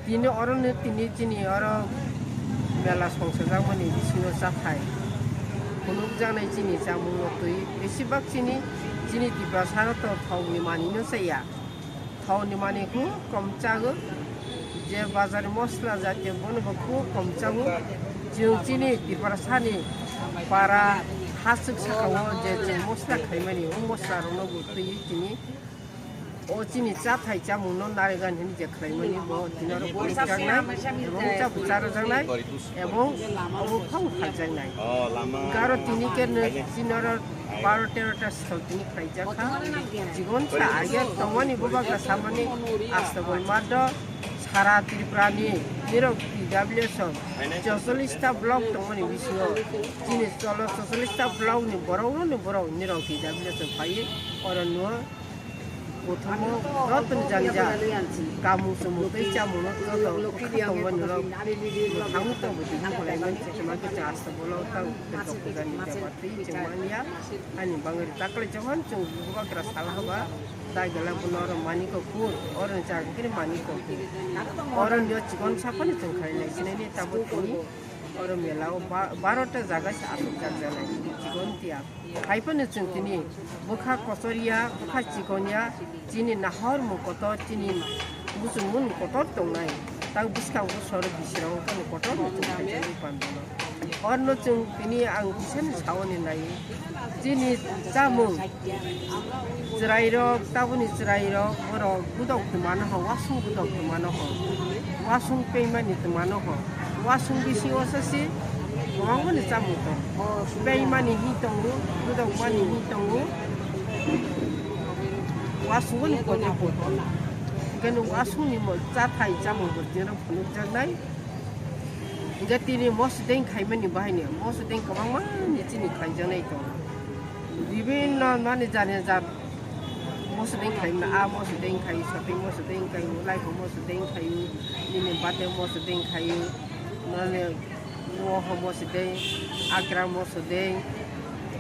Tini oro no tini chini oro mela songsajakmani bisingo chathai phunukjaknai chini chamung no twi besibak chini, chini Tiprasa rok to thok ni manwi no chaya. Thok ni manwi khu kom chago, je bazar ni mosla jatiyo bono bo khu kom chago. Chwng chini Tiprasa ni para hasuk sakao je chwng mosla khaimani o mosla rok no bo twi tini o chini chathai chamung no narwgani hwnwi je khlaimani bo tini oro phunukjaknai ebong chabu charwjaknai ebong obo phang khaljaknai. Garo tini khe no chini oro baro tero ta sal tini khlaijak kha. Chikon sa age tongmani bubagra samani Astabol Maddo sara Tripura ni nirok T W S o chocholish ta block tongmani bisingo chini cholo chocholish ta block ni borok no ni borok nirok T W S o phaiwi oro no Kothomo rotoni janja kamung chumung tei chamung no joto kha tongmani rok mwthangwi tongwi tongmani chwng Astabol o tang tei kok pujani jaba twi chwng manya ani bangwi taklai jokhon chwng bubagra sal haba dagela bono oro maniko kur oro ni chang khe maniko kur oro ni chikon saphani chwng khailai sinai ni tabuk tini oro mela o ba-, baro ta jaga se aswk jak janai chikon tiya. Hai phano chwng tini bwkha kochor ya, bwkha chikon ya, chini nahor mung kotor, chini muchung mung kotor tongnai. Tang bwskang bwskango bisirok tamo kotor no chwng khaijagwi pandano. Orno chwng tini ang bisani saoni nai. Chini chamung chwrairok, taboni chwrairok, borok gudok twmano ho, wasung gudok twmano ho, wasung peimani twmano ho. Wasung bisingo se se kwbangmani chamung tongo. Beimani hi tongo, gudokmani hi tongo. Wasungni kotor kotor. Hingke nwng wasungni mo chathai chamung bo tino phunukjaknai. Hingke tini mosodeng khaimani bahaino mosodeng kwbangmani chini khlaijaknai tongo. Bibinno nani jani jat mosodeng khaimani, a mosodeng khaio, sotwi mosodeng khaio, laipho mosodeng khaio, nini bate mosodeng khaio, nani Moho mosodeng, akra mosodeng,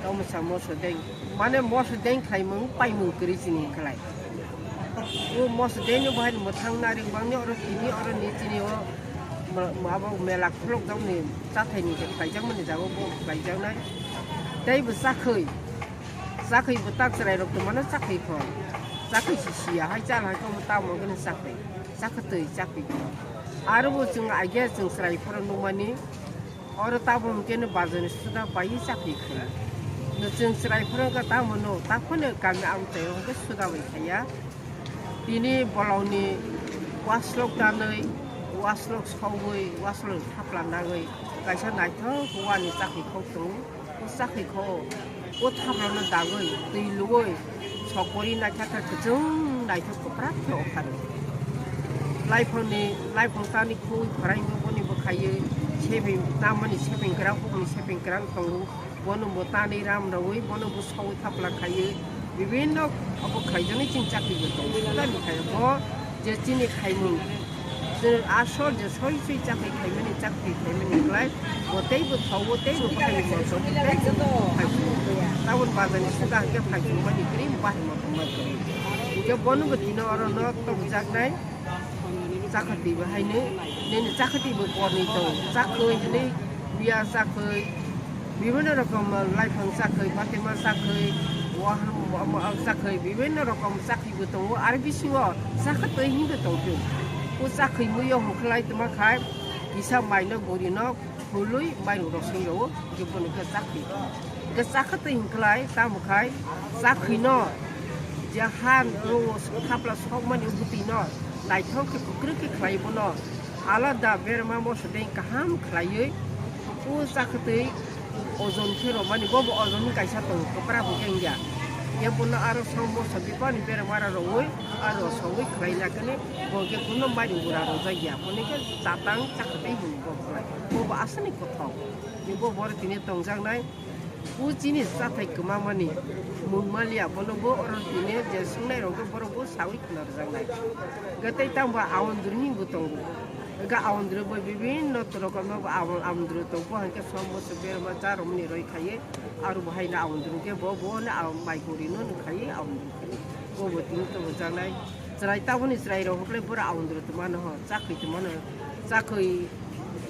tomsa mosodeng. Mane mosodeng khlaimung paimung kwrwi chini khlai. O mosodeng no bahai mwthang nari bangni oro tini oro ni chini o ma-, ma-, abo mela khulok jakni chathai ni je khlaijakmani jaga bo khlaijaknai. Tei bo chakhwi, chakhwi bo tak chwrai rok tongmano chakhwi kho. Chakhwi si siya hai chal hai tamo tamo gani chakhwi. Chakhwtwi chakhwi kho. Aro bo chwng agia chwng chwrai phoro nukmani. Oro tabuk hwnkhe no bazar ni suda bai chakri khaio. No chwng chwrai phano wngkha tamo no, takhwno kami amchaio hwnkhe suda bai khaiya. Tini bolongni waslok tanwi, waslok sogwi, waslok thapla nagwi kaisa naithok wani chakri khok tongo. O chakri kho o thaplano dagwi twi lugwi sokori naithok khe kwchwng naithok kwprak khe o kharwi. Laiphangni, laiphang tani khugwi khwraino boni bwkhaiwi sepeng tamani sepeng kwrang, bukni sepeng kwrang tongo. Bono bo tanwi ram rwwi, bono bo sogwi thapla khaiwi, bibinno abo khaijaknai chini chakri bo tongo. Sudani khai bo je chini khaimung, je asol je soi soi chakri khaimani, chakri khaimani khlai, bo tei bo thau, bo tei bo phai bo thau, bo tei bo phai bo. Tabon bazar ni suda hwnkhe phai bo mani kwrwi, bahai bo tongma kwrwi. Hwnkhe bono bo tino oro no tongjaknai. Chakhwtwi bo haino, nini chakhwtwi bo korni tong, chakhwi hinwi, biya chakhwi, bibinno rokom laiphang chakhwi, batima chakhwi, waham, waham chakhwi, bibinno rokom chakhwi bo tongo, aro bisingo chakhwtwi hinwi tongphio. O chakhwi muiyo hwnkhlai tongma khai, kisa maino gurino, Hului mairum rok soi rwo, hingke bono khe chakhwi. Hingke chakhwtwi hwnkhlai, tamo khai chakhwino Ya han ro thapla sokmani bwtwi no naithok khe kwkrwi khe khlai bono alada berma moso dei kaham khlaiwi o chakwtwi ojon khe romani bo bo ojon ni kaisa tongo kwpra bo khe wngya. Ya bono aro song moso bipani berma ra rogwi aro sogwi khlai na khe bo khe kuno mari ura rojak ya boni khe chatang chakwtwi hwn bo khlai bo bo aswk ni kothok. Bo bor tini tongjaknai. O chini chathai kwmamani mungmaliya bono bo oro tini je swngnai rok borok bo sawi khna rwjaknai. Hwnkhe tei tamo awandru hinwi bo tongo. Hwnkhe awandru bo bibinno rokomno bo awan-, awandru tongo, hwnkhe som moso berma cha romani roi khaiwi aro bo haino awandru hwnkhe bo, bo no aw-, mai gori no nung khaiwi awandru khaiwi. Bo bo tini tongo jaknai. Chwrai taboni chwrai rok hwnkhe boro awandru tongmano ho, chakhwi tongmano, chakhwi,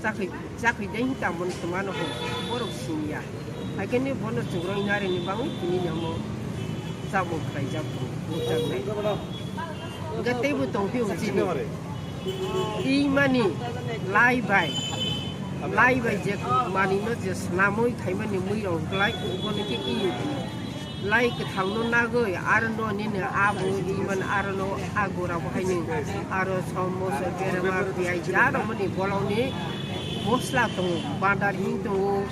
chakhwi, chakhwi dei hinwi tamo tongmano ho, borok siniya. Haikhe ni bono chwngro inarini bagwi tini ni omo chamung khlaijak, bujaknai. Hwnkhe teibo tongphio chini. Imani lai bai, lai bai je manwino je snamwi khaimani mui rok hwnkhe lai, bono khe iyo. Lai kwthangno nagwi, aro no nini abo iman, aro no agora bo haino, aro som moso berma piyai ja romani bolongni mosla tongo, bandar hing tongo,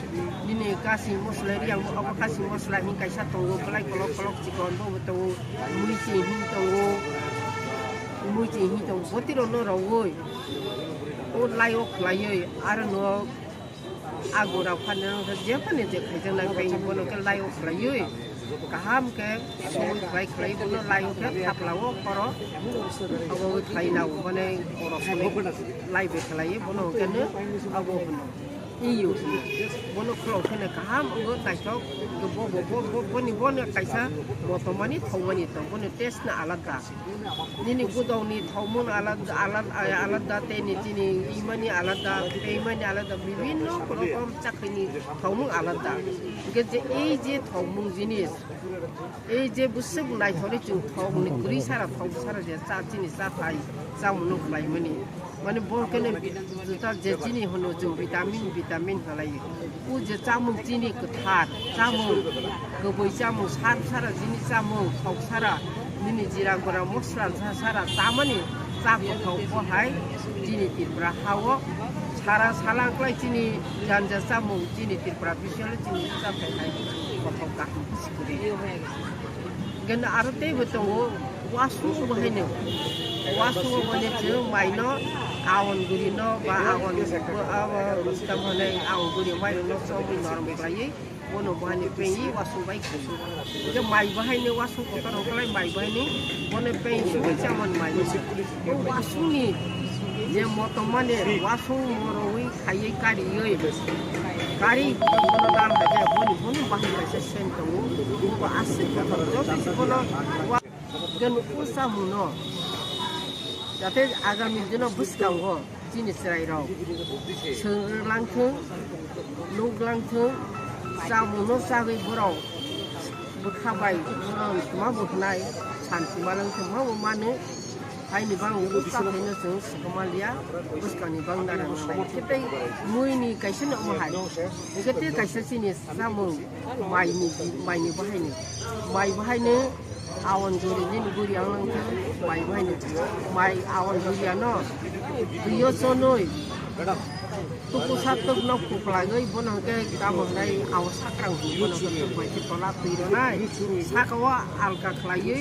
nini kasi mosla riyang bo, abo kasi mosla hing kaisa tongo, belai kolok kolok chikon bo tongo, muichi hing tongo, muichi hing tongo, botiro no rogwi o lai o khlaiwi, aro no. Agora phano je phano je khaijak nang pai bono khe lai o khlaiwi kaham khe soi khlai khlai bono lai o khe thapla o khoro abo khlai na o mane oro soi lai be khlai bono khe no abo hwno iyo hwno bono khoro khe no kaham wngo naithok bo bo bo bo boni bono kaisa motomani thongmani tong bono test na alada. Nini gudokni thokmung alada, alada, alada, tei ni chini imani alada, tei imani alada, bibinno rokom chakhwini thokmung alada. Hingke je, ei je thokmung jinis, ei je bwswk naithokni chwng thokni kwrwi sara, thok sara je cha chini chathai, chamungno khlaimani. Mane bo kene juta je chini hwno chwng vitamin, vitamin halai. O je chamung chini kwthar, chamung kwbwi chamung, sar sara chini chamung, thok sara, nini jira gora mosla sa sara chamani cha kothok bo hai chini Tripura hao sara salang klai chini janja chamung chini Tripura bisalo chini chathai hai kothok kaham sikiri. Gana aro teibo tongo. Wasung bo haino, wasung bo haino chwng maino awon guri no ba awon bo abo tamo haino awon guri maino no chobwi norok khlaiwi bono bo haino pengwi wasung bai khaiwi. Hingke mai bo haino wasung kotor rok khlai mai bo haino bono peng sugwi chamani mai. O wasung ni je motom mane wasung morowi khaiwi kariwi kari bono dal haikhe boni bono bahai kaisa sen tongo. Bo aswk kotor joto bono wa- Hingke nukung samungno, jate agami dino bwskango chini chwrairok chwng langthwng, nuk langthwng, chamungno chagwi borok bwkha bai borok ma bo hwnai, santi ma langthwng ma bo mano, haini bangwi bwkha phaino chwng swkang manliya, bwskangni bang nara nanglai. Khe tei muini kaisa no omo hai, hingke tei kaisa chini chamung maini, maini bahaino, mai bahaino. Awon guri nini guri ang nang khe mai bai ni mai awon guri ano twiyo chonoi tuku sa tuk no kuklaiwi bono hwnkhe tamo hwnai awon sakrang hwnwi bono hwnkhe bai khe tola twi rwnai saka o alka khlaiwi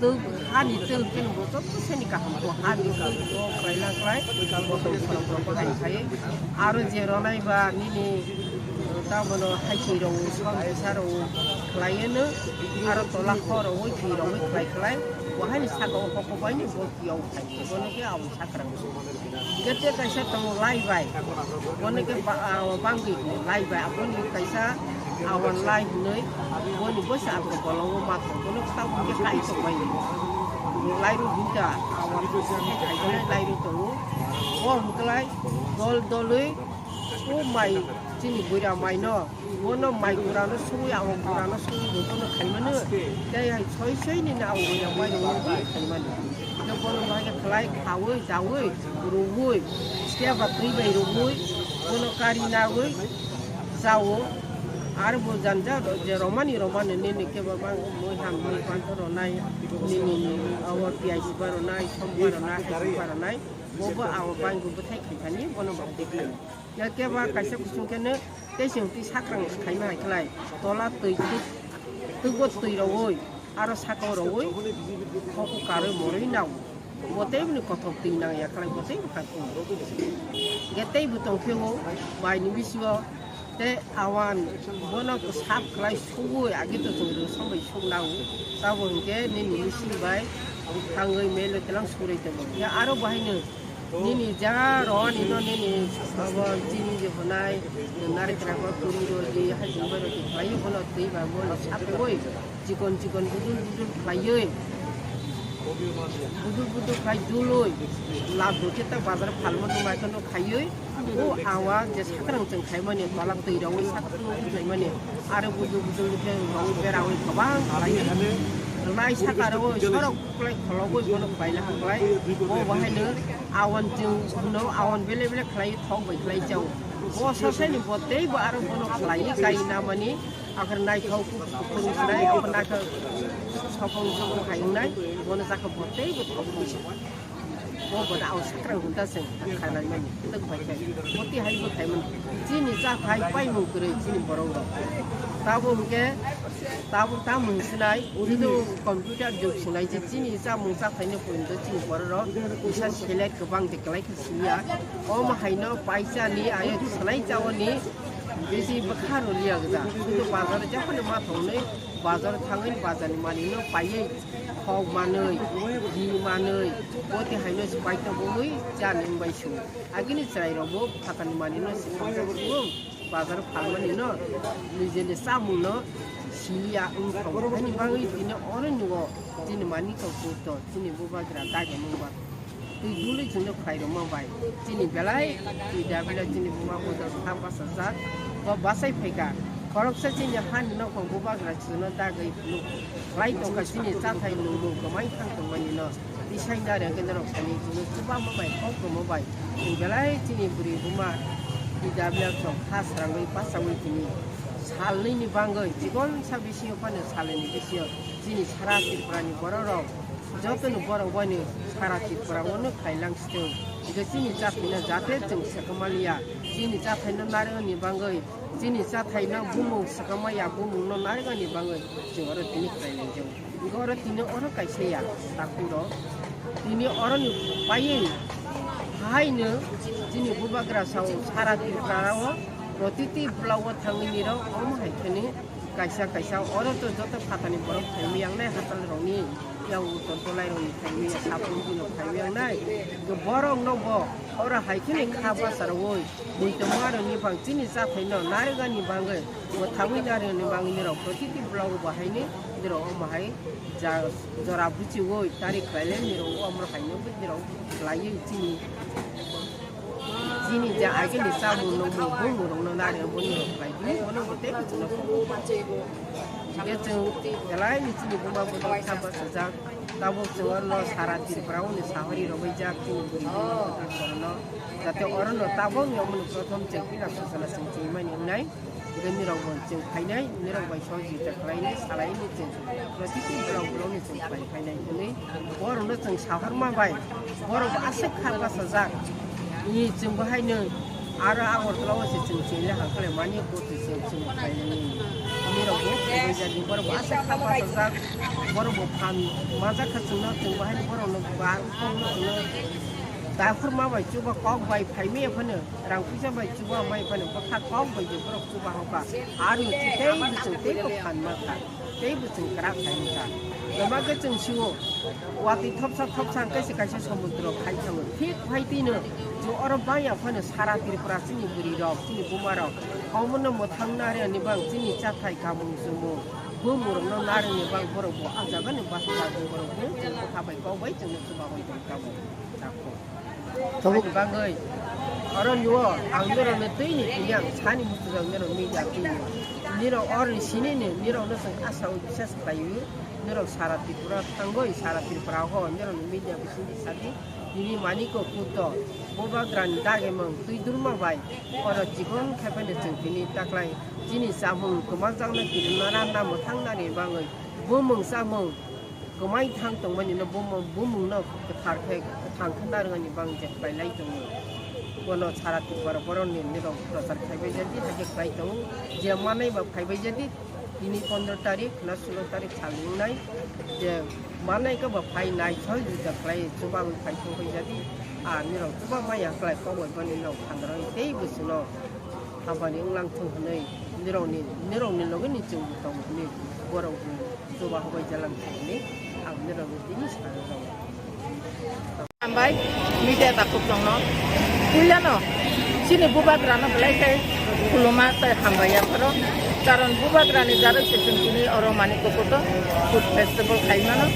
tuk hani tuk khe bo joto seni kaham bo hani tuk bo khlai na khlai bo tong khorang khorang bo hai khai aro je rwnai ba nini Tabono hai twi rok song kisa rok khlai no aro tola kho rok wi twi rok wi khlai khlai bo hai ni saka o kok bai ni bo twi o khai bono khe abo sakrang hingke tei kaisa tongo lai bai bono khe bangwi lai bai aboni kaisa awon lai hinwi boni bo se ako bolongo ma tong bono tamo khe kai tong bai lai rok hingka awon khe khai lai rok tongo bo hwnkhe lai dol dolwi. O mai chini buira mai no, bono mai gura no sugwi, awon gura no sugwi, bono khai mano. Tei hai soi soi ni na awon buira mai no sugwi khai mano. Hingke bono bahai khe khlai khaui, daui, rugui, siya ba twi bai rugui, bono kari nagwi, chao. Aro bo janja je romani romani nini kebo bang mui ham mui pantho ronai, nini ni abo piyaj ba ronai, somba ronai, haisi ba ronai, bo bo abo bang bo bwthai khai thani bono bang de khai. Ya kebo kaisa kusung khe no tei sing twi sakrang khaima hai khlai, tola twi twi twi bo twi rogoi, aro saka o rogoi, hoku karwi morwi nao. Bo tei bini kothok twi nang ya khlai, bo tei bwkha tong. Ge tei bo tong phio, bai ni bisingo tei awan bono sap khlai sugui agi to chwng rw sombai suk nang. Tabo hinkhe nini machine bai thangwi melo telang surai tongo. Ya aro bahai no nini jaga rwani no nini abo chini je honai, narikra bo turi rw di, hajing bai rw di, khlai bono twi ba bono sap khlai. Chikon chikon budul budul khlaiwi, budul budul khlai dului, lab bo khe ta bazar phalma nung bai kheno khaiwi, o awa je sakrang chwng khaimani, tola twi rogwi sakrang khlaimani, aro budul budul khe rogwi berawi kwbang khlaiwi, rwnai saka rogwi sorok kwlai khologwi bono khlaina hwnklai, o bahaino awan chwng hwno awan bele bele khlaiwi thok bai khlai chao, o sasani bo tei bo aro bono khlaiwi kai namani. Akhar naithok kuphur wngnai, akhar naithok sokong sokong hai wngnai, bono chakha bo tei bo thok wngnai. Bo bono ang sakrang hwnta se khanai mani, twk bai khe. Bo twi hai bo khai mani. Chini cha khai paimung kwrwi chini borok rok. Tabo hwnkhe, tabo tamung sinai, judu computer jug sinai je chini chamung cha khaino poito chini borok rok kisa select kwbang de kwlai khe siniya. Omo haino paisa ni ayo swlai chao ni. Bisi bwkha rw liya gwja. Sudu bazar o jephanu ma thangwi bazar o thangwi bazar ni manwi no paiwi khok manwi, di manwi, boti haino se paito bumui chani wngbai su. Agini chwrai rok bo phatar ni manwi no se khokjak su. Bazar o phalmani no nijeni chamung no siliya wngthok. Ani bagwi tini oro nugo chini manwi tok tok chini bubagra dagi nungba. Twi dului chwngno khlai rwma bai chini belai twi da belai chini buma bodol kha bachajak. Bo bachai phaikha. Khoroksa chini hani nokhong bubagra chwngno dagwi phunuk khlai tongkha chini chathai nungmung kwmai thang tongmani no. Tisai nareng khe norok sani chwngno chubama bai kok kwma bai chwng belai chini bwrwi buma twi da belai chwng kha srangwi bachaui tini salnwi ni bangwi chikonsa bisingo phano salnwi ni bisingo chini sara Tripura ni borok rok jotono borok bai ni sara Tripura o no khailang sitwng. Hingke chini chathai no jate chwng swkang maliya, chini chathai no narwkni bagwi, chini chathai no bumung swkang maya, bumung no narwkni bagwi chwng oro tini khwlai lai jago. Hingke oro tini oro kaisa ya takhuk rok tini oro ni paiwi hai no chini bubagra sao sara Tripura o protiti block o thangwi ni rok omo hai khe ni. Kaisa kaisa oro to joto phatani borok phaimwi yangnai hachal rokni, yang uton tolai rokni phaimwi ya, sapung bino phaimwi yangnai. Borok no bo oro hai kheno kha basa rwui, muitu ma rokni bang chini chathai no narwkani bagwi, bo thangwi narwkni bagwi nirok protiti block bo haini nirok omo hai ja-, jora buchiui tari khlailai nirok omo haino nirok khlaiwi chini. Chini je agini chamung nungmung bumung rokno nari boni rok khlai di, bono bo tei kuchukno phuno. Hingke chwng belai ni chini buma bodol kha bachajak, tabuk chwng orno sara Tripura o ni sahori rogwi jak chini bwrwi buma bodol korno. Jate orono tabuk ni omoni prothom chwng pila suchana chwng chini mani wngnai. Hingke nirok bo chwng phainai, nirok bai sohojogita khlainai, salainai chwng. Protiti borok borokni chwng khlai phainai hwnwi borokno chwng sahorma bai, borok aswk kha bachajak. Ni chwng bo haino aro Agartala o se chwng chwngli hangkhlai mani, bo se chwng chwng khlainai. Nirok bo khlaijakni borok bo aswk kha bachajak, borok bo phan majak kha chwngno, chwng bo haino borokno ba, kokno chwngno dakhorma bai chuba kok bai phaimaya phano. Rang puisa bai chuba mai phano bwkha kok bai je borok chuba hokha. Aro tei bwchwng tei bwkha nma kha. Tei bwchwng kwrak khai wngkha. Kwma khe chwng sio watwi thopsa thopsa hwnkhe se kaisa somudro khai thango. Thik phai tino je oro bangya phano sara Tripura chini bwrwi rok, chini buma rok. Omono mwthang nari ani bang chini chathai kamung chumung. Bumung rokno nari ni bang borok bo ah jaga ni basa borok bo chwng bwkha bai kok bai chwngno chuba bai tong tamo. Tabuk ani bagwi oro nuo ang norokno twi ni tini ang sani muchungjaknai rok media twi ni. Nirok oro sinini nirokno chwng asa o bisas khlaio. Nirok sara Tripura thangwi sara Tripura ho nirokni media bisingtwi sadi. Nini Maniko Kutto, Bubagrani dagimung twi durma bai oro chikon khai phano chwng tini taklai chini chamung kwmajakno kirima randa mwthang nani bagwi bumung chamung kwmai thang tongmani no bumung, bumung no kwthar khe kwthang khe narwknani bagwi je khlai lai tongo. Bono sara Tripura borok ni nirok prochar khai bai jadi, hakhe khlai tongo je manai ba phai bai jadi. Tini pondro tarik na sulo tarik sal wngnai je manai khe bo phai nai soi juda khlai chuba bai phai thang bai jadi. A nirok chuba maya khlai kok bai bani no phandra tei bwswk no hamani wnglang thung hwnwi nirokni, nirokni logi ni chwng bo tong hwnwi borok bo chuba hobai jalang thung hwnwi ang nirokno tini sana jago. Hambai, media takhuk tongno. Puilano, chini bubagrano belai khe khuluma tei hambai yapharo. Karon bubagrani jaroi se chwng tini oro Maniko Kutto food festival khaimano.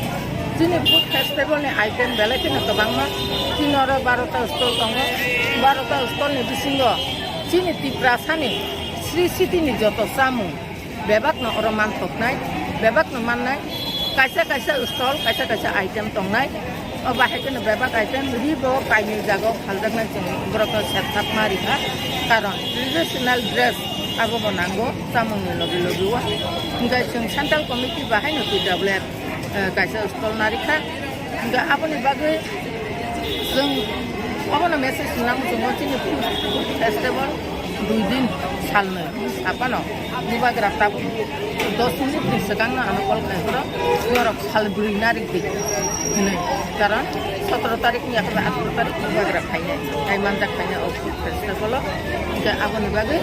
Chini food festival ni item belai kheno kwbangma. Chini oro barota stall tongo. Barota stall ni bisingo chini Tiprasani Sri City ni joto chamung bebakno oro manthoknai, bebakno mannai, kaisa kaisa stall, kaisa kaisa item tongnai. O bahai kheno bebak item ribo kainwi jagao phaljaknai chwng borokno sep thapma rikha. Karon traditional dress abobo nango chamungni logi logi o. Hinkhe chwng central committee bahaino T W F eh, kaisa stall narikha. Hinkhe aboni bagwi chwng obono message nang chwngo chini food festival dui din salnwi saphano bubagra tabuk dos minute ni swkangno ano call khai phoro norok sal bwrwi narikdi hinwi. Karon sotoro tarik ni yakhai atharo tarik bubagra phainai, tai manjak phainai o food festival o. Hinkhe aboni bagwi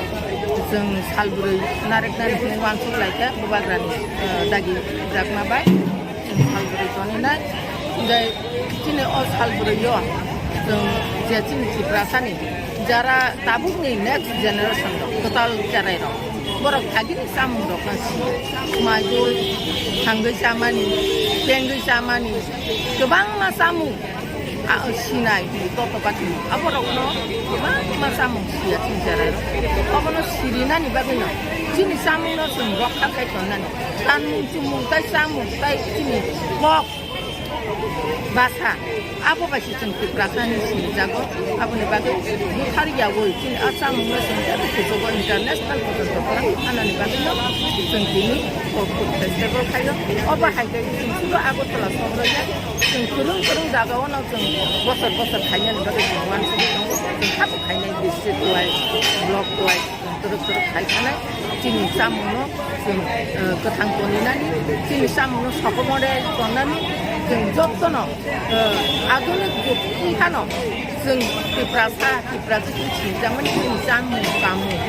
chwng sal bwrwi nariknani hinwi uansuk laikha bubagrani eh, dagi jakma bai chwng sal bwrwi toninai. Hinkhe chini o sal bwrwi o chwng je chini Tiprasani jara tabukni next generation rok kwtal cherai rok borok agini chamung rok no si maidul thangwi chamani, tengwi chamani kwbangma chamung. A, sinai, toto pati. Aborokno kwbangma chamung siya chini cherai rok. Obono sirinani bagwino chini chamungno chwng rokha khai tonnani. Tanmung chumung tai chamung tai chini kok basa. Abo bai se chwng Tiprasani sinijago. Aboni bagwi buthar yawi chini a chamungno chwng teibo kuchugo international pojonto kwlangwi phanani bagwino chwng tini o food festival khaio. Obo hai khe chwng sudo Agartala sohor ya. Chwng kwrwng kwrwng jagao no chwng bosor bosor khainani bagwi chwng uansugwi tongo. Chwng kha bo khainai district wise, block wise, chwng kwrwk kwrwk khai thanai. Chini chamungno chwng, eh, kwthang toninani, chini chamungno sokomore tonnani, chwng jotono, eh, adhunik jug wngphano chwng Tiprasa, Tiprasa chini sinijakmani chini chamung, kamung,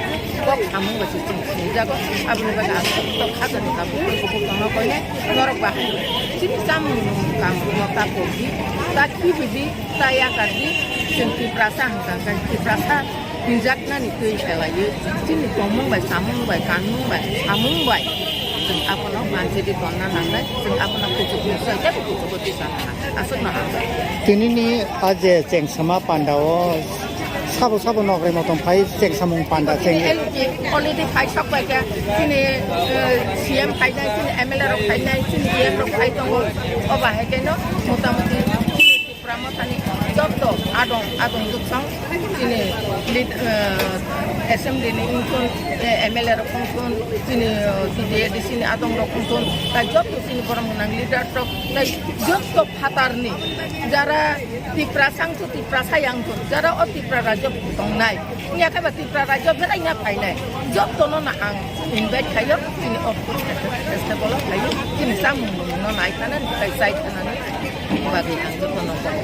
kok samung bai se chwng sinijago. Aboni bagwi ang kok kha tongni tabuk kok kok tongna koine norok bahai chini chamung, kamung no ta kokdi, ta khibidi, ta yakardi, chwng Tiprasa hwnkha khe Tiprasa hinjaknani twi khelaiwi chini tongmung bai, chamung bai, kanmung bai, samung bai chwng abono manjagwi tonna nangnai, chwng abono kuchuk ni soi teibo kuchugo twi sana nang. Aswkno hamjak. Tinini a je chengsama panda o sabo sabo nokrai motom phai chengsamung panda cheng. Already phai sok bai khe chini, eh, C M phainai, chini M L A rok phainai, chini E M rok phai tongo. O bahai khe no motamuti Tipra Mothani joto adong, adong duksong chini lead, eh, assembly ni wngthun, eh, M L A rok wngthun, chini, eh, T D A D C ni adong rok wngthun, tai joto chini borok gwnang leader rok, tai joto phatar ni jara Tiprasa wngthun, Tiprasa ya wngthun, jara o Tipra rajyo tongnai, wngya khe ba Tipra rajyo belai ya phainai, joto no no ang invite khaio, chini o festival o khaio, chini chamung no nai khana, tai chai khana. Bagwi ang jotono kok.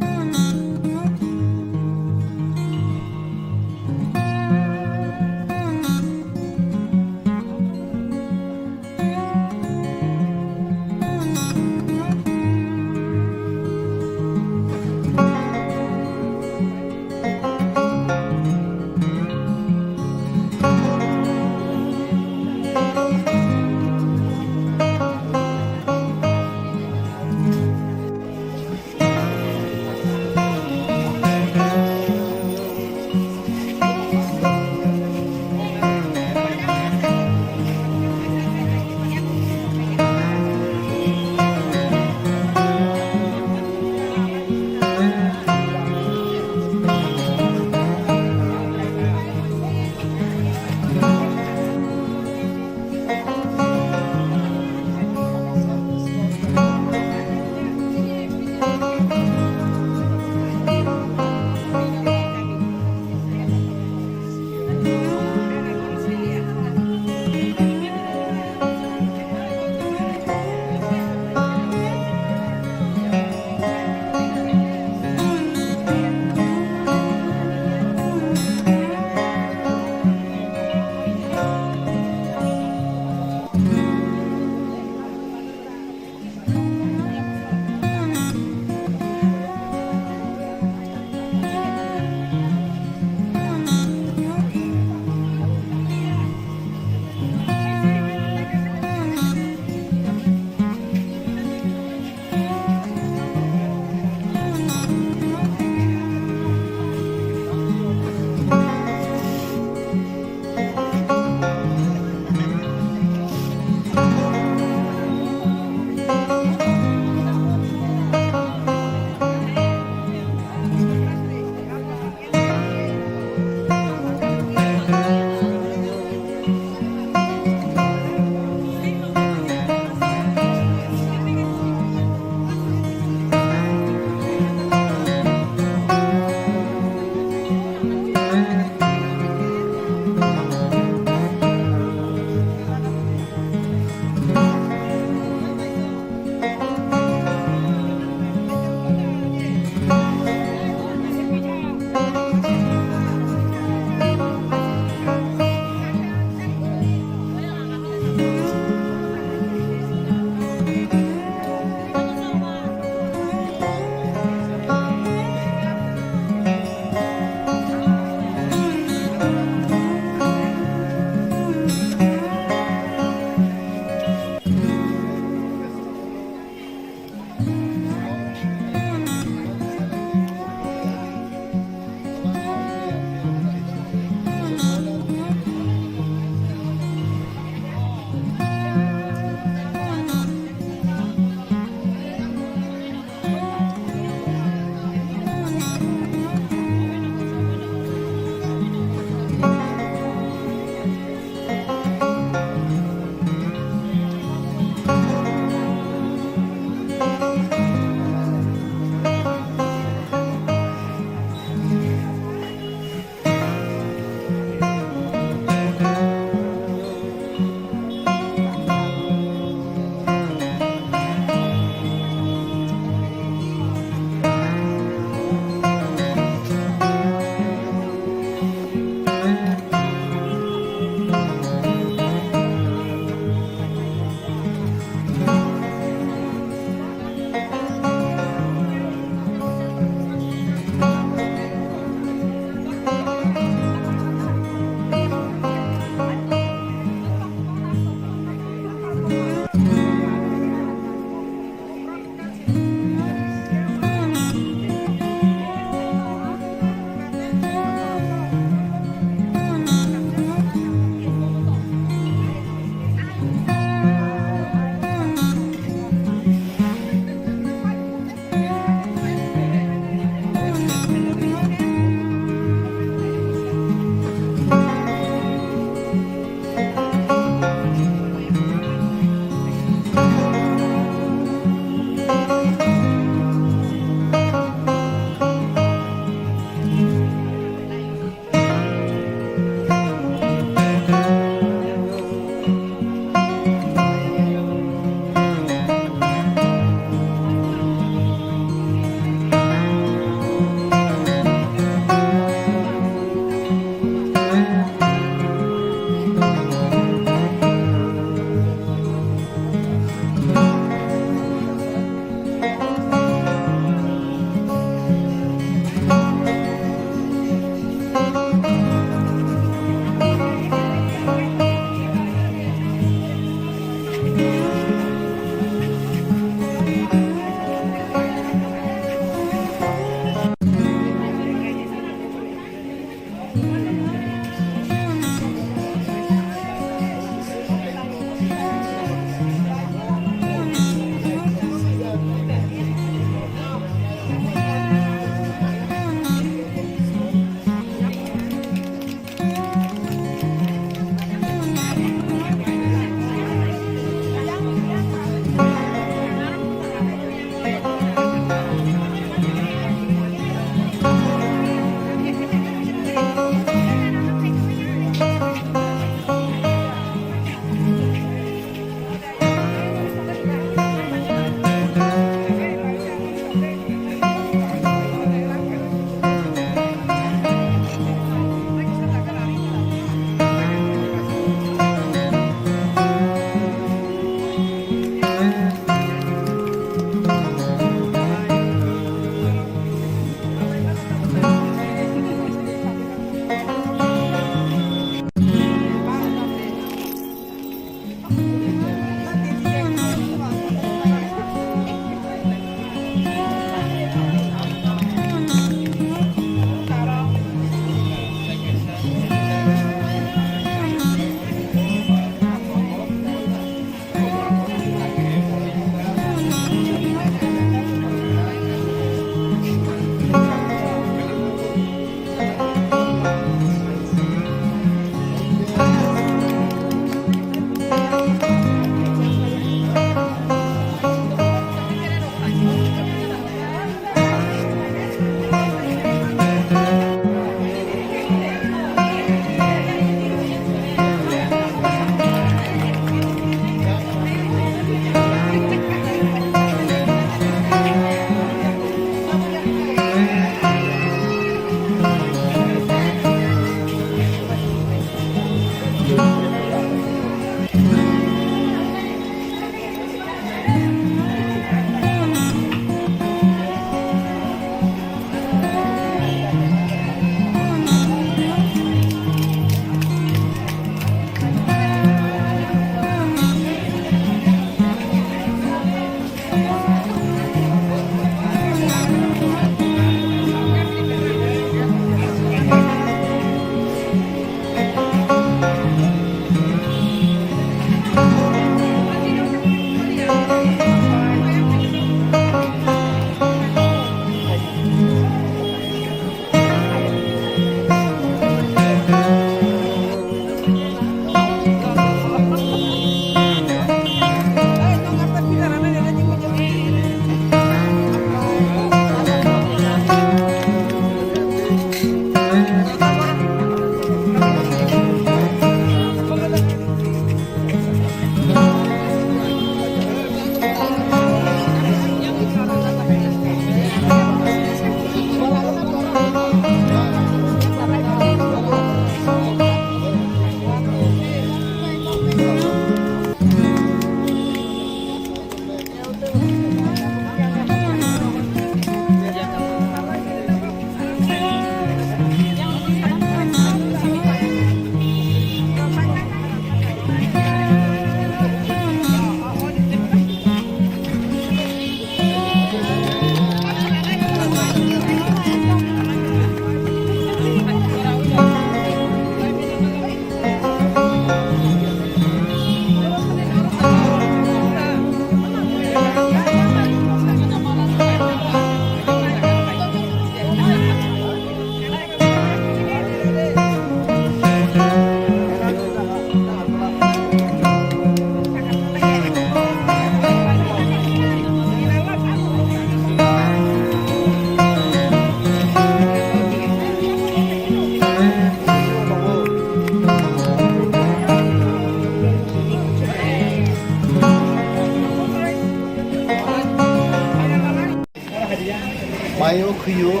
Yo,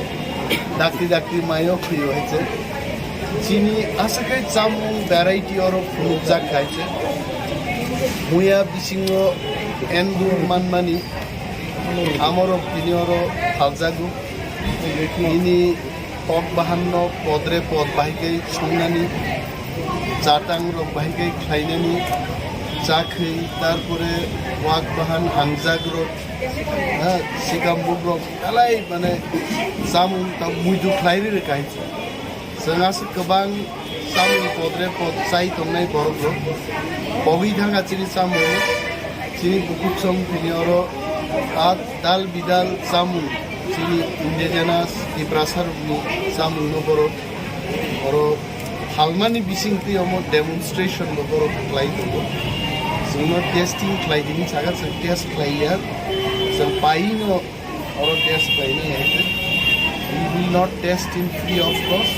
dakti dakti mayo khuyo hai se. Chini aswk hai chamung variety oro phunukjak hai se. Muya bisingo endur manmani amorok tini oro phaljago. Ini tok bahanno podre pod bahai khe songnani, chatang rok bahai khe khlainani, chakhwi, tarpore wak bahan hangjak rok, ha, sikambuk rok, belai mane chamung ta muitu khlai ri rwkha hai se. Chwng aswk kwbang chamung podre pod chai tongnai borok rok. Pogwi thangkha chini chamung, chini bukhuk song thini oro a dal bidal chamung, chini indigenous Tiprasa rokni chamung no borok oro phalmani bising twi omo demonstration bo borok khlai tongo. Chwngno testing khlai dini saka chwng test khlai ya, chwng pai no oro test khlainai hai khe. We will not test in free of cost.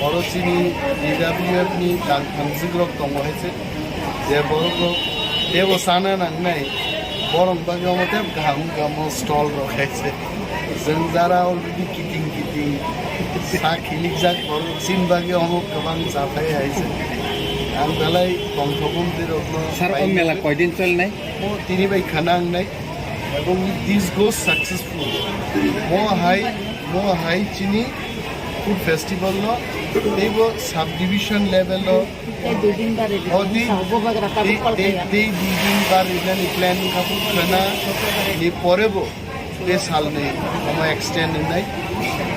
Oro chini D W F ni kang thamsik rok tongo hai se. Je borok rok tebo sana nangnai, borok bagwi omo tebo kaham wngkha omo stall rok hai se. Chwng jara already kiting kiting sa khilikjak borok chini bagwi omo kwbang chathai hai se. Ang belai tongthok mantwi rokno Sir, o pai mela nai. Koidin cholnai? O tini bai khana ang nai. Ebong this goes successful. Mo hai, mo hai chini food festival no teibo subdivision level o. Tei dui din bari O di, sa bubagra di, tabuk pal di, kaya. Di dui din bari nani plan wngkha, khana ni pore bo tei salni omo extend wngnai.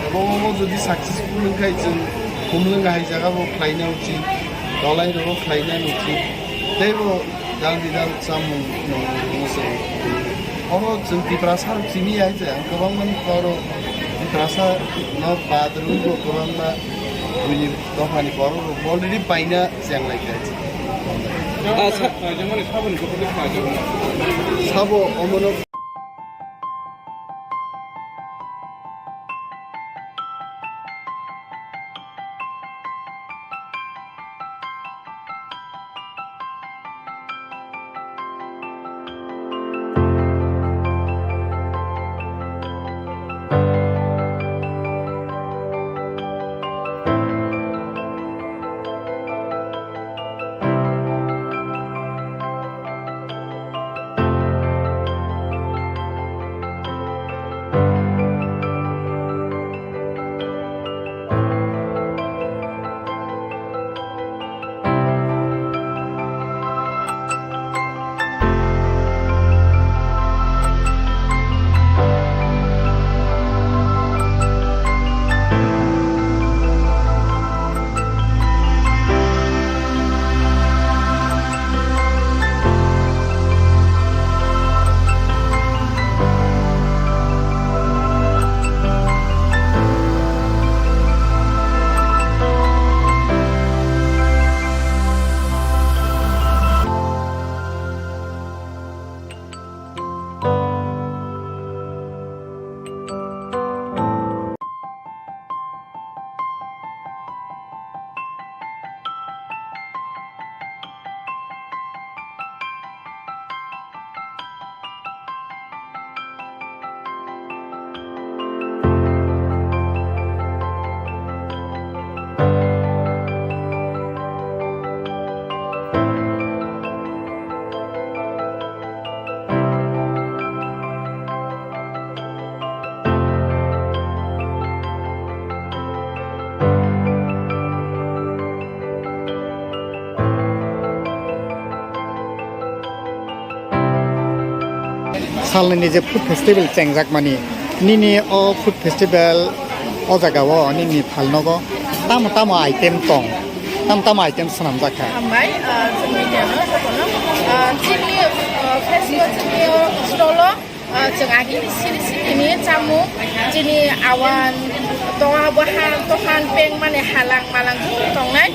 Ebong omo jodi successful wngkhai, chwng khumlwng hai jaga bo khlaina uchit, dolai rogo khlaina uchit. Teibo dal bidal chamung nung se. Oro chwng Tiprasa rok simi hai se, ang kwbangma nukha oro Tiprasa no badrwng bo kwbangma buini dophani borok rok already paina chenglai kha. Ah, sa- Sabo omono. Salnini je food festival chengjakmani, nini o food festival o jaga o nini phalnogo tamo tamo item tong, tamo tamo item swnamjak kha? Hambai, ah, chini media no jotono, ah, chini, ah, festival chini o stall o, ah, chwng agini siri siri ni chamung, chini awan, toha, bohan, tohan, peng mani halang malang joto tongnai.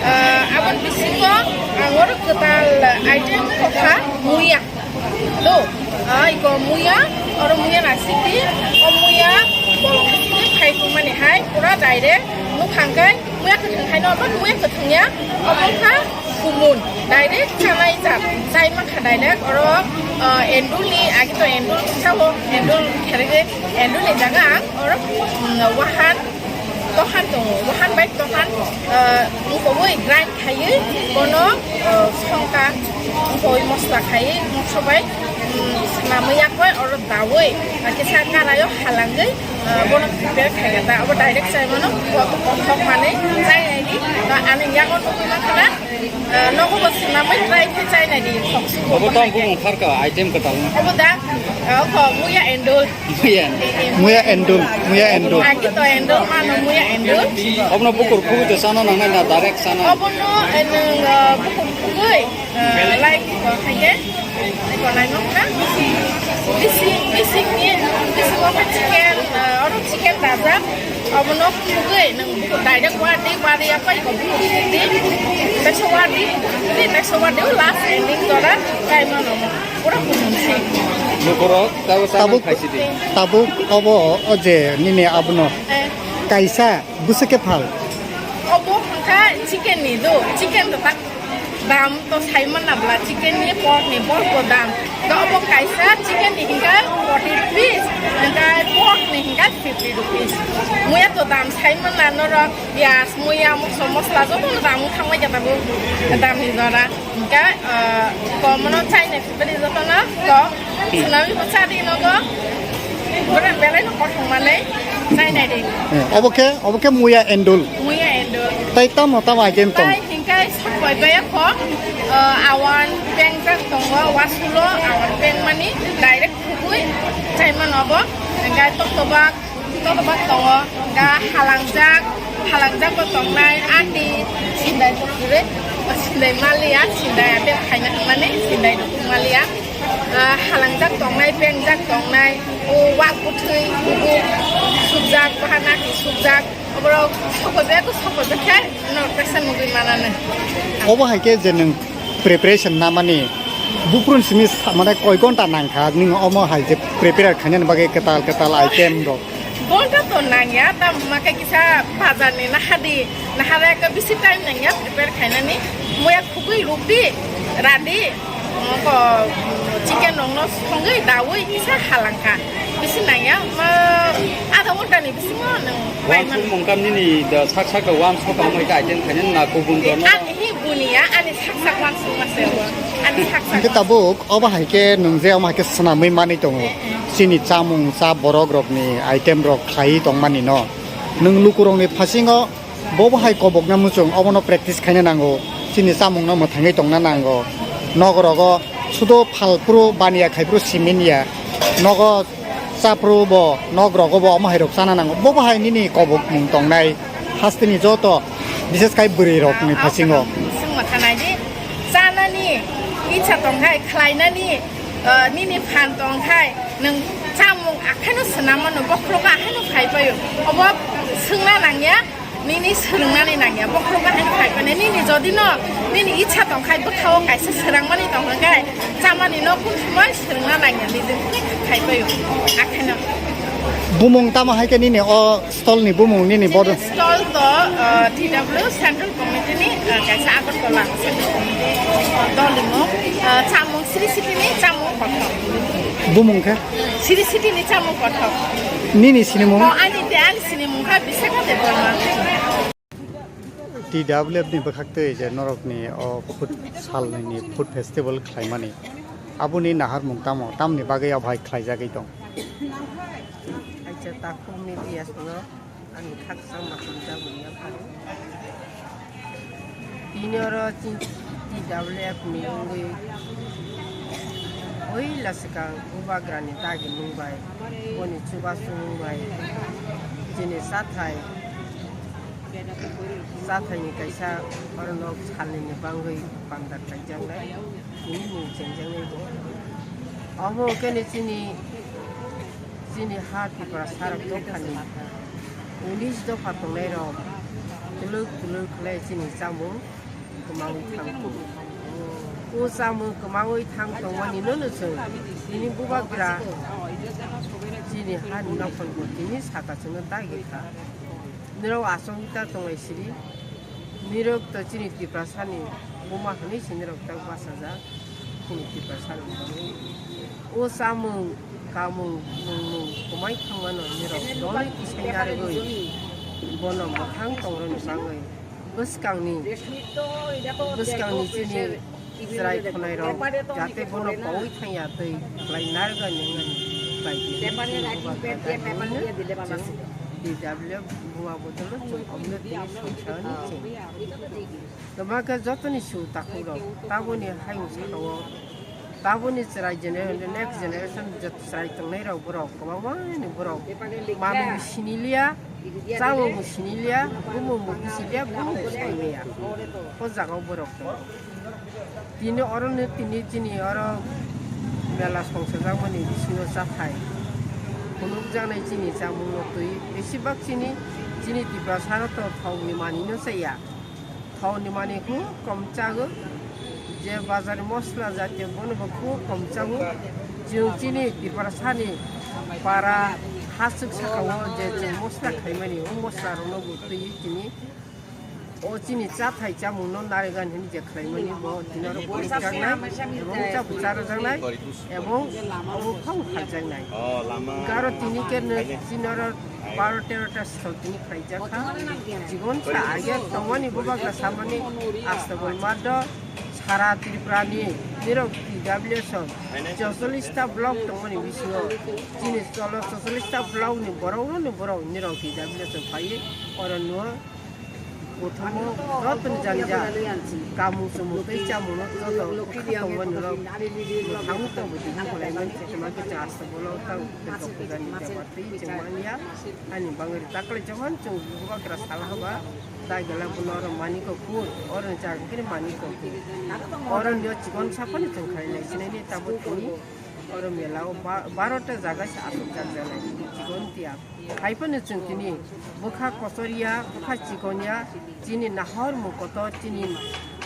Ah, aboni bisingo ang oro kwtal item kokha muya. Do, ah, iko muya, oro muya na sidi, o muya bolong sidi phai tongmani hai, pura direct nukhang kai, muya kwthwng hai no, but muya kwthwng ya, obo kha kumun, direct chanai jat, chai mankha direct, oro Ah, endul ni, agi to endul sao, endul kherege, endul ni jaga ang oro, mm, wahan, tohan tongo, wahan bai tohan, ah, wngkogwi grind khaiwi, bono, ah, songkha, wngkogwi mosla khaiwi, mokso bai, mm, swnamwi yakoi oro dawi, ah, kisa karaio halangwi, ah, bono prepare khaikha ta, abo direct chai mano, kothok manwi chai naidi, ah, ani yago nugwi mankha na, ah, nogo bo swnamwi try khe chai naidi, khoksu bo Obo tong hai khe. Bumung kharka item kwtal no. Obo da, ah, kho muya endul. Muya. Muya endul, muya endul. Agi to endul, mano muya endul. Obono bukur khugwi to chana nangnai na direct chana? Obono, eh, nwng, ah, bukur khugwi, ah, like, ah, hai khe. Eko lai nokha. Bisi, bisi ni, bisi nokha chicken, ah, oro chicken dajak. Obono khugwi nwng direct wadi, wadi apa iko khugwi di. Teso wadi, di teso wadi last ending jora kai mano. Pura khumung si. Nukurok, tabo Tabuk, khaisi di. Tabuk obo o je nini abono. Eh. Kaisa bwswk khe phal. Obo hwnkha chicken ni do, chicken to tak. Dam to sai manna bla chicken ni, pork ni, pork bo dam. To obo kaisa chicken ni hingka forty rupees, hingka pork ni hingka fifty rupees. Muya to dam sai manna norok, piyaj, muya, mosla, mosla joto no dam wng thangbai khe tabuk dam ni jora. Hingka, ah, kom no chai nai sibari joto no kom. Swnamwi bo cha di nogo. Bora belai no kothok manwi chai nai di. Eh, obo khe, obo khe muya endul. Muya endul. Tai tamo tamo item tong? Tai hingkai sokoi baya kho, eh, awan pengjak tongo, wasulo awan pengmani direct khugwi chai mano bo. Hingkai toktobak, toktobak tongo, hingka halangjak, halangjak bo tongnai, ati sindai bo kwrwi, sindai maliya, sindai atel khaina hwnmani sindai rukuk maliya. Ah, halangjak tongnai, pengjak tongnai, o wak bwthwi, bubuk, subjak, bahana khe subjak, oborok sokojak, sokojak khe, no kaisa nugwi mananw. Obo hai khe je nwng preparation namani, buprun simi sa-, mane koi gonta nangkha, nwng omo hai je prepare khainani bagwi kwtal kwtal item rok? Gonta to nangya, tamo khe kisa bazar ni nahadi, nahada ekka bisi time nangya prepare khainani, muya khugwi rukdi, radi. Ko chicken rok no songwi dawi kisa halangkha. Bisi nangya, ma, adha ghonta ni bisingo nwng pai mano. Wansuk mungkam nini da sak sak da wansuk tong mai ka item khainani na kubun rok no. Ani hi buniya, ani sak sak wansuk ma se bo. Ani sak sak. Hingke tabuk obo hai khe nwng je omo hai khe swnamwi manwi tongo. Eh, eh. Chini chamung cha borok rok ni item rok khlaiwi tong mani no. Nwng luku rok ni phasingo Bo bo hai kobokna muchung, obono practice khaina nango. Chini chamungno mwthangwi tongna nango. Nokrogo sudo phalphru baniya khaiphru simin ya. Nogo chaphru bo, nokrogo bo omo hai rok chana nango. Bo bo hai nini kobokmung tongnai. Hasteni joto, bishes khai bwrwi rokni phasingo. Chwng mwthanaidi, chanani icha tongkhai, khlainani, eh, nini phan tongkhai, nwng chamung akhaino swnam mano, bokhorogo akhaino khai paio. Obo swngna nangya. Nini swrwngnani nangya, bokhorok bahai phai phai nini jodi no nini icha tongkhai bwkhao kaisa swrangmani tongkha khe chamani no kun thumai swrwngna nangya nini khai paio akheno. Bumung tamo hai khe nini o stall ni bumung nini bodo? Stall to, uh, T W Central Committee ni, uh, kaisa Agartala Central Committee dol ni mo, uh, chamung Sri City ni chamung kothok. Bumung khe? Sri City ni chamung kothok. Nini sinimung? Oh, ani te ani sinimung kha Bisakha Debbarma. T W F ni bwkhaktwi je norokni o food salni food festival khlaimani, aboni naharmung tamo, tamni bagwi abohai khlaijagwi tong? Acha takhuk media no. Ani khaksa ma hamjakmani yapharo. Tini oro chini T W F ni wngwi puila swkang bubagrani dagi nung bai, boni chubachu nung bai, chini chathai, chathaini kaisa oro nok salnini bangwi panda kaijaknai. Tini mung chengjaknai bo. Omo hwnkhe ni chini, chini ha Tiprasa rok dophani unis dopha tongnai rok twlwk twlwk khlai chini chamung kwmangwi thang tongo. O chamung kwmangwi thang tongmani no no chwng tini bubagra chini hani nokhon bo tini saka chwngno dagi kha. Nirok achomwi ta tonglai siri. Nirok to chini Tiprasani buma hwnwi se nirok ta bachajak. Tiprasa rok o chamung kamung nungmung kwmai thangmano nirok doli tisai narwgwi bono mwthang tongrwni bagwi bwskangni bwskangni chini chwrai khwnairok jate bono paui thangya twi khlai narwgani wngmani khlai D W buma bodolo chwng omno tini songchani chwng. Kwbangkhe jotoni su takhuk rok taboni hayung sakao taboni chwrai gener-, next generation jot chwrai tongnai rok borok kwbangma ni borok manwi bo siniliya, chamung bo siniliya, bumung bo bisiliya, bumung bo saimaya. O jaga o borok tongo. Tini oro no tini chini oro mela songsajakmani bisingo chathai phunukjaknai chini chamung no twi besibak chini, chini Tiprasa no to thok ni manwi no chaya. Thok ni manwi kho kom chago, je bazar ni mosla jatiyo bono bo kho kom chago. Chwng chini Tiprasa ni para hasuk sakao je chwng mosla khaimani o mosla rok no bo twi tini o chini chathai chamung no narwgani hwnwi je khlaimani bo tini oro phunukjaknai ebong chabu charajaknai ebong obo phang khaljaknai. Garo tini khe no chini oro baro tero ta sal tini khlaijak kha. Chikon sa age tongmani bubagra samani Astabol Maddo sara Tripura ni nirok T W S o chocholish ta block tongmani bisingo chini cholo chocholish ta block ni borok no ni borok nirok T W S o phaiwi oro no Kothomo joto ni jani ja kamung chumung tei chamung no joto kha tongmani rok mwthangwi tongbo tini kwlaimani kwchama khe chwng Astabol o tang Durga puja ni bebak twi chwng manya ani bangwi taklai jokhon chwng bubagra sal haba tai gala bono oro maniko kut oro ni chang khe maniko kut oro ni o chikon saphano chwng khailai sinai ni tabuk tini oro mela o ba-, baro ta jaga se aswk jak janai chikon tiya. Hai phano chwng tini bwkha kochor ya, bwkha chikon ya, chini nahor mung kotor, chini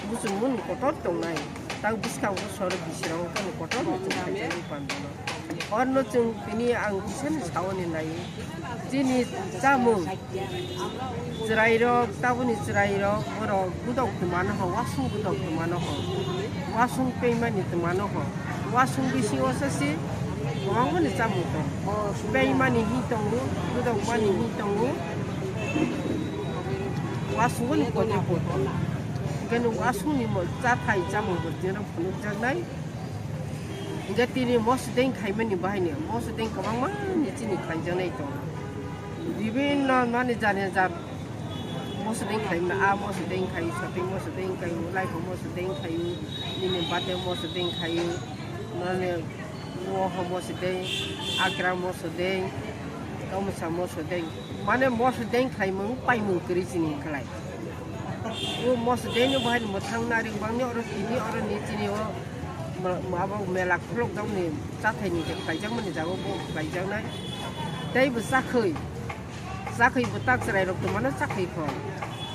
muchung mung kotor tongnai. Tang bwskango sor bisirok phano kotor no chwng khaijagwi pandano. Orno chwng tini ang kisa no sawi nai. Chini chamung chwrairok, taboni chwrairok, borok gudok twmano ho, wasung gudok twmano ho, wasung peimani twmano ho. Wasung bisingo sasi kwbangmani chamung tongo. Beimani hi tongo, gudokmani hi tongo. Wasungoni kotor kotor. Hingke nwng wasungni mo-, chathai chamung bo tini phunukjaknai. Hingke tini moso deng khaimani bahaino, moso deng kwbangmani chini khlaijaknai tongo. Bibinno mani jani jat moso deng khaimani, a moso deng khai, saping moso deng khai, laipho moso deng khai, nini bate moso deng khai, mane Moho moso deng, akra moso deng, kamosa moso deng. Mane moso deng khlaimung paimung kwrwi chini khlai. O moso deng ni bahai ni mwthang nari bangni oro tini oro ni chini o ma-, ma-, abo mela khulok jakmani chathai ni je khlaijakmani jaga bo khlaijaknai. Tei bo chakhwi, chakhwi bo tak chwrai rok tongmano chakhwi kho.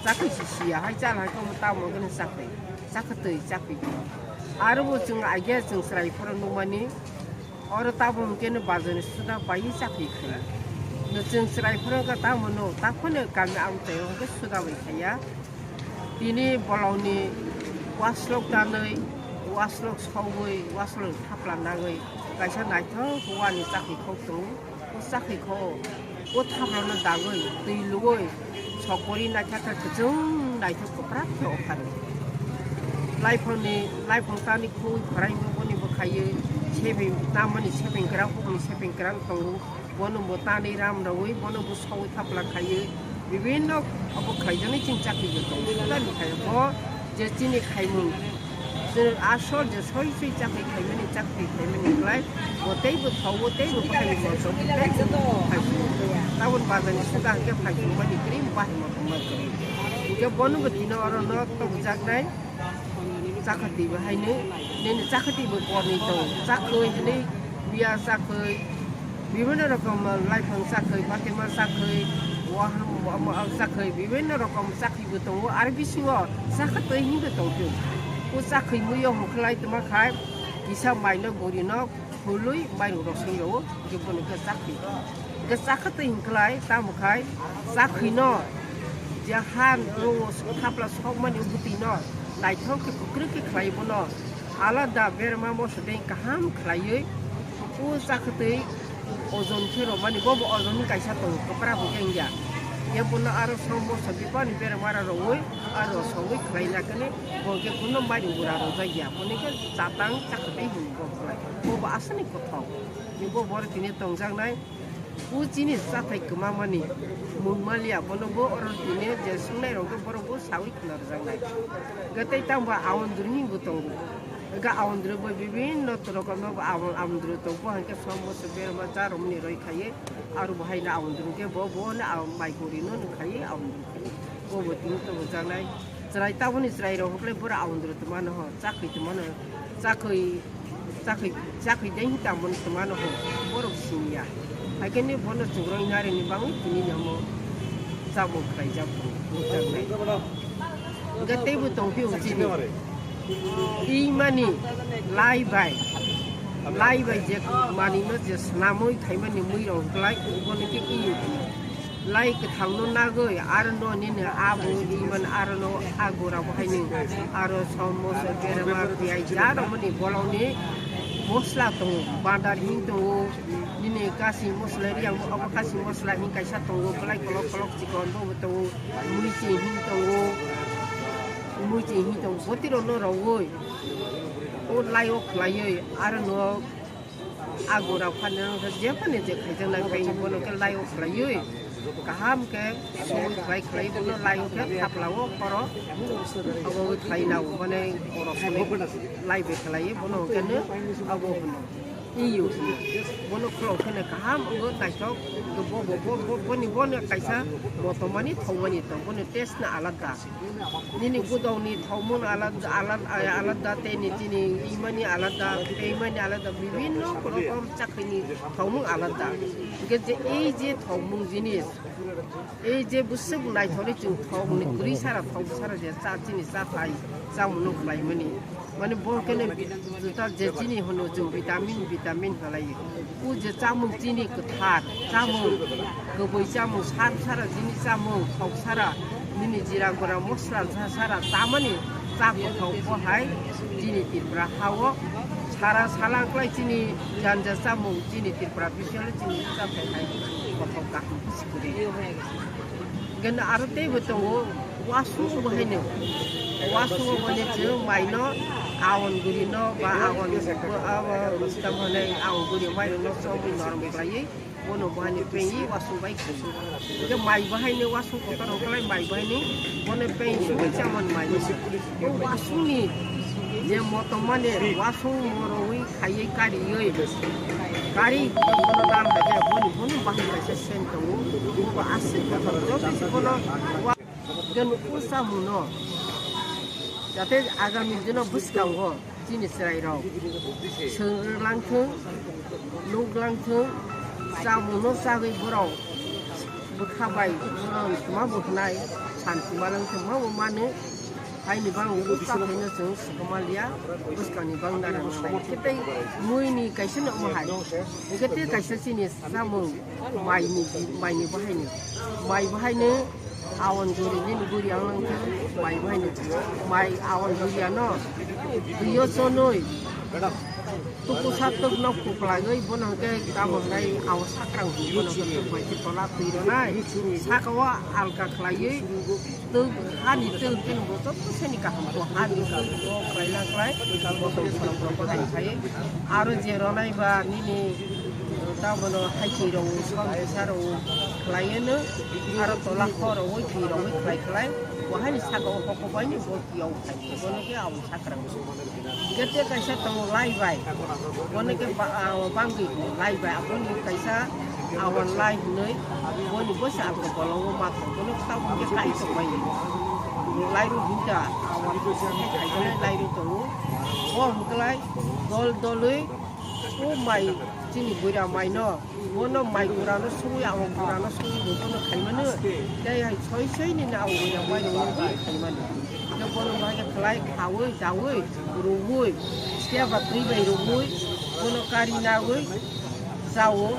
Chakhwi si siya hai chala hai khe omo tamo hwnkheno chakhwi. Chakhwtwi chakhwi kho. Aro bo chwng aige chwng chwrai phoro nukmani. Oro tabuk hwnkhe no bazar ni suda bai chakhwi khaio. No chwng chwrai phoro wngkha tamo no, takhwno kami amchaio hwnkhe suda bai khaiya. Tini bolongni waslok tanwi, waslok sogwi, waslok thapla nangwi kaisa naithok wani chakhwi khok tongo. O chakhwi kho, o thaprokno dagwi, twi lugwi, sokori naithok khe kwchwng naithok kwprak khe o pharwi. Laiphangni, laiphang tani khwi khwraino boni bwkhaiwi, sepeng tamani sepeng kwrang, hukni sepeng kwrang tongo, bono bo tanwi ram rwui, bono bo sogwi thapla khaiwi, bibinno abo khlaijaknai chini chakhwi bo tongo. Sudani khaio bo je chini khaimung, chwng asol je soi soi chakhwi khaimani, chakhwi khaimani khlai, bo teibo thago, teibo khaio, bo teibo khaio. Tabuk bazarni suda hwnkhe phaijakmani kwrwi, bahai motom ma kwrwi. Hwnkhe bono bo tino oro no tongjaknai. Chakhwtwi bo haino, nini chakhwtwi bo korni tongo. Chakhwi hinwi, biya chakhwi, bibinno rokom laiphang chakhwi, batima chakhwi, waham, waham chakhwi, bibinno rokom chakhwi bo tongo. Aro bisingo chakhwtwi hinwi bo tongphio. O chakhwi muiyo hwnkhlai tongma khai, kisa maino gurino, Hului mairum rok song rwo, hingke bono khe chakhwi. Hingke chakhwtwi hingklai, tamo khai chakhwino je ha rwo thapla sokmani bwtwino naithok khe kwkrwk khe khlai bono. Alada berma moso de kaham khlaiwi, o chakwtwi ojon khe romani, bobo ojon ni kaisa tongo, kwpra bo khe wngya. Ye bono aro som moso bipani berma ra rogwi, aro sogwi khlaina kani, bo khe kuno mairum gura rojak ya, boni khe chatang chakwtwi hwnwi bo khlai. Bobo aswkni kothok, bo boro tini tongjaknai. O chini chathai kwmamani mungmaliya, bono bo oro tini je swngnai rok borok bo sawi khna rwjaknai. Hwnkhe tei tamo ba awandru hinwi bo tongo. Hwnkhe awandru bo bibinno rokomno bo awan-, awandru tongo, hwnkhe som moso berma cha romani roi khaiwi, aro bo haino awandru hwnkhe bo, bo no aw-, mai guri no nung khaiwi awandru khaiwi. Bo bo tini tongo jaknai. Chwrai taboni chwrai rok hwnkhe boro awandru tongmano ho, chakhwi tongmano, chakhwi, chakhwi, chakhwi dei hinwi tamo tongmano ho, borok siniya. Haikhe ni bono chwngno narini bagwi tini ni omo chamung khlaijak, bujaknai. Hwnkhe teibo tongphio chini. Imani lai bai, lai bai je manwino je swnamwi khaimani mui rok hwnkhe lai bono khe iyo. Lai kwthangno nagwi, aro no nini abo iman aro no agora bo haino aro som moso berma piyai ja romani bolongni mosla tongo, bandar hing tongo, nini kasi mosla riyang bo abo kasi mosla hing kaisa tongo, belai kolok kolok chikon bo tongo, muichi hing tongo, muichi hing tongo, botiro no rogwi o lai o khlaiwi aro no. Agora phano wngkha jephano je khaijaknai bai bono khe lai o khlaiwi kaham khe soi bai khlai bono lai o khe thapla o khoro abo khlai na o mane khoro soi lai bai khlai bono hwnkhe no abo hwno iyo hwno bono khulok khe no kaham wngwi naithok bo bo bo bo boni bono kaisa motomani thongmani tong bono taste no alada. Nini gudokni thokmung alada, alada, alada tei ni chini imani alada, tei imani alada, bibinno rokom chakhwini thokmung alada. Hingke je ei je thokmung jinis, ei je bwswk naithokni chwng thokni kwrwi sara thok sara je cha chini cha thai chamungno khlaimani. Mane bo kene juta je chini hwno chwng vitamin, vitamin halai. O je chamung chini kwthar, chamung kwbwi chamung, sar sara chini chamung, thok sara, nini jira gora mosla sa sara, tamani cha kwthok bo hai chini Tripura hao sara salang klai chini janja chamung, chini Tripura bisalo chini chathai hai kwthok kaham khe sikiri. Gana aro teibo tongo, wasung bo haino. Wasung bo haino chwng maino, aon guri no, ba aon, abo, abo, tamo hwnwi aon guri maino no chobwi norok kwlaiwi, bono bo haino pengwi wasung bai khaiwi. Hwnkhe mai bo haino wasung kotor rok kwlai mai bo haino, bono peng sugwi chamani mai. O wasungni je motom mane wasung morowi khaiwi kariwi, kari bono nal bai khe boni, bono bahai kaisa sen tongo, bo aswk kotor joto se bono wa-, je nukhung chamungno, jate agami dino bwskango chini chwrairok swrwnglang thung, nuklang thung, chamungno chagwi borok bwkha bai borok ma bo hwnai, santi ma lang thung, ma bo mano. Haini bang bwskango chwng swkang manliya, bwskangni bang nara nangnai. Hwnkhe tei muini kaisa no omo hai. Hwnkhe tei kaisa chini chamung maini, maini bahaino. Mai bahaino awan guri nini guri ang nangkhe mai bahaino. Mai awan guri ano. Twiyo chonwi. Tuku satok nok kuklagwi bono hwnkhe tamo hwnai awan sakrang bono hwnkhe bai khe tola twi rwnai. Saka o alka khlaiwi. Twi hani twi hwnkhe bo joto seni kaham bo hani twi bo khlai na khlai bo tong khorok rok bo hai khai. Aro je ronai ba nini tabono hai twi rok som kisa rok khlai no aro tola khor rok twi rok khlai khlai bo hani saka o hoko bai ni bo twi o khai bono khe abo sakrang. Gete kaisa tongo lai bai. Bono khe ba-, ah, bangwi lai bai. Aboni kaisa awan lai hinwi. Boni bosa ako bolongo ma tongo. Bono khe tabuk khe kai tongmani. Lai rw hinta awan khe kaijaknai lai rw tongo. Bo hwnkhe lai dol dolwi o mai chini buira mai no. Bono mai gurano sugwi, awan gurano sugwi bo bono khaimano. Tei hai soi soi ni na awan gura mai rok no khaimano. Tei bono bahai khe khlai khaui, daui, rwui, phiya ba twi bai rwui, bono kari naui, chao.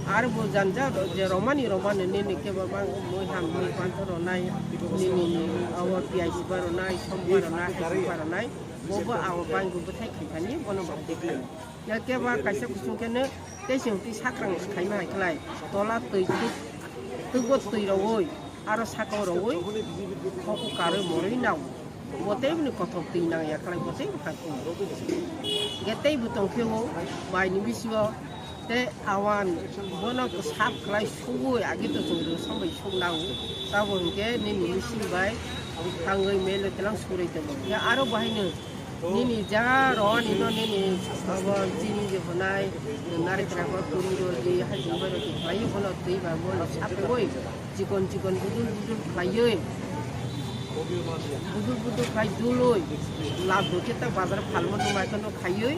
Aro bo janja je romani romani nini kebo bang mui ham mui pantho ronai, nini abo piyaj ba ronai, somba ronai, haisi ba ronai, bo bo abo bang bo bwthai khaithani bono bang de khlai. Ya kebo kaisa kusung khe no tei se hwnkhe sakrang khaima hai khlai, tola twi twi twi bo twi rowoi, aro saka o rowoi, khoku karwi morwi nao. Bo tei bini kothok twi nang ya khlai, bo tei bwkha kung. Ge tei bo tong phio bai ni bisingo tei awan bono sap khlai sugui agi to chwng rw sambai suk nang. Tabo hwnkhe nini machine bai thangwi melo telang surai tongo. Ya aro bahai no nini ja rwani no nini abo chini je hwnai nari tra ko turi ro di hai jumbai ro di khlai bono twi ba bono sap khlai. Chikon chikon budul budul khlaiwi, budul budul khlai dului, lab bo khe ta bazar phalma tongma kheno khaiwi,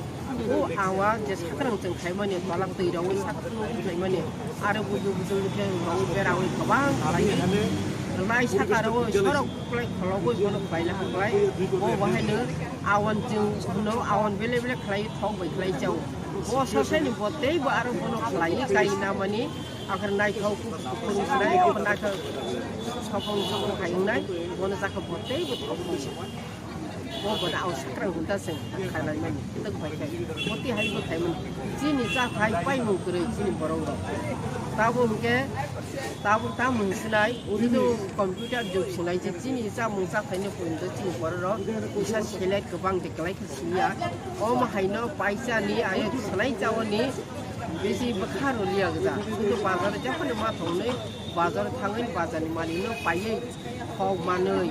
o awa je sakrang chwng khaimani, tolak twi rogwi sakrang twi khlaimani, aro budul budul khe rogwi berawi kwbang khlaiwi, rwnai saka rogwi sorok kwlai khologwi bono khlaina hwnbai, o bahaino awan chwng hwno awan bele bele khlaiwi thok bai khlai chao, o sasani bo tei bo aro bono khlaiwi kai namani. Akhar naithok, naithok, naithok, sokong, sokong hai wngnai, bono jakha bo tei bo thok wngnai. Bo bono ang sakrang hwnta se khainai mani, tak bai khai. Boti hai bo khai mani. Chini cha khai pai mung kwrwi chini borok rok. Tabo hwnkhe, tabo ta mung sinai, uri do computer jug sinai je chini cha mung cha khaini pun do chini borok rok. Usa select kwbang de kwlai. Siya, omo haino paisa ni ayo sanai chao ni bisi bwkha rw liya gda. Sudu bazar japhano ma thongnai bazar thangwi bazar ni mani no paiwi khok manwi,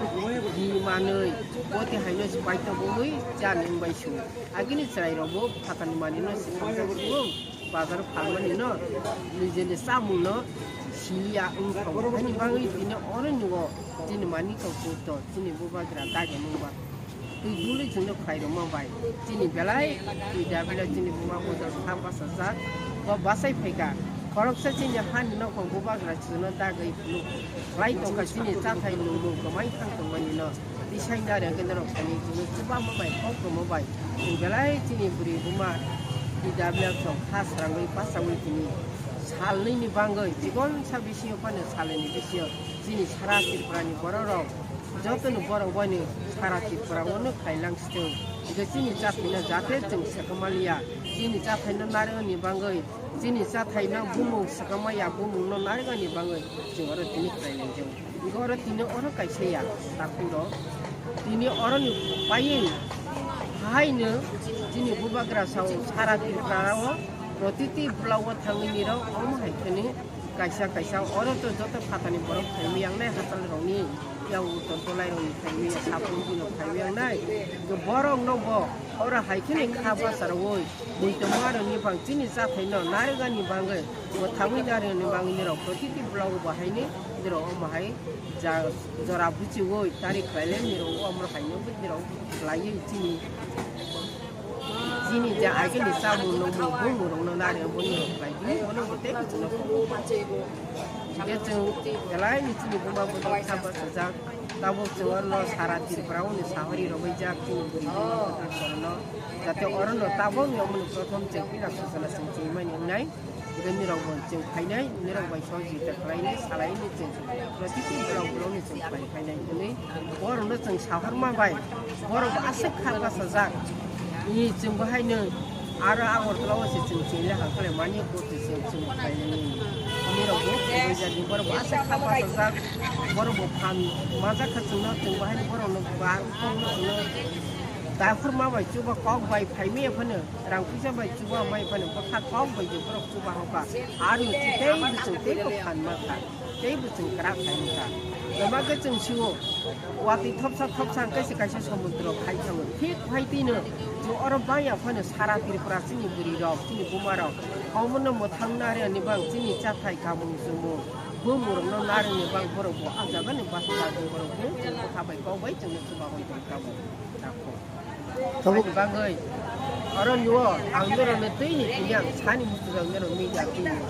di manwi, boti haino se paito bumwi cha nung bai su. Agini chwrai rok bo phatar ni mani no se thangsa sugo. Bazar phalmani no nijeni chamung no siya wngkha. Ani bagwi tini oro nugo chini mani tong puto chini bubagra dagi mungba. Twi duli chwngno khlai rwma bai chini belai twi da belai chini buma bodol kha bachajak. Bo bachai phaikha khoroksa chini hani nokhong bubagra chwngno dagwi phunuk khlai tongkha chini chathai nungmung kwmai thang tongmani no. Tisai narwkhe norok thani chwngno chubama bai kok rwma bai. Chwng belai chini bwrwi buma T W F rok kha srangwi pachaui tini sal nini bangwi chikonsa bisingo phano salini bisingo chini sara Tripura ni borok rok jotono borok bai ni sara Tripura o no khailang sitwng. Hwnkhe chini chathai no jate chwng swkang maliya chini chathai no narwkni bangwi chini chathai no bumung swkang maya bumung no narwkni bangwi chwng oro tini khlai lai jao. Hwnkhe oro tini oro kaisa ya takhuk rok. Tini oro ni paiwi haino chini bubagra sao sara Tripura o protiti block o thangwi nirok omo hai kheno kaisa kaisa oro to joto phatani borok phaimwi yangnai hachal rokni yang uttor tolai rokni phaimwi ya sapung bino phaimwi yangnai. Borok no bo oro hai kheno kha bacharaui. Muitongo aroni bang chini chathai no narwkani bangwi mwthangwi narwkani bangwi nirok protiti block bo haini nirok omo hai ja jora buchiwi tari khlailai nirok omo haino nirok khlaiwi chini chini ja agini chamung nungmung bumung rokno narwkbo nirok khlai di bono bo tei kuchukno. Hingke chwng belai ni chini buma bodol kha bachajak. Tabuk chwng oro sara Tripura o ni sahori rogwi jak chini bwrwi buma bodol korokno. Jate oro no tabuk ni omo ni prothom chwng pila suchana chwng chini mani wngnai. Hingke nirok bo chwng phainai, nirok bai sohojogita khlainai, salainai chwng. Protiti borok borok ni chwng phai phainai hwnwi borok no chwng sahorma bai. Borok bo aswk kha bachajak. Ni chwng bo haino aro Agartala o se chwng chwng le hangkhe mani bo se chwng chwng khainani. Nirok bo khaijak ni borok bo aswk kha bachajak. Borok bo phan majak kha chwngno chwng bo haino borok no ba kok no chwngno daphur ma bai chuba kok bai phai maya phano rang puisa bai chuba mai phano bwkha kok bai je borok chuba hokha. Aro tei bwswng tei bo phan ma kha. Tei bo chwng kwrak khai wngkha. Kwbangkhe chwng sio, watwi thopsa thopsa hwnkhe se kaisa somudro khai thango. Thik hai twino chwng oro bangya phano sara Tripura chini bwrwirok, chini bumarok, omono mwthang narwkni bang chini chathai kamung chumung, bumurokno narwkni bang borok bo ah jagani bachajak borok bo chwng bwkha bai kok bai chwngno chubaui tongkha bo. Tabuk. Ani bagwi oro nio ang norokno twi ni tini ang sani muchungjago norok media twi ni.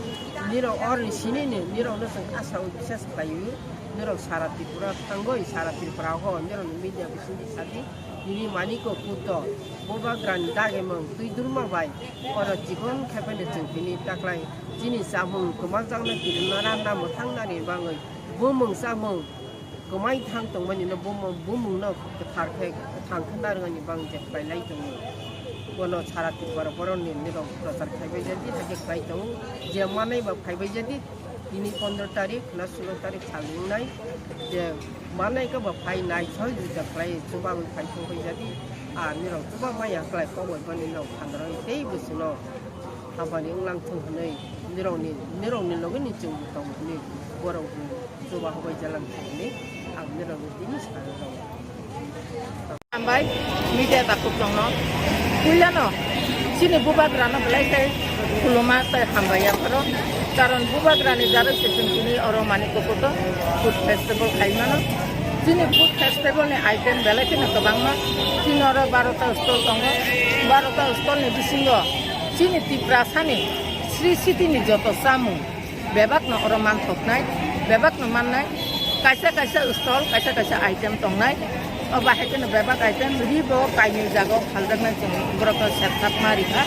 Nirok oroni sini ni nirok no chwng asa o bisas khlaiwi norok sara Tripura thangwi sara Tripura ho norok ni media bisingni sadi nini maniko puto bubagrani dagimung twi durma bai oro chikon khe phano chwng tini taklai Chini chamung kwmakjakno kirilna randa mwthangnani bagwi bumung chamung kwmai thang tongmani no bumung, bumung no kwthar khe, kwthang khe narwknani bagwi je khlai lai tongo. Bono sara Tripura borok ni nirok prochar khai bai jadi, hakhe khlai tongo. Je manai ba phai bai jadi, tini pondro tarik na sulo tarik sal wngnai. Je manai khe ba phai nai soi juda khlai chuba bai phai thang bai jadi, a nirok chuba maya khlai kok bai bani no phandra tei bwswk no. Hamani wnglang thung hwnwi nirokni, nirokni logi ni chwng bo tong hwnwi borok bo chuba hobai jalang thung hwnwi ang nirokno tini sana rw. Hambai media takhuk tongno. Puilano chini bubagrano belai khe khuluma tei hambai yapharo. Karon bubagrani jarwi se chwng tini oro Manik Kokoto food festival khai mano. Chini food festival ni item belai kheno kwbangma. Chini oro barota stall tongo. Barota stall ni bisingo chini Tiprasani Sri City ni joto chamung bebakno oro manthoknai, bebakno mannai, kaisa kaisa stall, kaisa kaisa item tongnai. O bahai kheno bebak item ribo kainwi jagao phaljaknai chwng borokno serthapma rikha.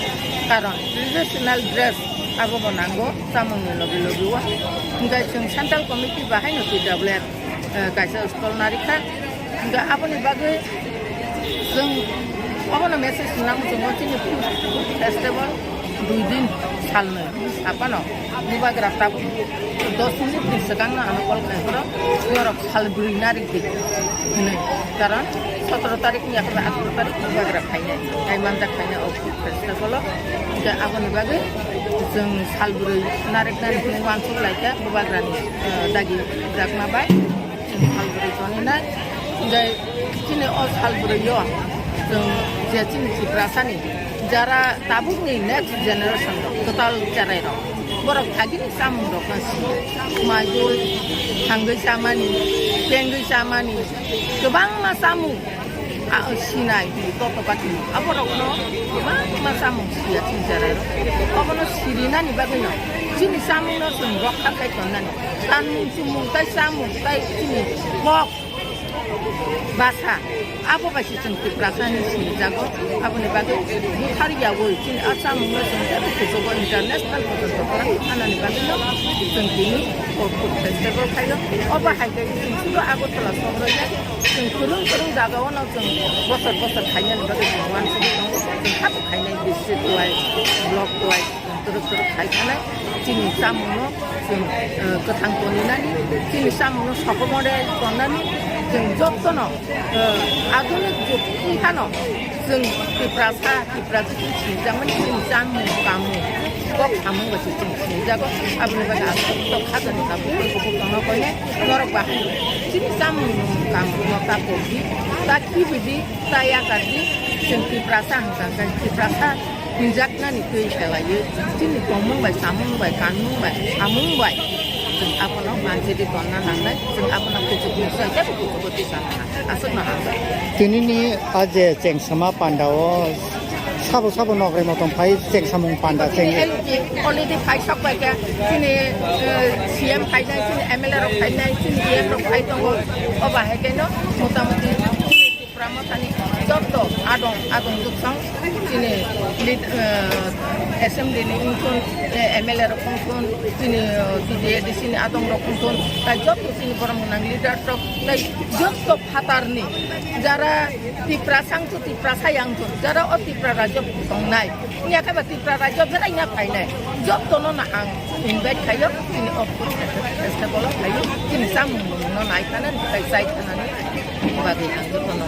Karon traditional dress abobo nango chamungni logi logi o. Hinkhe chwng central committee bahaino T W F eh, kaisa stall narikha. Hingkhe aboni bagwi chwng obono message nang chwngno chini food festival dui din salnwi aphano bubagra tabuk dos minute ni swkangno ano call khai horo norok sal bwrwi narikdi hwnwi. Karon sotoro tarik ni yakhai atharo tarik bubagra khainai, kaimanjak khainai o food festival o. Hingkhe aboni bagwi chwng sal bwrwi nariknani hwnwi uansuk laikha bubagrani, eh, dagi jakma bai. Chini sal bwrwi tonina, hingkhe chini o sal bwrwi o chwng je chini Tiprasani jara tabukni next generation rok kwtal cherai rok borok agini chamung rokno si, maidul thangwi chamani, pengwi chamani, kwbangma chamung a sinai toto pati aborokno kwbangma chamung siya chini cherai rok obono sirinani bagwino chini chamungno chwng rokha khai tonnani. Kanmung chumung tai chamung tai chini kok basa abo bai se chwng Tiprasa hinwi sinijago. Aboni bagwi buthar yaui chini a chamungno chwng teibo kuchugo international porjonto kwrwng thanani bagwino chwng tini o food festival khaio. Obo hai khe chwng sudu Agartala sohor ya chwng kwrwng kwrwng jagao no chwng bosor bosor khainani bagwi chwng uansugwi tongo. Chwng khato khainai district wise, block wise. Twrwk twrwk khai thanai chini chamungno chwng, eh, kwthang toninani, chini chamungno sokomore tonnani, chwng jotono, eh, adhunik jug wngphano chwng Tiprasa, Tiprasa chwng sinijakmani chini chamung, kamung, kok samung bai chwng sinijago. Aboni bagwi ang joto khajani tabuk tongna koinai norok bahai chini chamung, kamung no ta pokdi, ta khibidi, ta yakardi, chwng Tiprasa hwnkha khe Tiprasa Hinjaknani twi khelaiwi chini tongmung bai, chamung bai, kanmung bai, samung bai chwng abono manjedi tonna nangnai, chwng abono kuchuk musai teibo kuchugo twi sana nangnai. Aswkno hamjak. Tinini a je chengsama panda o sabo sabo nokrai motom phai chengsamung panda cheng. Already phai sok bai khe chini, eh, C M phainai, chini M L A rok phainai, chini D M rok phai tongo. O bahai khe no motamuti Tipra Mothani joto adong, adong duksong chini lead, eh, assembly ni wngthun, eh, M L A rok wngthun, chini, eh, T D A D C ni adong rok wngthun, tai joto chini borok gwnang leader rok, tai joto phatar ni jara Tiprasa wngthun, Tiprasa ya wngthun, jara o Tipra rajyo tongnai, wngya khe ba Tipra rajyo belai ya phainai, joto no no ang invite khaio, chini o festival o khaio, chini chamung no nai khana, tai chai khana. Bagwi ang jotono.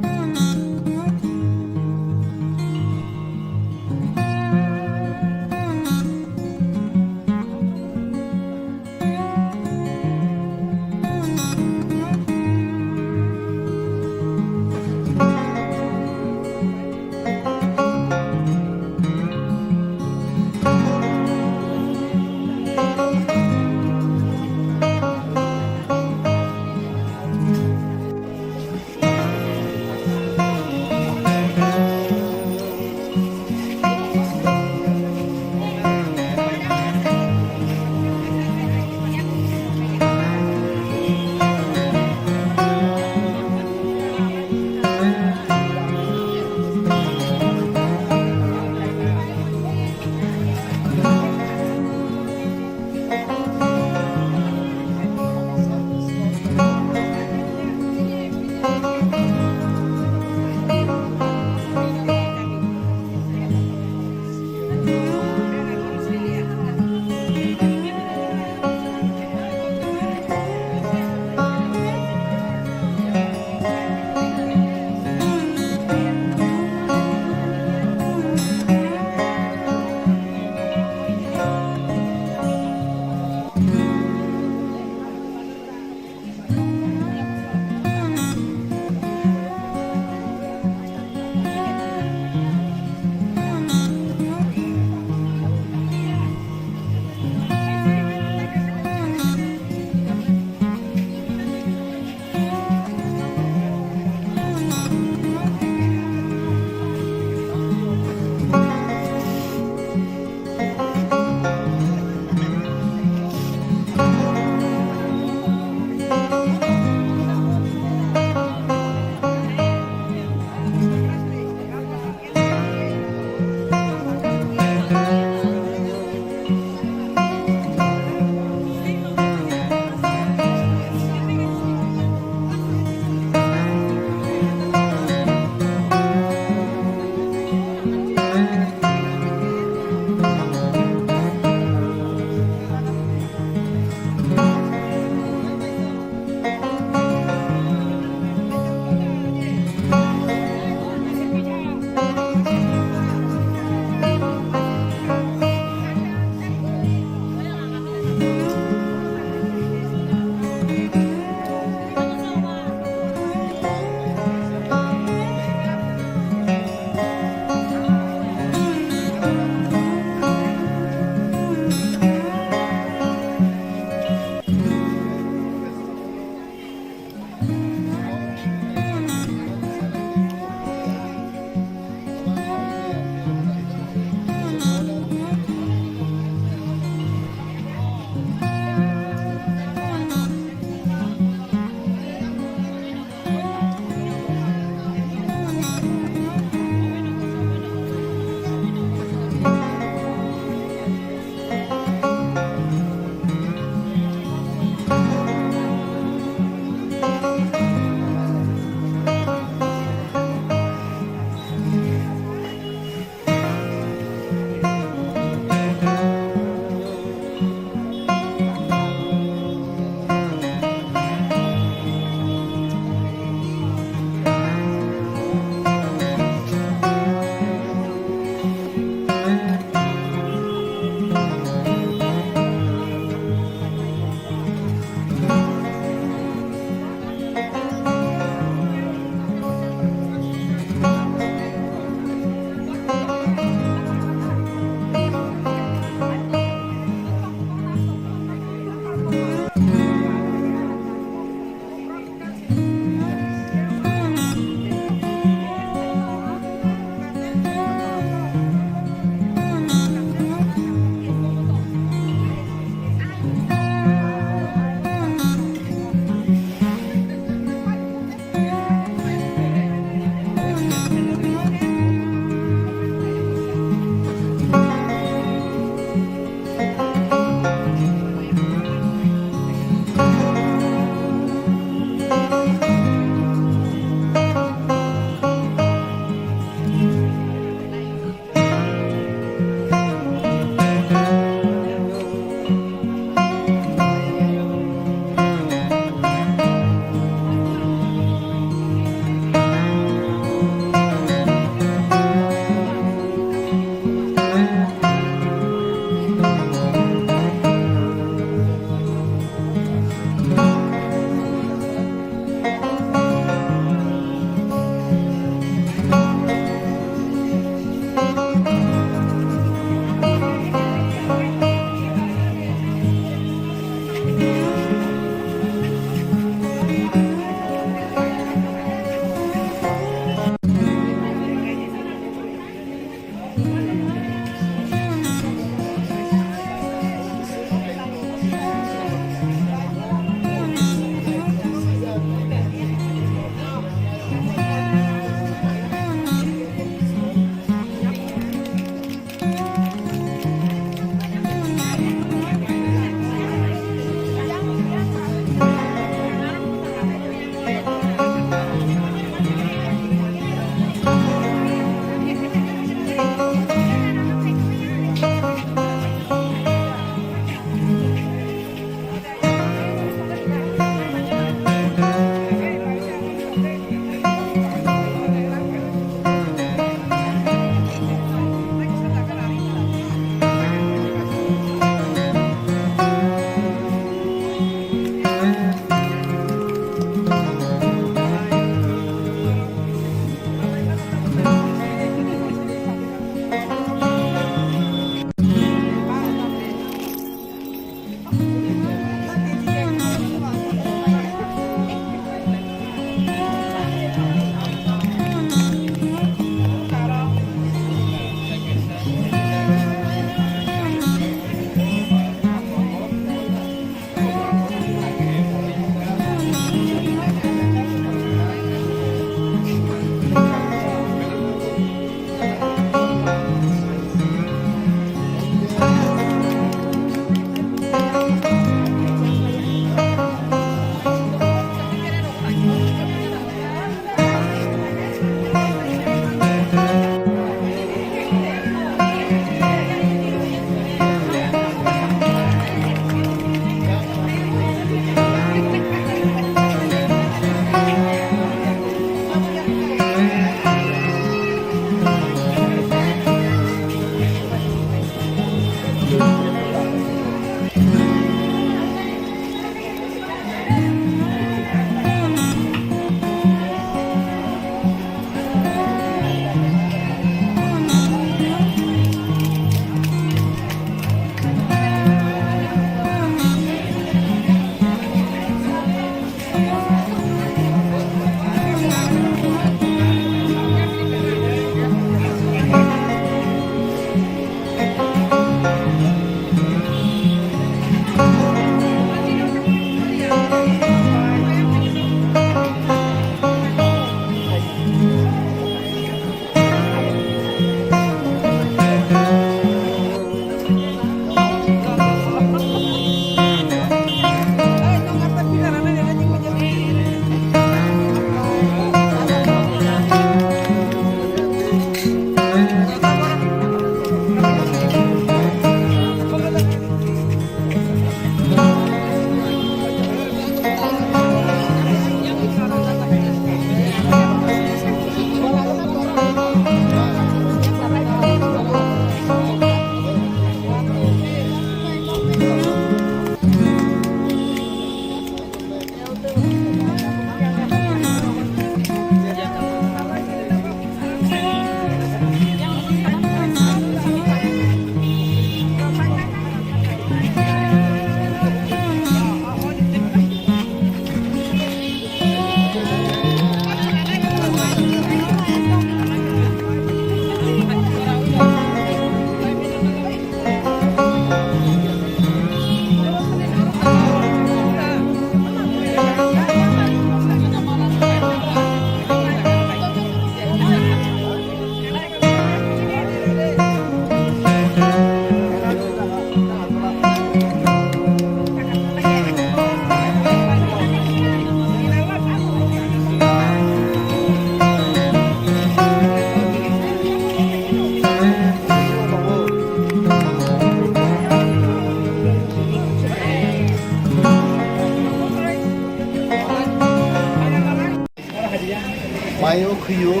Phio,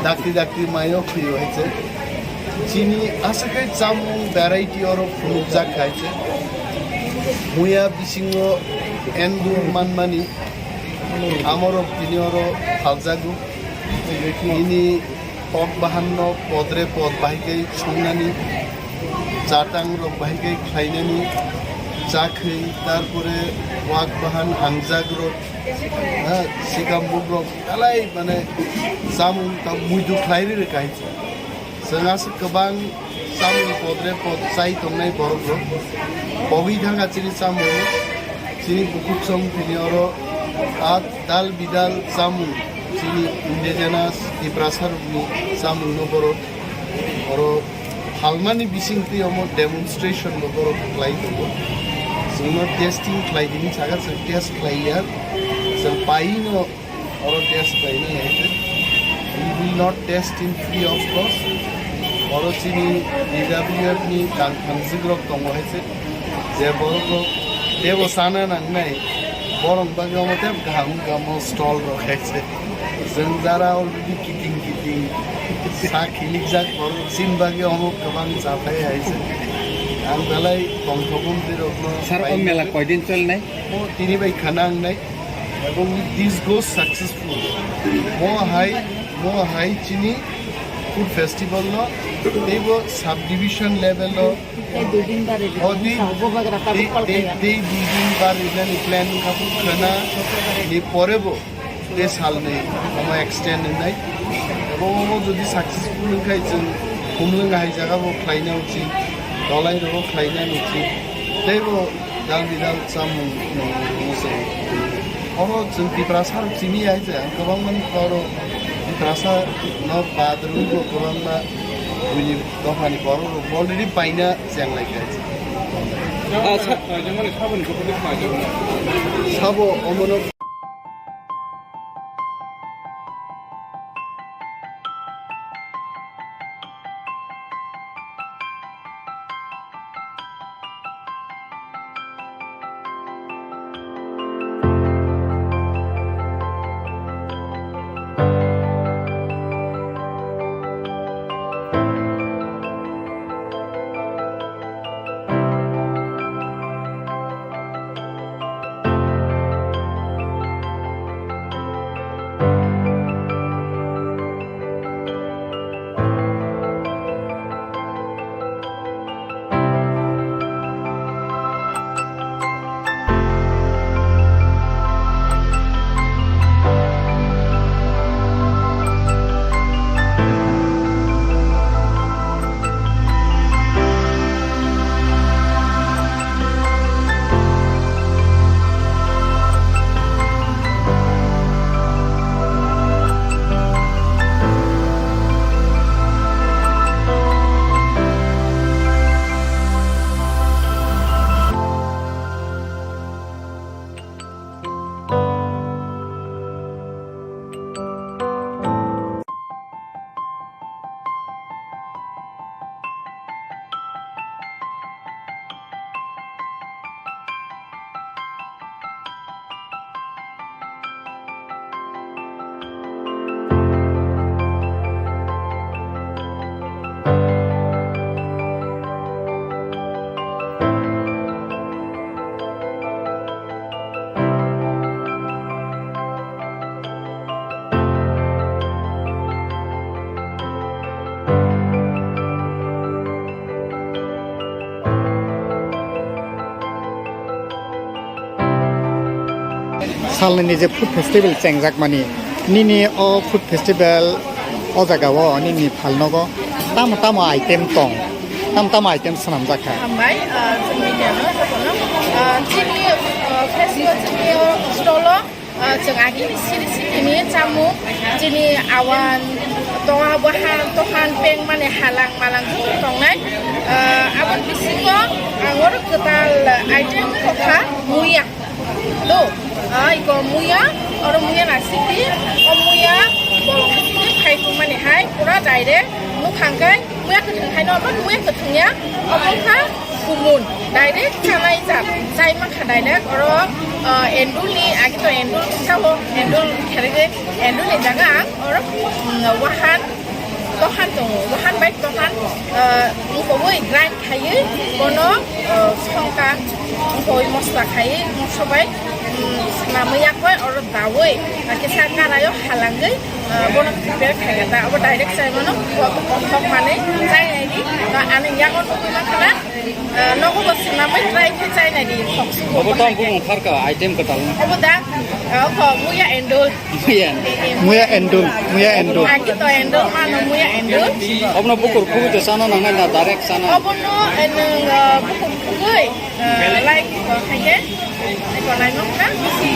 dakti dakti mayo phio hai se. Chini aswk khe chamung variety oro phunukjak hai se. Muya bisingo endur manmani amorok tini oro phaljago. Ini tok bahanno podre pod bahai khe songnani, chatang rok bahai khe khlainani, chakhwi, tarpore wak bahan hangjak rok, ha, sikambuk rok, belai mane chamung ta muidu khlai ri rwkha hai se. Chwng aswk kwbang chamung podre pod chai tongnai borok rok. Pogwi thangkha chini chamung. Chini bukhuk song tini oro a dal bidal chamung. Chini indigenous Tiprasa rokni chamung no borok oro phalmani bising twi omo demonstration no borok khlai tongo. Chwngno testing khlai dini saka chwng test khlai ya. Chwng pai no Oro test khlainai hai khe. We will not test in free of cost. Oro chini D W F ni kang thangjwk rok tongo hai se. Je borok rok tebo sana nangnai. Borok bagwi omo teb kaham wngkha omo stall rok hai se. Chwng jara already kiting kiting sa khilikjak borok chini bagwi omo kwbang chathai hai se. Ang belai tongthok mantri rokno Sir, o mela koidin cholnai? O tini bai khana wngnai. Ebong this goes successful. Mo hai, mo hai chini food festival no, teibo subdivision level no, Tei dui din bari o di, di, di, di, di dui din bari nani plan wngkha, khana ni pore bo tei salni omo extend wngnai. Ebong omo jodi successful wngkhai, chwng humlwng hai jaga bo khlaina uchit, dolai rogo khlaina uchit, teibo Dal bidal chamung, mm, se. Oro chwng Tiprasa rok chini hai se, ang kwbangma ni oro Tiprasa no badrwng bo kwbangma buini dophani borok rok already paina cheng lai kha. Ah, sa- Sabo omono. Salnini je food festival chengjakmani, nini o food festival o jagao nini phalnogo tamo tamo item tong, tamo tamo item swnamjak kha? Hambai, ah, chwng media no jotono, ah, chini, ah, festival chini o stall o, ah, chwng agini siri sitini chamung, chini awan, toha, bohan, tohan, peng mani halang malang joto tongnai. Ah, aboni bisingo ang oro kwtal item kokha muya. Do, ah, iko muya, oro muya na siti, o muya bolong siti khai tongmani hai, pura direct nukhang kai, muya kwthwng hai no, but muya kwthwng ya, omo kha kumun, direct chanai jat, chai mankha direct, oro Ah, endul ni, agi to endul kisa o, endul kherege, endul ni jaga ang oro, mm, wahan, tohan tongo, wahan bai tohan, ah, wngkogwi grind khaiwi bono, ah, songkha, wngkogwi mosla khaiwi, mosla bai, mm, swnamwi yakbai oro dawi, ah, kisa karaio halangwi, ah, bono prepare khaikha ta, abo direct chai mano, kothok manwi chai naidi, ah, ani yago nugwi mankha na. Ah, nogo bo swnamwi try khe chai naidi, khoksu bo Obo tamo bahai khe. Bumung kharka, item kwtal no. Obo da, ah, kho, muya endul. Muya endul. Muya endul, muya endul. Agi to endul, mano muya endul. Obono bukur khugui to chana nangnai na, direct chana? Obono, eh, nwng, ah, bukur khugui, ah, like, ah, khaikhe, eko naimok na, bisi,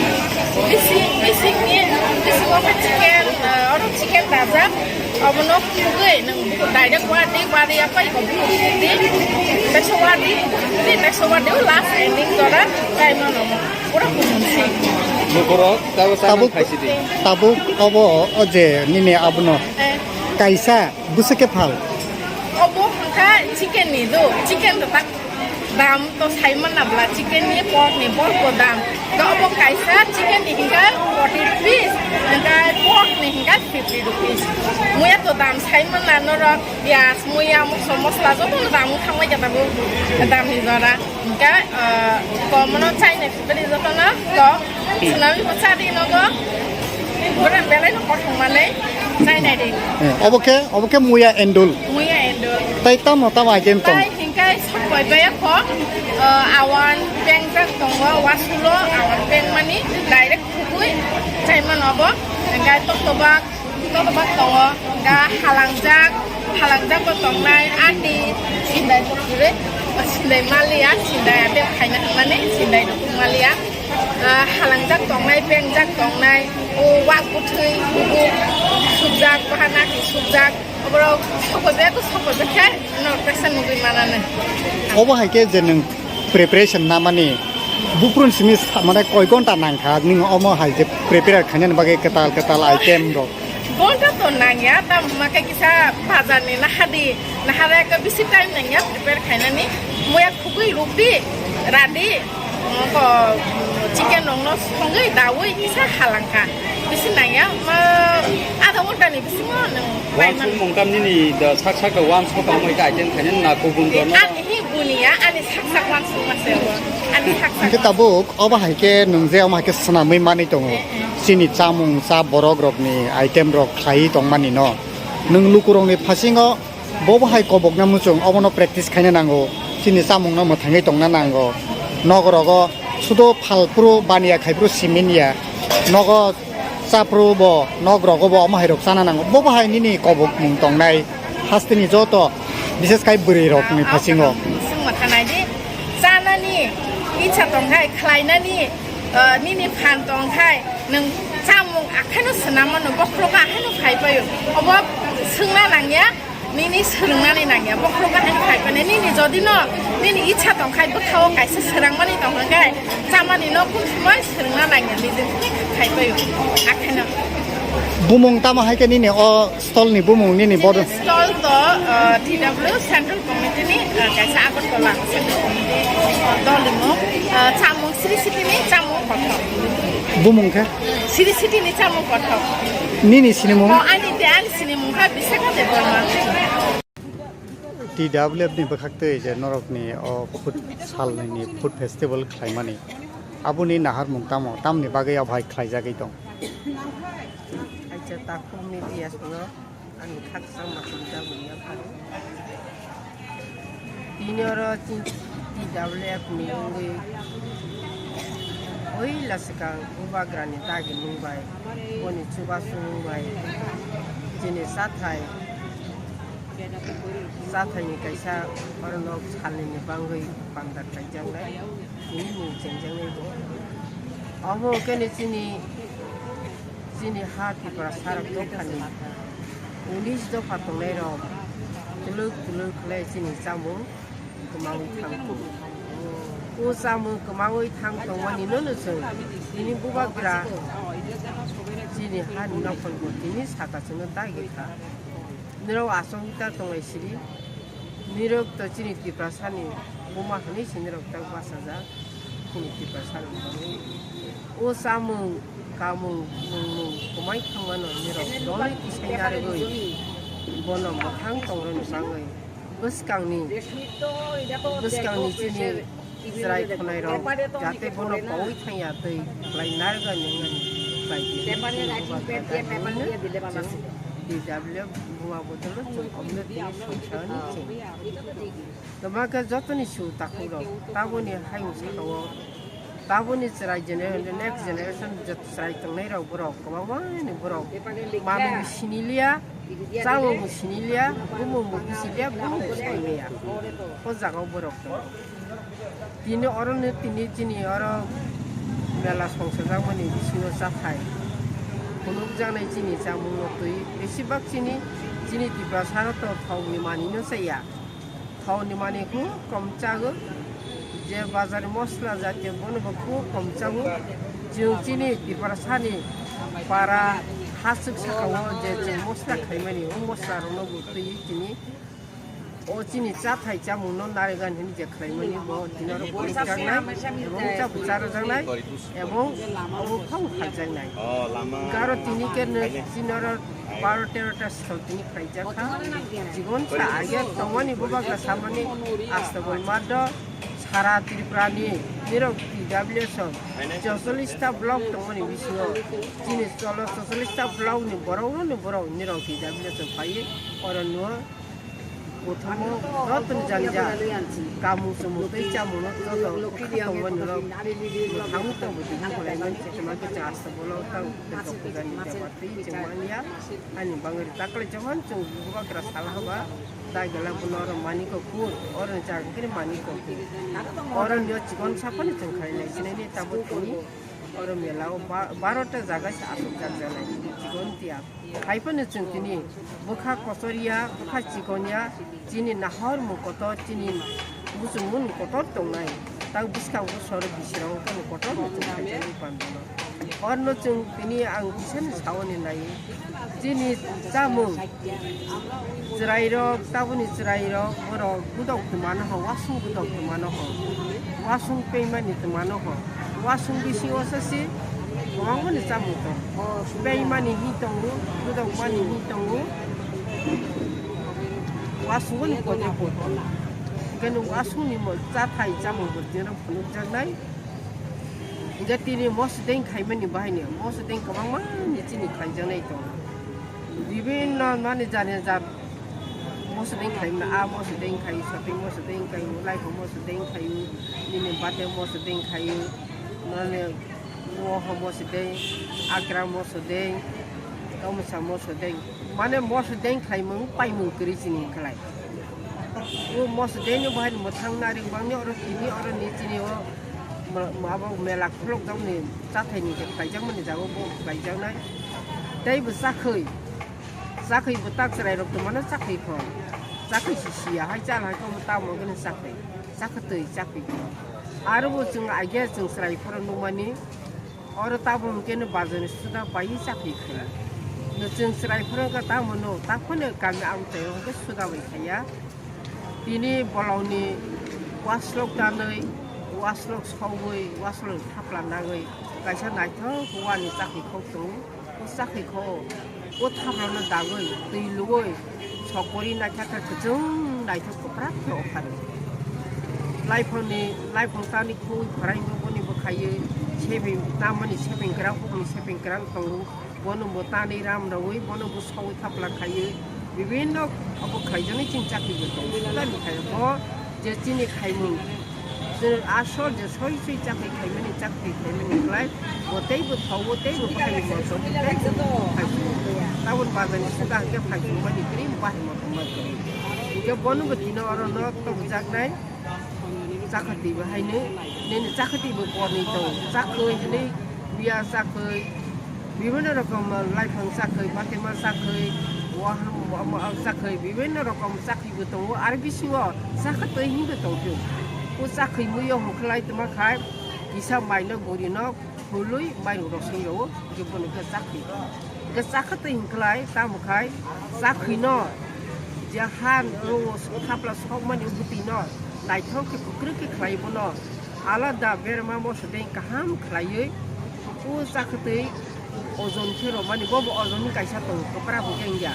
bisi, bisi ni, bisi wngkha chicken, ah, oro chicken dajak. Obono khugui nwng bukur direct wadi, wadi apa iko bukur khugui. Teksa wadi, khugui, teksa wadi, last ending jora, chai mano. Pura kuchung si. Bukurok, tabo chana Tabuk, khaisidi. Tabuk obo o je nini abono. Eh. Kaisa, bwswk khe phal. Obo hwnkha chicken ni do, chicken to tak dam to sai manna bla, chicken ni, pork ni, pork bo dam. To obo kaisa chicken ni hwnkha forty rupees, hwnkha pork ni hwnkha fifty rupees. Muya to dam sai manna norok, piyaj, muya, moso, mosla joto no dam wng thangbai khe tabuk dam ni jora. Hwnkha, ah, komono chaina sibari jotono kok. Swnamwi bo cha di nogo. Bora belai no kothok manwi chainai di. Eh, obo khe, obo khe muya endul. Muya endul. Tai tamo tamo item tong? Tai hingkai sokoi baya kho, ah, awan pengjak tongo, wasulo awan pengmani direct khugui chaimano bo. Hingkai tokobak, tokobak tongo, ga halangjak, halangjak bo tongnai, ati sindai tokire, sindai maliya, sindai ate phaina hwnmani sindai tokmaliya. Ah, halangjak tongnai, pengjak tongnai, o wak bwthwi, bubuk, subjak, bahana ki subjak, oborok sokojak, sokojak khe norok teksa nugwi mananw. Obo hai khe je nwng preparation namani, buphuruni simi sa-, mane koi ghonta nangkha, nwng omo hai je prepare khainani bagwi kwtal kwtal item rok? Ghonta to nangya, tamo hwnba khe kisa bazar ni nahadi, nahara ekka bisi time nangya prepare khainani, muya khugwi rukdi, radi, ko chicken rok no songwi dawi kisa halangkha, bisi nangya, ma adha ghonta ni bisingo nwng Wansuk paimano. Mungkam nini da sak sak da wansuk tamo ika item khainani na kubun Eh, rok no? Ani hi buniya, ani sak sak wansuk mase bo, ani sak sak. Hingke tabuk obo hai khe nwng je omo hai khe swnamwi manwi tongo. Eh, eh. Chini chamung cha borok rokni item rok khlaiwi tongmani no. Nwng lukurokni phasingo bobo hai kobokna muchung obono practice khaina nango. Chini chamungno mwthangwi tongna nango. Nokrogo sudo phalphuru baniya khaiphuru siminiya. Nogo chaphuru bo, nokrogo bo omo hai rok chana nango. Bobo hai nini kobokmung tongnai hasteni joto, bishes khai bwrwi rokni phasingo. Chwng mwthangnaidi, chanani icha tongkhai, khlainani, ah, nini phan tongkhai, nwng chamung akhaino swnam mano, bokhorogo akhaino phai paio. Obo swngna nangya, nini swrwngnani nangya, bokhorogo akhaino phai painai. Nini jodi no, nini icha tongkhai, bwkhao kaisa swrangmani tongkhai, chamani no kun sumai swrwngna nangya, nini khai paio, akhaino. Bumung tamo hai khe nini o stall ni bumung nini bodo? Stall to, uh, T W Central Committee ni, uh, kaisa Agartala Central Committee, uh, dol ni mung, uh, chamung Sri City ni chamung kothok. Bumung khe? Sri City ni chamung kothok. Nini sinimung? Oh, ani de, ani sinimung kha Bisakha Debbarma. T W F ni bwkhaktwi je norokni o food salnini food festival khlaimani, aboni naharmung tamo, tamni bagwi abohai khlaijagwi tong? Kaisa takhuk media swngo, ani khakchangma kwnwi jagwi yapharo. Tini oro chini T W F ni wngwi puila swkang bubagrani dagimung bai, boni chubasungmung bai chini chathai, chathaini kaisa oro nok salnini bangwi panda khaijaknai, tini mung chengjaknai bo. Omo hwnkhe ni chini, chini ha Tiprasarok dophani unis dopha tongnairok twlwk twlwk khlai chini chamung kwmaui thang tongo. O chamung kwmaui thang tongmani nono chwng tini bubagra chini hani nokholgo tini saka chwngno dagi kha. Nirok achomwi ta tonglai sidi. Nirok to chini Tiprasani buma hwnwi se nirok ta bachajak. Chini Tiprasani bagwi O chamung, kamung, nungmung kwmai thangmano nirok doli tisai narwgwi bono mwthang tongrwni bagwi bwskangni, bwskangni chini chwrai khwnairok jate bono kowi thangya twi khlai narwgani wngnani khlai di. D W buma bodolo chwng omno tini songsa hwnwi chini. Twma khe jotoni su takhuk rok taboni hayung saka o taboni chwrai gener-, next generation je chwrai tongnai rok borok kwbangma ni borok manwi siniliya, chamung bo siniliya, bumung bo bisiliya, bumung bo sailiya. O jaga o borok tongo. Tini oro no tini chini oro mela songsajakmani bisingo chathai phunukjaknai chini chamung no twi besibak chini, chini Tiprasa rok to thok ni manwi no chaya. Thok ni manwi khub kom chago, je bazar ni mosla jatiyo bono bo khub kom chago. Chwng chini Tiprasa ni para haswk saka o je chwng mosla khaimani o mosla rok no bo twi tini o chini chathai chamung no narwgani hwnwi je khlaimani bo tini oro phunukjaknai ebong cha bo charwjaknai. Ebong obo phang kharjaknai. Garo tini khe no chini oro baro tero ta sal tini khlaijak kha. Chikon sa age tongmani bubagra samani Astabol Maddo sara Tripura ni nirok T W S o chocholish ta block tongmani bisingo chini cholo chocholish ta block ni borok no ni borok nirok T W S o phaiwi oro no. Kothomo joto ni jani ja kamung chumung tei chamung no joto kha tongmani rok mwthangwi tongbo twi khlaimani tongma khe chwng asta bolong tang tei kok pujani jaba twi chwng manya ani bangwi taklai jokhon chwng bubagra sal haba dagela bono oro mani kok phur oro ni chang khe mani kok phur oro ni o chikon saphani chwng khailai sinai ni tabuk thani oro mela o ba-, baro ta jaga se aswk jak janai chikon tiya. Hai phano chwng tini bwkha kochor ya, bwkha chikon ya, chini nahor mung kotor, chini muchung mung kotor tongnai. Tang bwskango sor bisirok wngkha kotor no chwng khaijani pandano. Orno chwng tini ang bisani saoni nai. Chini chamung chwrairok, taboni chwrairok, borok gudok twmano ho, wasung gudok twmano ho, wasung peimani twmano ho. Wasung bisingo sasi kwbangmani chamung tongo. Beimani hi tongo, gudokmani hi tongo. Wasungoni kotor kotor. Hingke nwng wasungni mo-, chathai chamung bo tino phunukjaknai. Hingke tini moso deng khaimani bahaino, moso deng kwbangmani chini khlaijaknai tongo. Bibinno mani jani jat moso deng khaimani, a moso deng khaio, soting moso deng khaio, laipho moso deng khaio, nini bate moso deng khaio, nani Moho moso deng, akra moso deng, tomsa moso deng. Mane moso deng khlaimung paimung kwrwi chini khlai. O moso deng no bahai mwthang nari bangni oro tini oro ni chini o ma-, ma-, abo mela khulok jakni chathai ni je khlaijakmani jaga bo khlaijaknai. Tei bo chakhwi, chakhwi bo tak chwrai rok tongmano chakhwi kho. Chakhwi si siya hai chal hai kho tamo gani chakhwi. Chakhwtwi chakhwi kho. Aro bo chwng agia chwng chwrai phoro nukmani. Oro tabuk hwnkhe no bazar ni suda bai chakri khaio. No chwng chwrai phano wngkha tamo no, takhwno kami amchaio hwnkhe suda bai khaiya. Tini bolongni waslok tanwi, waslok sogwi, waslok thapla nagwi kaisa naithok wani chakri khok tongo. O chakri kho, o thaplano dagwi, twi lugwi, sokori naithok khe kwchwng naithok kwprak khe ophari. Laiphangni, laiphang tani khogwi khwraino boni bwkhaiwi, sebeng tamani sebeng kwrang, bokni sebeng kwrang tongo, bono bo tanwi ram rwwi, bono bo sogwi thapla khaiwi, bibinno abo khlaijaknai chini chakri bo tongo. Sudani khaio bo je chini khaimung, je asol je soi soi chakri khaimani, chakri khaimani khlai, bo tei bo thau, bo tei bo khaimung, bo tei bo khaimung. Tabon bazar ni suda hwnkhe phaimung mani kwrwi, bahai motom mani kwrwi. Hwnkhe bono bo tino oro no tongjaknai. Chakhwtwi bo haino, nini chakhwtwi bo borni tong, chakhwi hinwi biya chakhwi, bibinno rokom laiphang chakhwi, batima chakhwi, waham, waham chakhwi, bibinno rokom chakhwi bo tongo, aro bisingo chakhwtwi hinwi bo tongphio. O chakhwi muiyo hwnkhlai tongma khai, kisa maino gurino, Hului mairum rok song rwo, hingke bono khe chakri. Hingke chakha twi hingkhlai, tamo khai, chakhwi no, je ha rwo thapla sokmani bwtwi no, naithok khe kwkrwk khe khlai bono, alada berma moso deng kaham khlaiwi, O chakwtwi ojon khe romani, bo bo ojon ni kaisa tongo, kwpra bo khe wngya.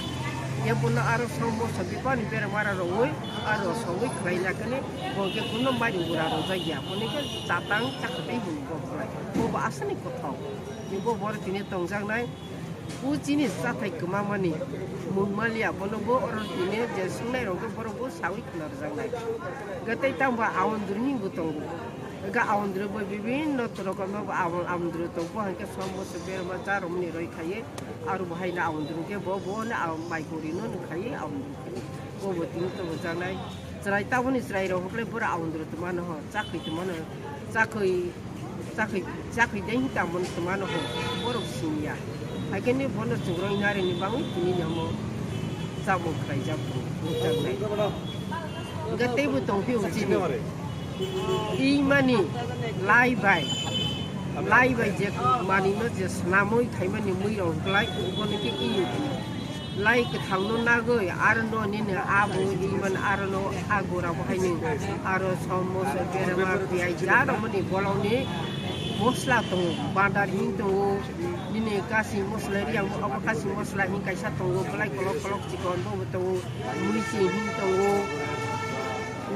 Khe bono aro som moso bipani berma ra rogwi aro sogwi khlai na khe bo khe kuno mari gura rojak ya, bo ni khe chatang chakwtwi hwn bo khlai. Bo bo aswk ni kothok, bo boro tini tongjaknai. O chini chathai kwmamani mung maliya, bono bo oro tini je swngnai rok khe borok bo sawi khna rwjaknai. Hwnkhe tei tamo bo awandru himbo tongo. Hwnkhe awandru bo bibinno rokomno bo awan-, awandru tongo, hwnkhe som moso berma cha romani roi khaiwi aro bo haino awandru hwnkhe bo, bo no aw-, mai gori no nung khaiwi awandru khaiwi. Bo bo tini tongo janai. Chwrai taboni chwrairok hwnkhe borok awandru twmano ho, chakhwi twmano, chakhwi, chakhwi, chakhwi dei hwn tamo twmano ho, borok siniya. Haikhe ni bono chwngno narini bagwi tini ni omo chamung khlaijak, nukjaknai. Hwnkhe teibo tongphio chini. Imani lai bai, lai bai je manwino je swnamwi khaimani mwirok hwnkhe lai, bono khe iyo. Lai kwthangno nagwi, aro no nini abo iman aro no agora bo haino aro som moso berma piyaj ja romani bolongni mosla tongo, bandar hin tongo, nini kasi mosla riyang abo kasi mosla hin kaisa tongo, belai kolok kolok chikon bo tongo, muichi hin tongo,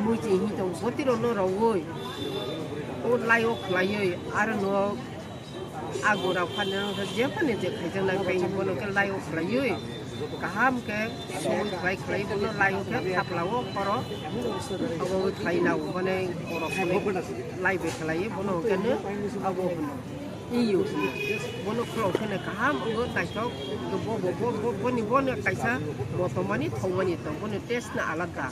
muichi hin tongo, botiro no rogwi o lai o khlaiwi aro no Agora phano je phano je khaijaknai pai bono khe lai o khlaiwi kaham khe soi khlai khlai bono lai o khe thapla o khoro abo khlai na o mane khoro soi lai be khlai bono khe no abo hwno iyo hwno bono khoro khe no kaham wngwi naithok bo bo bo bo boni bono kaisa motomani thongmani tong bono taste no alada.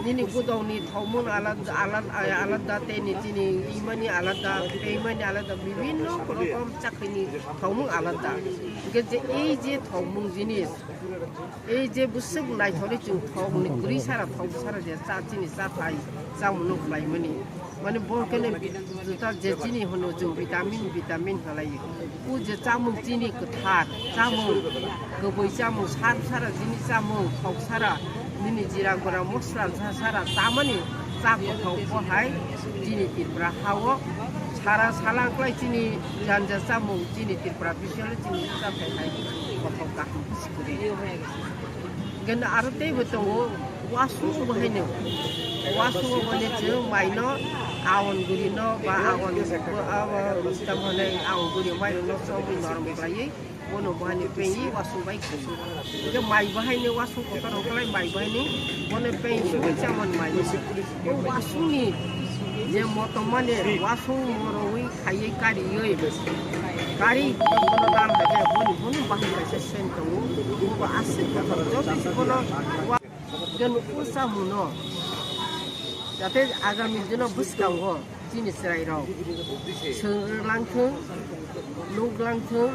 Nini gudokni thokmung alada, alada, alada, tei ni chini imani alada, tei imani alada, bibinno rokom chakhwini thokmung alada. Hingke je, ei je thokmung jinis, ei je bwswk naithokni chwng thokni kwrwi sara, thok sara je cha chini chathai, chamungno khlaimani. Mane bo kene juta je chini hwno chwng vitamin, vitamin halai. O je chamung chini kwthar, chamung kwbwi chamung sar sara chini chamung thok sara nini jira gora mosla sa sara chamani cha kothok bo hai chini Tripura hao sara salang klai chini janja chamung chini Tripura bisalo chini chathai hai kothok kaham sikuri. Gana aro teibo tongo. Wasung bo haino, wasung bo haino chwng mai no aon guri no ba aon abo tamo haino aon guri mai no chobwi norok khlaiwi bono bo haino pengwi wasung bai khlaiwi. Hingke mai bo haino wasung kotor rok khlai mai bo haino bono peng sugwi chamani mai. O wasung ni je motom mane wasung morowi khaiwi kariwi kari bono dal hai khe boni bono bahai kaisa sen tongo. Bo aswk kotor joto se bono wa- Hingke nukung samungno, jate agami dino bwskango chini chwrairok swrwnglang thung, nuklang thung,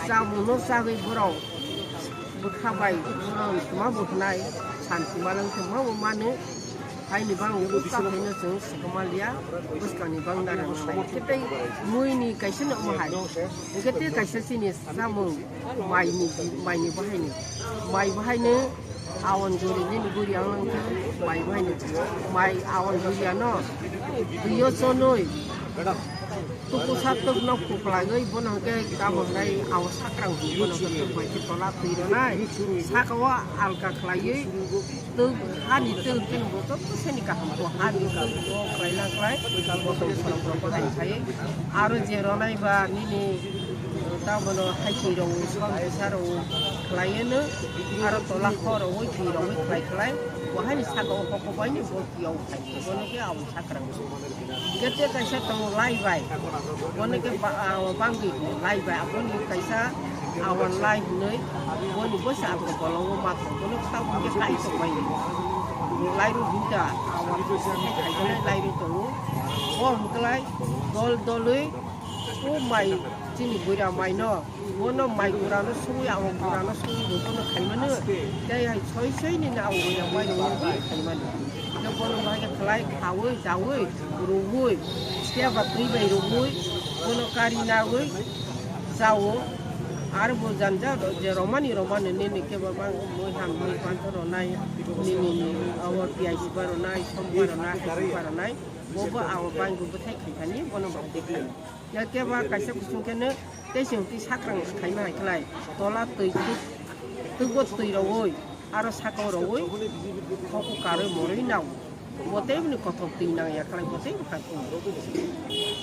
samungno chagwi borok bwkha bai borok tuma bo hwnai, santi malwng thung ma bo mano, haini bangwi bwkha phaino chwng swkang manliya, bwskangni bang nara nangnai. Khe tei muini kaisa no omo hai, hingke tei kaisa chini samung maini, maini bahaini, mai bahaini. Awan guri nini guri ang lang khe mai bai ni mai awan guri ano tuyo sonoi tuku satuk nok kuklagoi bono hwnkhe tabok nai awan sakrang bono hwnkhe bai khe tola twi rwnai saka o alka khlaiwi twk hani twk twk bo joto seni kaham bo hani twk bo khlai na khlai bo tong khorang khorang bo hai khai aro je rwnai ba nini. Tabono hai twi rok song kisa rok khlai no aro tola khoro wi twi rok wi khlai khlai bo hai ni saka o kok bai ni bo twi o khai bono khe abo sakrang. Gete kaisa tongo lai bai bono khe bangwi lai bai aboni kaisa awan lai hinwi boni bo se ako bolongo ma tong bono khe tabuk khe kai tong bai ni lai ro hinta awan khai khai lai ro tongo bo hwnkhe lai dol dolwi. O mai chini buira mai no, bono mai gura no sugwi, ang gura no sugwi bo bono khai mano. Tei hai soi soi ni na ang buira mai no bo khai mano. Hingke bono bahai khe khlai khaui, daui, rugui, siya ba twi bai rugui, bono kari nagui, chao. Aro bo janja je romani romani nini kebo bang mui ham mui panto ronai, nini ni awor piyai siba ronai, somba ronai, haiba ronai, bo bo awo bang bo bwthai khaikani bono bang dekhlai. Ya kebo kaisa kusung khe no tei chwng twi sakrang khaima hai khlai, tola twi twi twi bo twi rogoi, aro saka o rogoi, hoku karwi morwi nao. Bo tei bini kothok twi nang ya khlai, bo tei bwkha tong.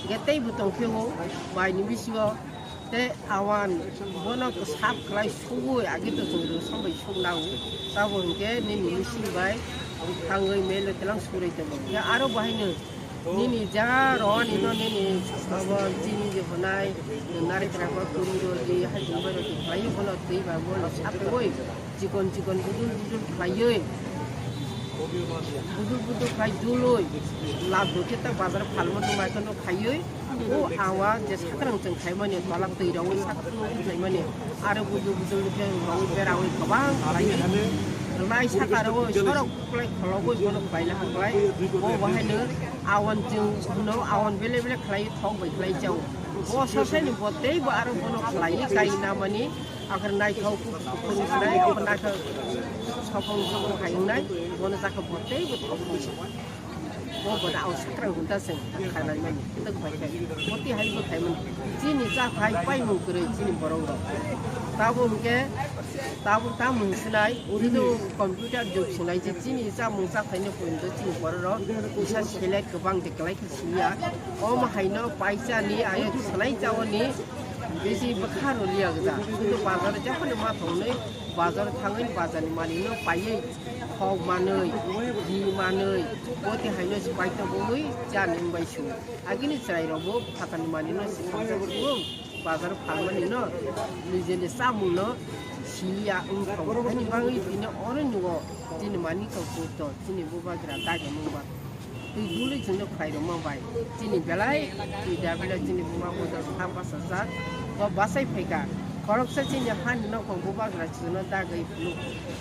Ge tei bo tong phio, bai ni bisingo tei awan bono sap khlai sugui agi to chwng rw sombai suk nang. Tabo hwnkhe nini machine bai thangwi melo telang surai tongo. Ya aro bahai no nini ja rwani no nini abo chini je hwnai, narekra ba kuri rw di, hai jumbai rw di khlai bono twi ba bono sap khlai. Chikon chikon budul budul khlaiwi, budul budul khlai dului, lab dukhe ta bazar phalma duma kheno khaiwi, o awa je sakrang chwng khaimani, tola twi rogwi sakrang khlaimani, aro budul budul khe rogwi berawi kwbang khlaiwi, rwnai saka rogwi sorok khlai khologwi bono khlaina hakhlai, o bahaino awan chwng hwno awan bele bele khlaiwi thok bai khlai chao, o soseni bo tei bo aro bono khlaiwi kai namani. Akhir naithok kuphur wngnai, akhir naithok sokong sokong hai wngnai, bono jakha bo tei bo thok wngnai. Bo bono ang sakrang hwnta se khanai mani, twk bai khe. Boti hai bo khai mani. Chini cha thai paimung kwrwi chini borok rok. Tabo hwnkhe, tabo tamung sinai, idu computer jug sinai je chini chamung cha thaino poito chini borok rok kisa select kwbang de kwlai khe siya. Omo haino paisa ni ayo swlai chao ni. Bisi bwkha rw liya gwja. Sudu bazar o jephanu ma thangwi bazar o thangwi bazar ni manwi no paiwi thok manwi, di manwi, boti haino se paito bumwi cha ni wng bai su. Agini chwrai rok bo phatar ni manwi no se thangsa sugo bazar o phalmani no nijeni chamung no siliya wng thang. Ani bangwi tini oro nugo chini mani kok to chini bubagra dagi mungba. Twi dului chwngno khlai rwma bai chini belai twi da belai chini buma bodol kha bachajak. Bo bachai phaikha. Khoroksa chini hani nokhong bubagra chwngno dagwi phunuk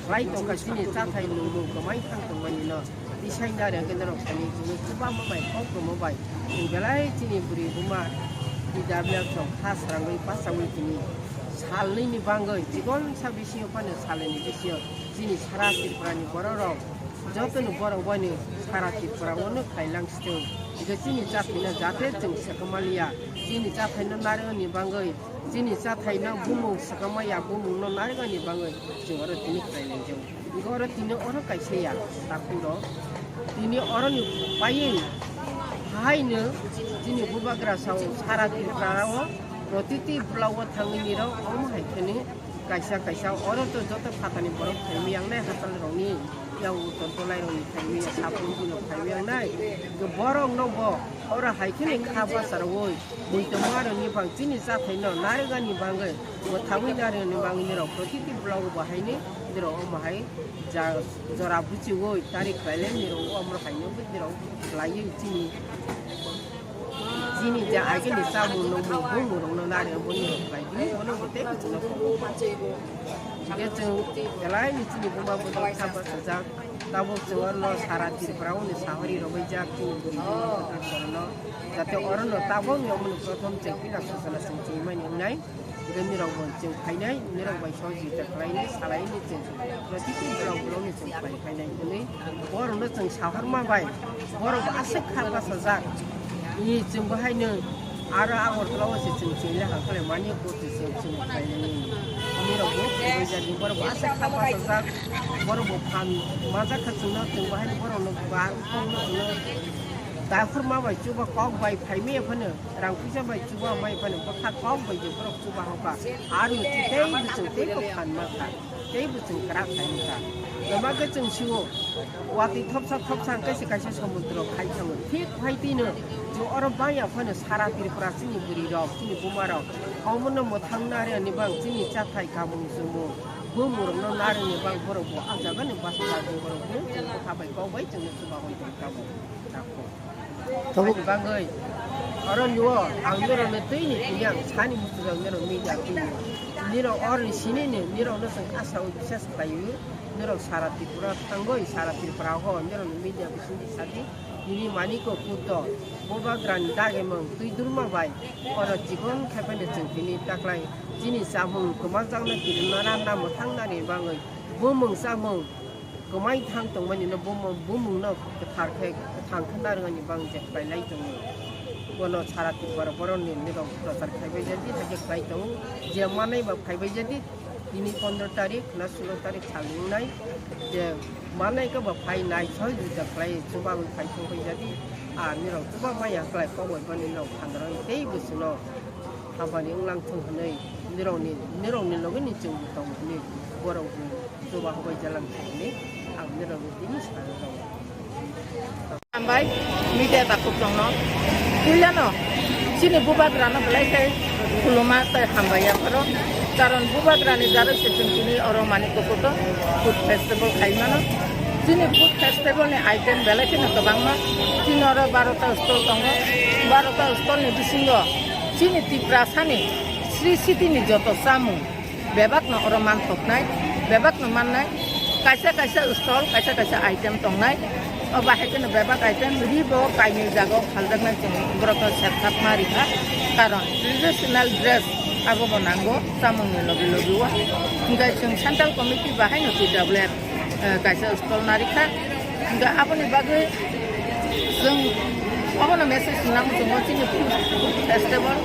khlai tongkha chini chathai nungmung kwmai thang tongmani no. Tisai narwk khe norok sani chwngno chuba ma bai kok rwma bai chini belai chini bwrwi buma twi da belai chwng kha srangwi bachaui tini salnwi ni bangwi chikonsa bisingo phano salnwi ni bisingo chini sara Tripura ni borok rok. Jotono borok boino sara Tripura o no khailang sitwng. Hingke chini chathaino jate chwng swkang maliya. Chini chathaino narwkni bangwi, chini chathaino bumung swkang maya, bumungno narwkni bangwi chwng oro tini khailang jago. Hingke oro tini oro kaisa ya, takhuk rok. Tini oroni paiwi haino chini bubagra sao sara Tripura o protiti block o thangwi nirok omo hai kheno Kaisa kaisa oro to joto phatani borok phaimwi yangnai hachal rokni, yang uton tolai rokni phaimwi ya, sapung buino phaimwi yangnai. Borok no bo oro hai kheno kha basa rwui, bui tongma rokni bang chini chathai no narwkani bangwi, bo thangwi narwkni bangwi nirok protiti block bo haini nirok omo hai ja-, jora buchiui tari khlailai nirok omo haino nirok khlaiwi chini. Chini je agini chamung nungmung bumung rokno nari boni rok khlai di, bono bo tei kuchukno tongo. Hingke chwng belai ni chini buma bodol kha bachajak, tabuk chwng orno sara Tripura o ni sahori rogwi jak chini bwrwi buma bodol chwngno. Jate orono tabuk ni omoni prothom chwng pila suchana chwng chini mani wngnai. Hingke nirok bo chwng phainai, nirok bai sohojogita khlainai, salainai chwng. Protiti borok borokni chwng khlai phainai hwnwi borokno chwng sahorma bai, borok bo aswk kha bachajak. I chwng bo haino aro Agartala o se chwng chwng le hangkhe mani bo se chwng chwng khlainai. Nirok bo khlaijakni borok bo aswk kha bachajak, borok bo phan majak kha chwngno chwng bo haino borokno ba kok no chwngno dakhorma bai chuba kok bai phaimaya phano. Rang puisa bai chuba mai phano bwkha kok bai je borok chuba hokha. Aro tei bwchwng tei bo phan mankha. Tei bwchwng kwrak khai wngkha. Kwma khe chwng sio watwi thopsa thopsa hwnkhe se kaisa somudro khai thango. Thik phai tino chwng oro bangya phano sara Tripura chini bwrwi rok, chini buma rok. Omono mwthang nari ani bang chini chathai kamung chumung. Bumung rokno nari ni bang borok bo ah jaga ni basa borok bo chwng bwkha bai kok bai chwngno chuba hoi tong tamo. Tabuk ani bagwi oro nuo ang norokno twi ni tini ang sani muchungjago norok media twi ni. Nirok oroni sini ni nirokno chwng asa o bisas khlaiwi norok sara Tripura thangwi sara Tripura o norokni media bisingtwi sadi Nini maniko kuto, bubagrani dagimung twi durma bai, oro chikon khai phano chwng tini taklai chini chamung kwmajakno kirima randa mwthangnani bagwi bumung chamung kwmai thang tongmani no bumung, bumungno kwthar khe, kwthang khe narwknani bagwi je khlailai tongo. Bono sara Tripura boroni nirok prochar khaibai jadi, hakhe khlai tongo, je manai ba phaibai jadi. Tini pondro tarik na sulo tarik sal wngnai, je manai khe bo phai nai soi juda khlai chubawi phai thung bai jadi, a nirok chuba maya khlai kok bai bani rok phandra tei bwswno hamani wnglang thung hwnwi nirokni, nirokni logi ni chwng bo tong hwnwi borok bo chuba hobai jalang thung hwnwi ang nirokni tini sana tongo. Hambai, media takhuk tongno. Puilano, chini bubagrano belai khe khuluma tei hambai yapharo. Karon bubagrani jaroi se chwng tini oro Manik Kokuto food festival khaimano. Chini food festival ni item belai kheno kwbangma. Chini oro barota stall tongo. Barota stall ni bisingo chini Tiprasani Sri City ni joto chamung bebakno oro manthoknai, bebakno mannai, kaisa kaisa stall, kaisa kaisa item tongnai. O bahai kheno bebak item ribo kainwi jagao phaljaknai chwng borokno serthapma rikha. Karon traditional dress abobo nango chamungni logi logi o. Hinkhe chwng central committee bahaino T W F, eh, kaisa stall narikha. Hinkhe aboni bagwi chwng obono message nang chwngo chini food festival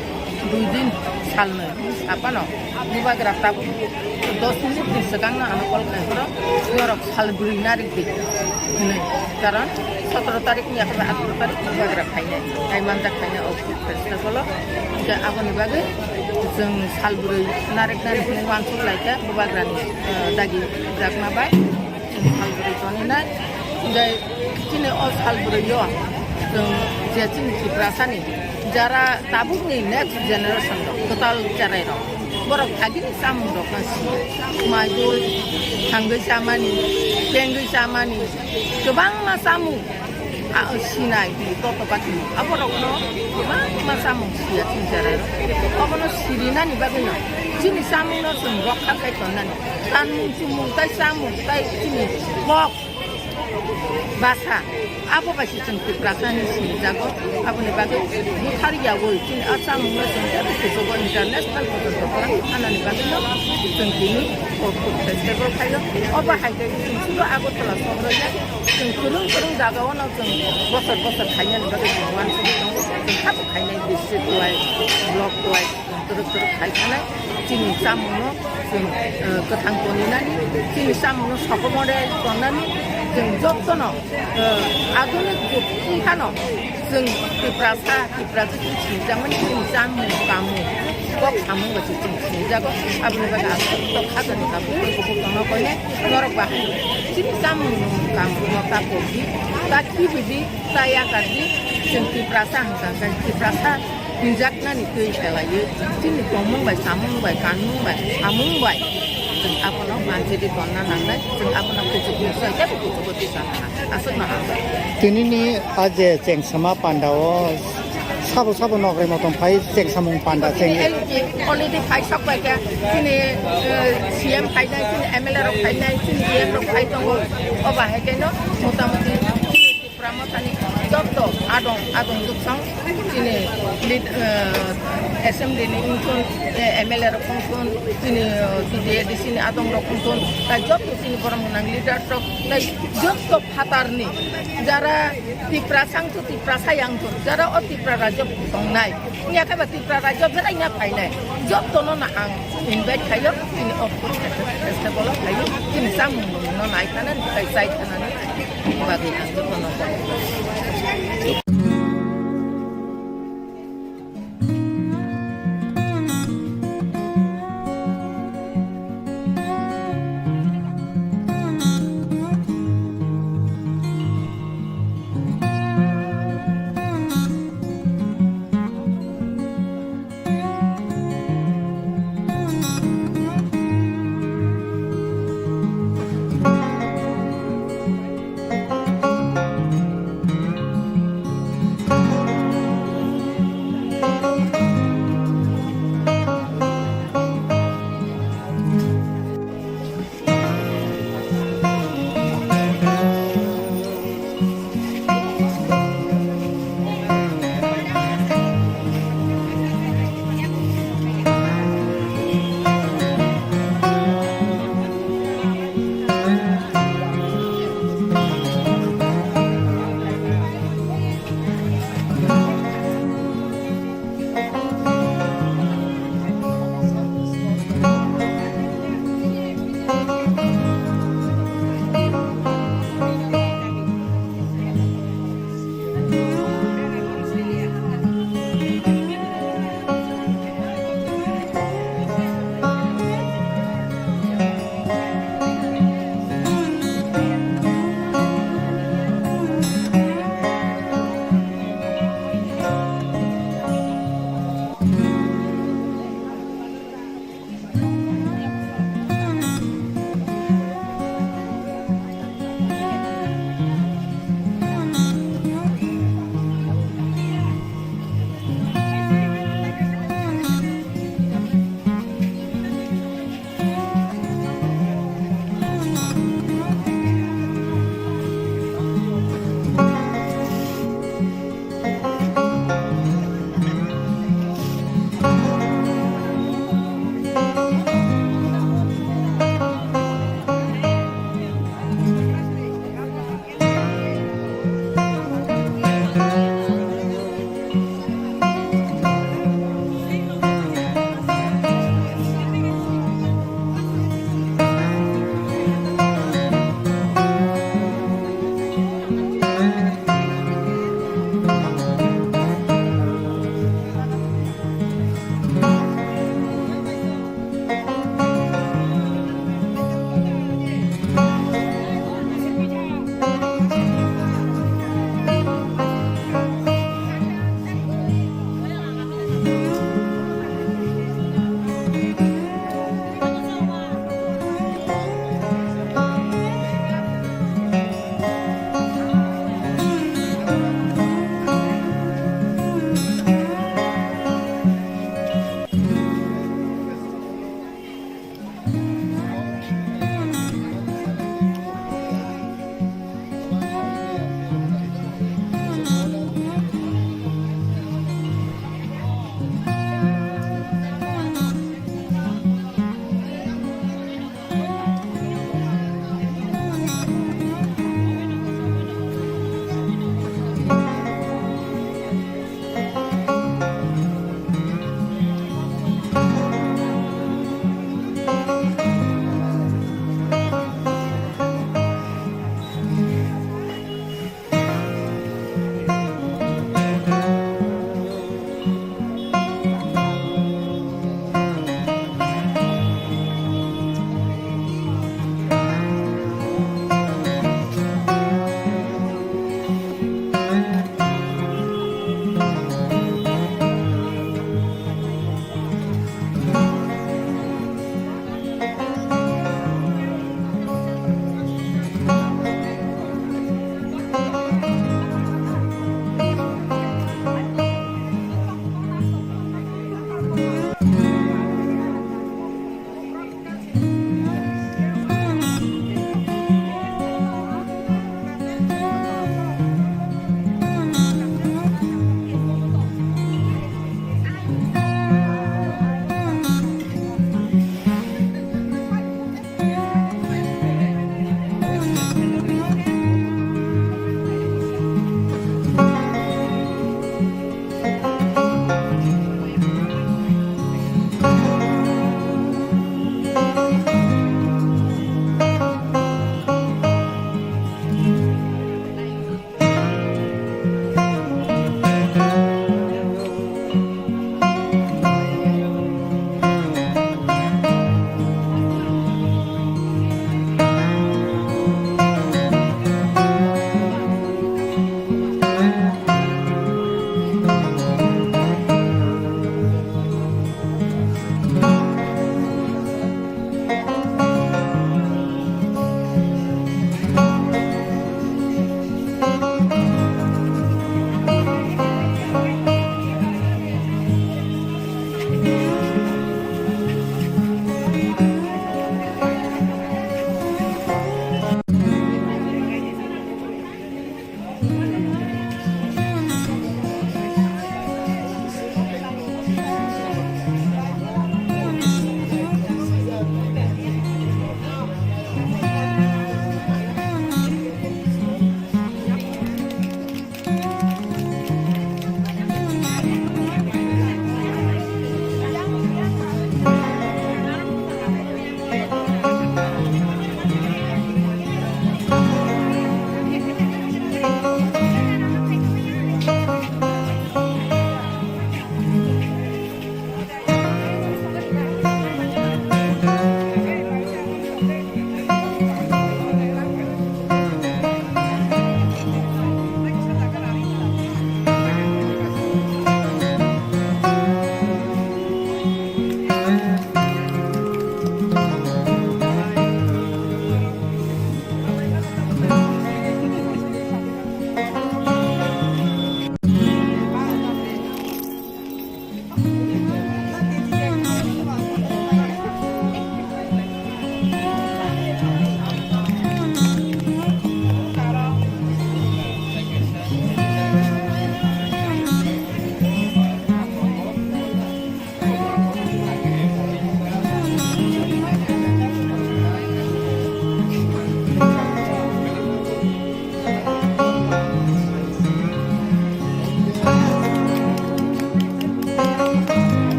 dui din salnwi saphano bubagra tabuk dos minute ni swkangno ano call khai horo norok sal bwrwi narikdi hinwi. Karon sotoro tarik ni yakhai atharo tarik bubagra phainai, hai manjak phainai o food festival o. Hinkhe aboni bagwi chwng sal bwrwi nariknani hinwi uansuk laikha bubagrani, eh, dagi jakma bai. Sal bwrwi toninai, hinkhe chini o sal bwrwio chwng je chini Tiprasani jara tabukni next generation rok kwtal cherai rok, borok agini chamung rokno si, maidul, thangwi chamani, tengwi chamani, kwbangma chamung, a, sinai, toto pati, aborokno kwbangma chamung siya chini cherai rok. Obono sirinani bagwino chini chamungno chwng rokha khai tonnani. Tanmung chumung tai chamung tai chini kok basa abo bai se chwng Tiprasani sinijago. Aboni bagwi buthar yaui chini a chamungno chwng teibo kuchugo international porjonto kwlangwi phanani bagwino chwng tini o food festival khaio. Obo hai khe chwng sudo Agartala sohoro ya chwng kwrwng kwrwng jagao no chwng bosor bosor khainani bagwi chwng uansugwi tongo. Chwng khato khainai district wise, block wise. Twrwk twrwk khai thanai chini chamungno chwng, eh, kwthang toninani, chini chamungno sokomore tonnani chwng jotono, eh, adhunik jug wngkhano chwng Tiprasa, Tiprasa chwng sinijakmani chini chamung kamung kok samung bai se chwng sinijago. Aboni bagwi ang joto khajani tabuk tei kubuk tongna koine norok bahai chini chamung kamung no ta pokdi, ta khibidi, ta yakardi, chwng Tiprasa hwnkha khe Tiprasa hinjaknani twi phelaiwi chini tongmung bai, chamung bai, kanmung bai, samung bai chwng abono manjedi tonna nangnai, chwng abono kuchukni soi teibo kuchugo twi sana nang. Aswkno hambai. Tinini a je chengsama panda o sabo sabo nokrai motom phai chengsamung panda cheng. Already phai sok bai khe chini, eh, C M phainai, chini M L A rok phainai, chini E M rok phai tongo. O bahai khe no motamuti Tipra Mothani joto adong, adong duksong chini lead, eh, assembly ni wngthun, eh, M L A rok wngthun, chini, eh, T D A D C ni adong rok wngthun, tai joto chini borok gwnang leader rok, tai joto phatarni jara Tiprasa wngthun, Tiprasa ya wngthun, jara o Tipra rajyo tongnai, wngya khe ba Tipra rajyo belai wngya phainai, jotono no ang invite khaio, chini o festival o khaio, chini chamung no nai khanani, tai chai khanani. Bagwi ang jotono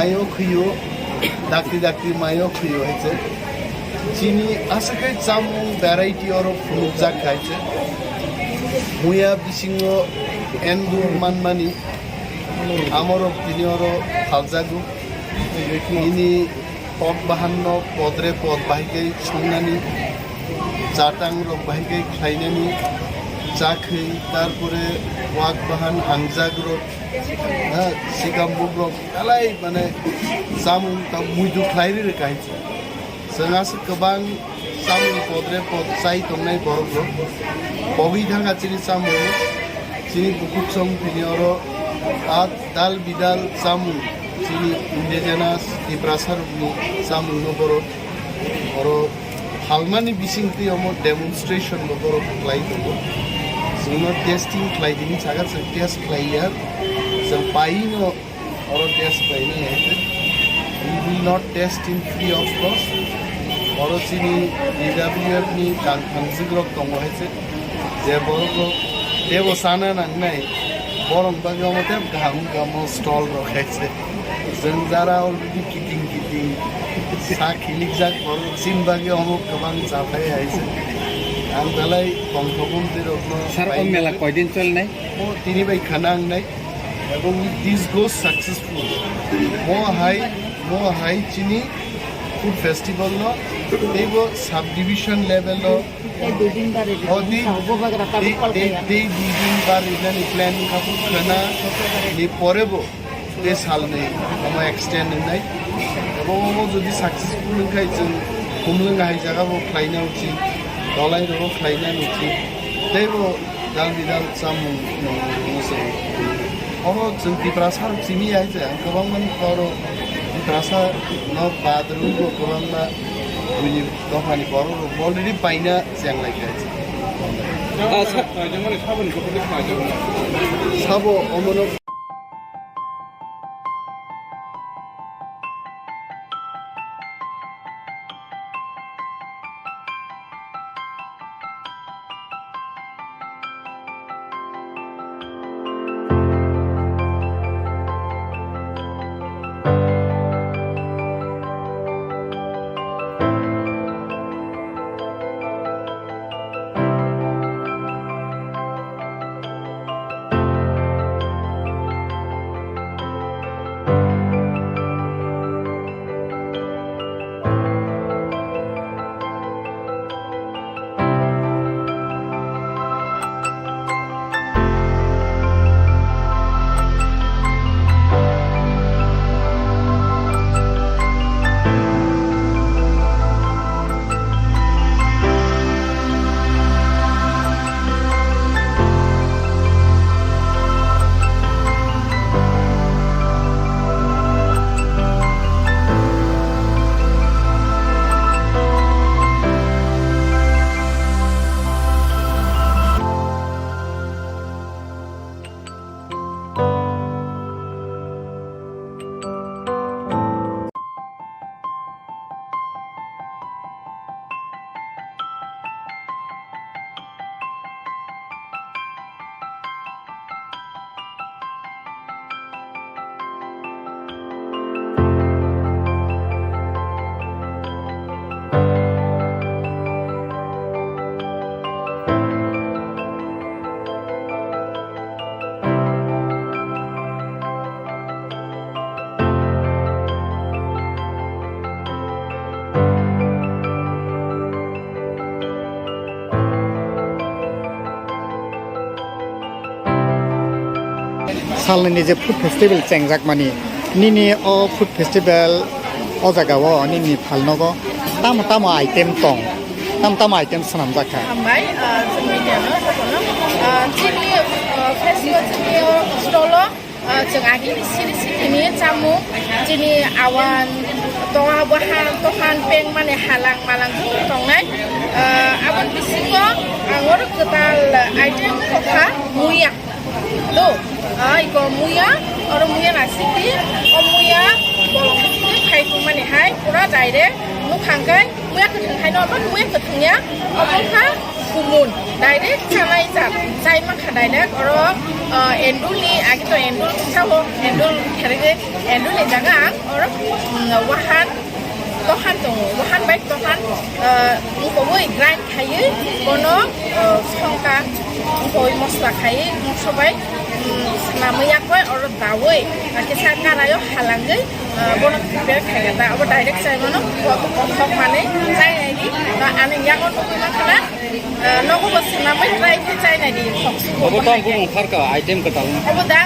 Mayo khwio, dakti dakti mayo khwio hai se. Chini aswk khe chamung variety oro phunukjak hai se. Muya bisingo endur manmani amorok tini oro phaljago. Nini pot bahanno podre pod bahai khe songnani, chatang rok bahai khe khlainani, chakhwi, tarpore wak bahan hangjak rok, ha, sikambuk rok, belai mane chamung ta muidu khlai ri rwkha hai se. Chwng aswk kwbang chamung podre pod chai tongnai borok rok. Pogwi thangkha chini chamung, chini bukhuk song thini oro a dal bidal chamung, chini indigenous Tiprasa rokni chamung no borok oro phalmani bising twi omo demonstration bo borok khlai tongo. Chwngno testing khlai di hinwi sakha, chwng test khlai ya, chwng pai no oro test khlai nai hai khe. We will not test in free of cost. Oro chini D W F ni kang thangjwk rok tongo hai se. Je borok rok tebo sana nangnai, borok bagwi omo tebo kaham wngkha omo stall rok hai se. Chwng jara already kiting kiting sa khilikjak borok chini bagwi omo kwbang chathai hai se. Ang belai tongthok mantwi rokno Sir, o pai mela nugwi. Koidin cholnai? O tini bai khana wngnai. Ebong this goes successful. Mo hai, mo hai chini food festival no teibo subdivision level o Tei building bari o di, di, di, di building bari nani plan khabu khana ni pore bo tei salni omo extend wngnai. Ebong omo jodi successful wngkhai chwng Khumlwng hai jaga bo khlaina uchit, Dolai rogo khlaina uchit. Teibo Dal bidal chamung nung se. Oro chwng Tiprasa rok simi ya je, ang kwbangma ni oro Tiprasa no badrwng bo kwbangma bini dophani borok rok already paina cheng lai kha. Ah, sa- Sabo omono. Salnini je food festival chengjakmani, nini o food festival o jaga o nini phalnogo tamo tamo item tong, tamo tamo item swnamjak kha? Hambai, ah, chini media no, jotono, ah, chini, ah, festival chini o stall o, ah, chwng agini siri sitini chamung, chini awan, toha bahan, tohan, peng mane halang malang joto tongnai. Ah, aboni bisingo ang oro kwtal item kokha muya. Do, ah, iko muya, oro muya na siti, o muya bolong siti khai tongmani hai, pura direct nukhang kai, muya kwthwng hai no, muya kwthwng ya, obo kha Kumun, direct chanai jat, chai mankha direct, oro, ah, endul ni, agi to endul sao, endul kherege, endul ni jaga ang, oro, mm, wahan, tohan tongo, wahan bai tohan, ah, wngkogwi grind khaiwi, bono, ah, songkha, wngkogwi mosla khaiwi, mosla bai, mm, swnamwi yakoi, oro dawi, ah, kisa karaio halangwi, ah, bono prepare khaikha da, abo direct chai mano, kothok manwi chai naidi, ah, ani yago nugwi mankha na, ah, nogo bo swnamwi try khe chai naidi, khoksu bo Obo tong bahai khe. Bumung kharka item kwtal no. Obo da,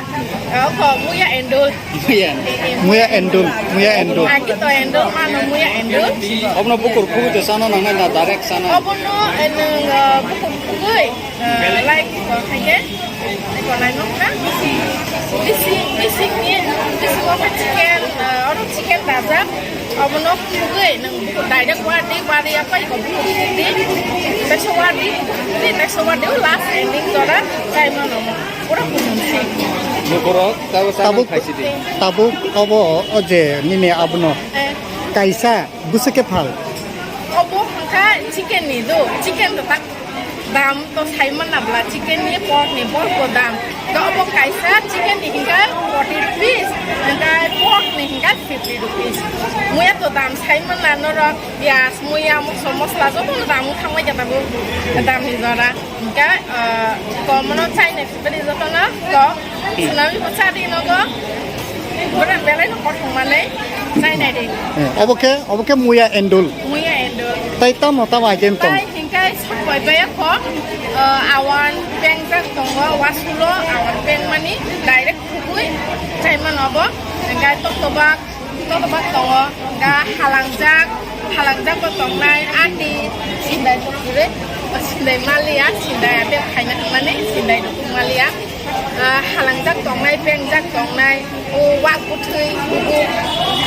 ah, ko muya endul. Muya endul. Muya endul, muya endul. Agi to endul, mano muya endul. Obono bukur khugwi to chana nangnai na direct chana? Obono, eh, nwng, ah, bukur khugwi, ah, like, ah, khaikhe. Eko lai nokha. Bisi, bisi ni, bisi wngkha chicken, ah, oro chicken dajak. Obono khugwi nwng direct wadi, wadi apai ko khugwi. Teisa wadi, khugwi, teisa wadi o last ending jora chai mano. Pura kumun si. Bukurok, tabo chana Tabuk, khaisi di. Tabuk obo o je nini abono Eh. Kaisa bwswk khe phal. Obo hwnkha chicken ni do, chicken to tak dam to sai manna bla, chicken ni, pork ni, pork bo dam. To obo kaisa chicken ni hwnkha forty rupees, hwnkha pork ni hwnkha fifty rupees. Muya to dam sai manna norok, piyaj, muya, moso, mosla joto no dam wng thangbai khe tabuk dam ni jora. Hwnkha, ah, kom no chai nai sibari joto no kom. Swnamwi bo cha di nogo. Bora belai no kothok manwi chai nai di. Eh, obo khe, obo khe muya endul. Muya endul. Tai tamo tamo item tong? Tai hingkai sokbai baya kho, ah, awan pengjak tongo, wasulo awan pengmani direct khugwi chai mano bo. Hingkai tokto bak, tokto bak tongo, hingka halangjak, halangjak bo tongnai, ati sindai tokjagwi, sindai maliya, sindai atel khaina hwnmani sindai rukuk maliya. Ah, halangjak tongnai, pengjak tongnai, o wak bwthwi, bubuk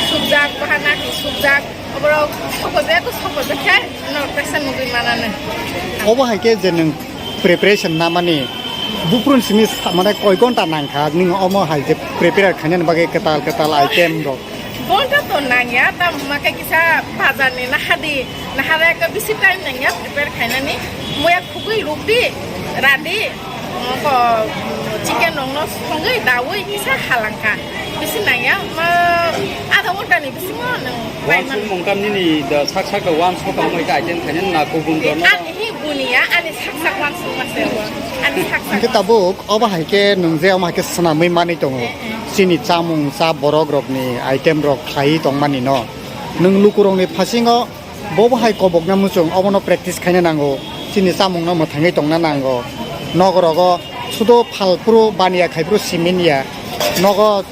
subjak, bahana hi subjak, oborok sokojak, sokojak khe norok kaisa nugwi mananw. Obo hai khe je nwng preparation namani, buprun simi sa-, mane koi ghonta nangkha, nwng omo hai je prepare khainani bagwi kwtal kwtal item rok? Ghonta to nangya, tamo khe kisa bazar ni nahadi, nahara ekta bisi time nangya prepare khainani, muya khugwi rukdi, radi. Ko chicken rokno songwi dawi kisa halangkha. Bisi nangya, ma adha ghonta ni bisingo nwng pai mano. Wansuk mungkam nini da sak sak da wansuk tong mai ka item khainani na kubun rokno. Ani hi buniya, ani sak sak wansuk ma se bo. Ani sak sak. Hingke tabuk obo hai khe nwng je omo hai khe swnamwi manwi tongo. Eh, eh. Chini chamung cha borok rokni item rok khlaiwi tongmani no. Nwng lukurokni phasingo Bo bo hai kobokna muchung, obono practice khaina nango. Chini chamungno mwthangwi tongna nango. Nokrogo sudo phalphru baniya khaiphru simin ya. Nogo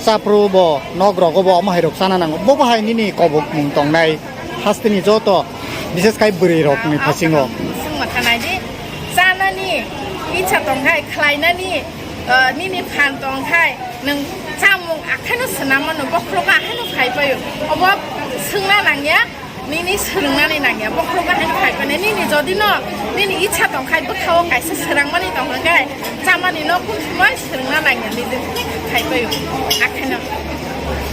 chaphru bo, nokrogo bo omo hai rok chana nango. Bo bo hai nini kobokmung tongnai. Hasteni joto, bishes khai bwrwi rokni phasingo. Chwng mwthanaidi, chanani icha tongkhai, khlainani, eh, nini phan tongkhai, nwng chamung akhaino swnam mano, bokhorogo akhaino khai paio. Obo swngna nangya. Nini swrwngnani nangya, bokhorok bahai no khai phano, nini jodi no, nini icha tong khai, bwkhao kaisa swrangmani tong hwn khe, chamani no kung thumai swrwngna nangya, nini khai paio, akheno.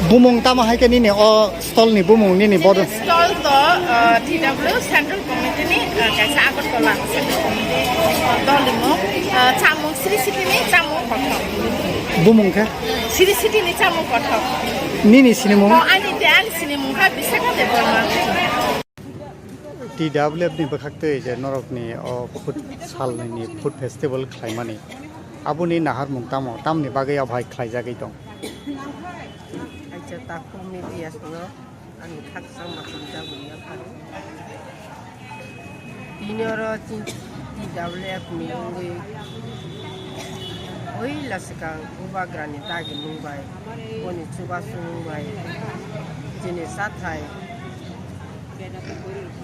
Bumung tamo hai khe nini o stall ni bumung nini bodo? Stall to, uh, T W Central Committee ni, uh, kaisa Agartala Central Committee, uh, dol ni mung, uh, chamung Sri City ni chamung kothok. Bumung khe? Sri City ni chamung kothok. Nini sinimung? Oh, ani te ani sinimung kha Vishakha Debbarma. T W F ni bwkhak twi je norokni o food salni food festival khlaimani. Aboni naharmung tamo, tamni bagwi abohai khlaijagwi tong? Acha takhuk media sino. Ani khakchangma khamjak wngya phano. Tini oro chini T W F ni wngwi oila swkang bubagrani dagimung bai, boni chubasungmung bai chini chathai,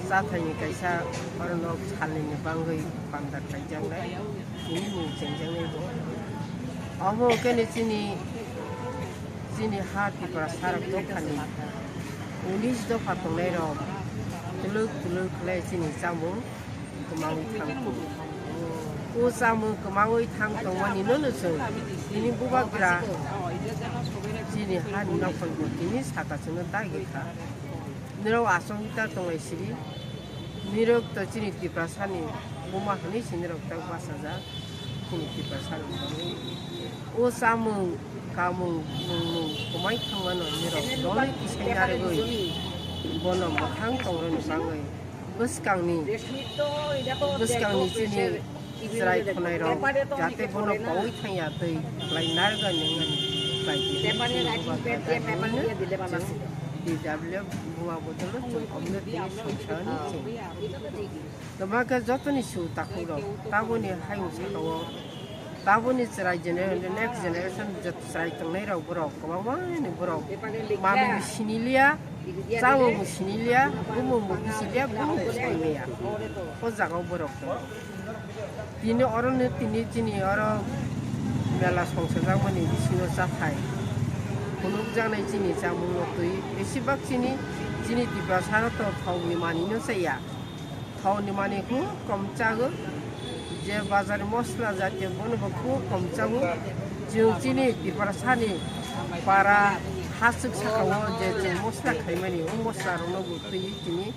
chathaini kaisa oro nok salnini bangwi panda khaijaknai. Chini mung chengjaknai bo. Omo hwnkhe ni chini, chini ha Tiprasa rok dophani unis dopha tongnai rok twlwk twlwk khlai chini chamung kwmangwi thang tongo. O chamung kwmangwi thang tongmani nono chwng tini bubagra chini hani nokhorbo tini saka chwngno dagi kha. Norok achomwi ta tonglai siri. Nirok to chini Tiprasani buma hwnwi se nirok tak bachajak, chini Tiprasani bagwi. O chamung, kamung, nungmung kwmai thangmano nirok doli tisai narwgwi bono mwthang tongrwni bagwi bwskangni, bwskangni chini chwrai khwnairok jate bono paui thangya twi khlai narwgani wngmani khlai twi chini bubagra D W buma bodolo chwng omno tini songsanani chwng. Kwbangkhe jotoni su takhukrok taboni hayung sakao taboni chwrai gener-, next generation jot-, chwrai tongnairok borok kwbangmani borok mamungbo siniliya, chamungbo siniliya, bumungbo bisiliya, bumungbo saimaya. O jagao borok tongo. Tini oro no tini chini oro mela songsajakmani bisingo chathai phunukjaknai chini chamungno twi besibak chini, chini Tiprasano to thokni manwino chaya. Thokni manwi khub kom chago, je bazar mosla jatiyo bono bo khub kom chago. Chwng chini Tiprasani para haswk sakao je chwng mosla khaimani, o moslarokno bo twiwi tini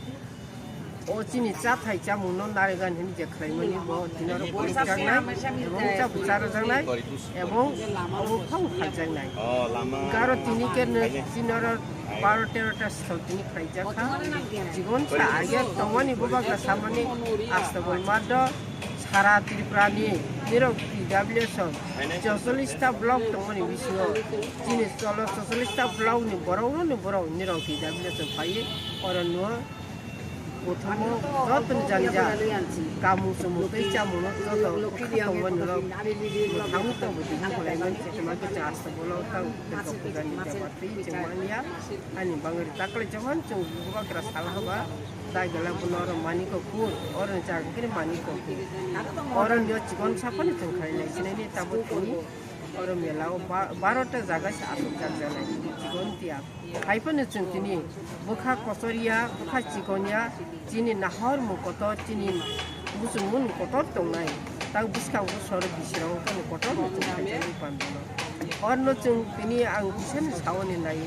o chini chathai chamungno narwgani hwnwi je khlaimani bo tini oro phunukjaknai, ebong chabu charajaknai, ebong obo phang phaljaknai. Garo tini khe chini oro baro tero ta sal tini khlaijak kha. Chikon sa age tongmani bubagra samani Astabol Maddo sara Tripura ni nirok T W S o chocholish ta block tongmani bisingo chini cholo chocholish ta block ni borok no ni borok nirok T W S o phaiwi oro no Bothomo joto ni jani ja kamung chumung tei chamung no joto kha tongmani rok mwthangwi tongo tini kwlai mani se kwma khe chwng Astabol o tang tei kok puja ni jaba twi chwng manya ani bangwi taklai jahon chwng bubagra sal haba dagela bono oro maniko kur oro ni chang khe maniko kur oro ni o chikon saphano chwng khailai sinai ni tabuk tini oro mela o ba-, baro ta jaga se aswk jak janai chikon tiya. Hai phano chwng tini bwkha kochor ya, bwkha chikon ya, chini nahor mung kotor, chini muchung mung kotor tongnai. Tak bwskango sor bisirok phano kotor no chwng khaijagwi pando no. Orno chwng tini ang kisa ni sawi ni nai.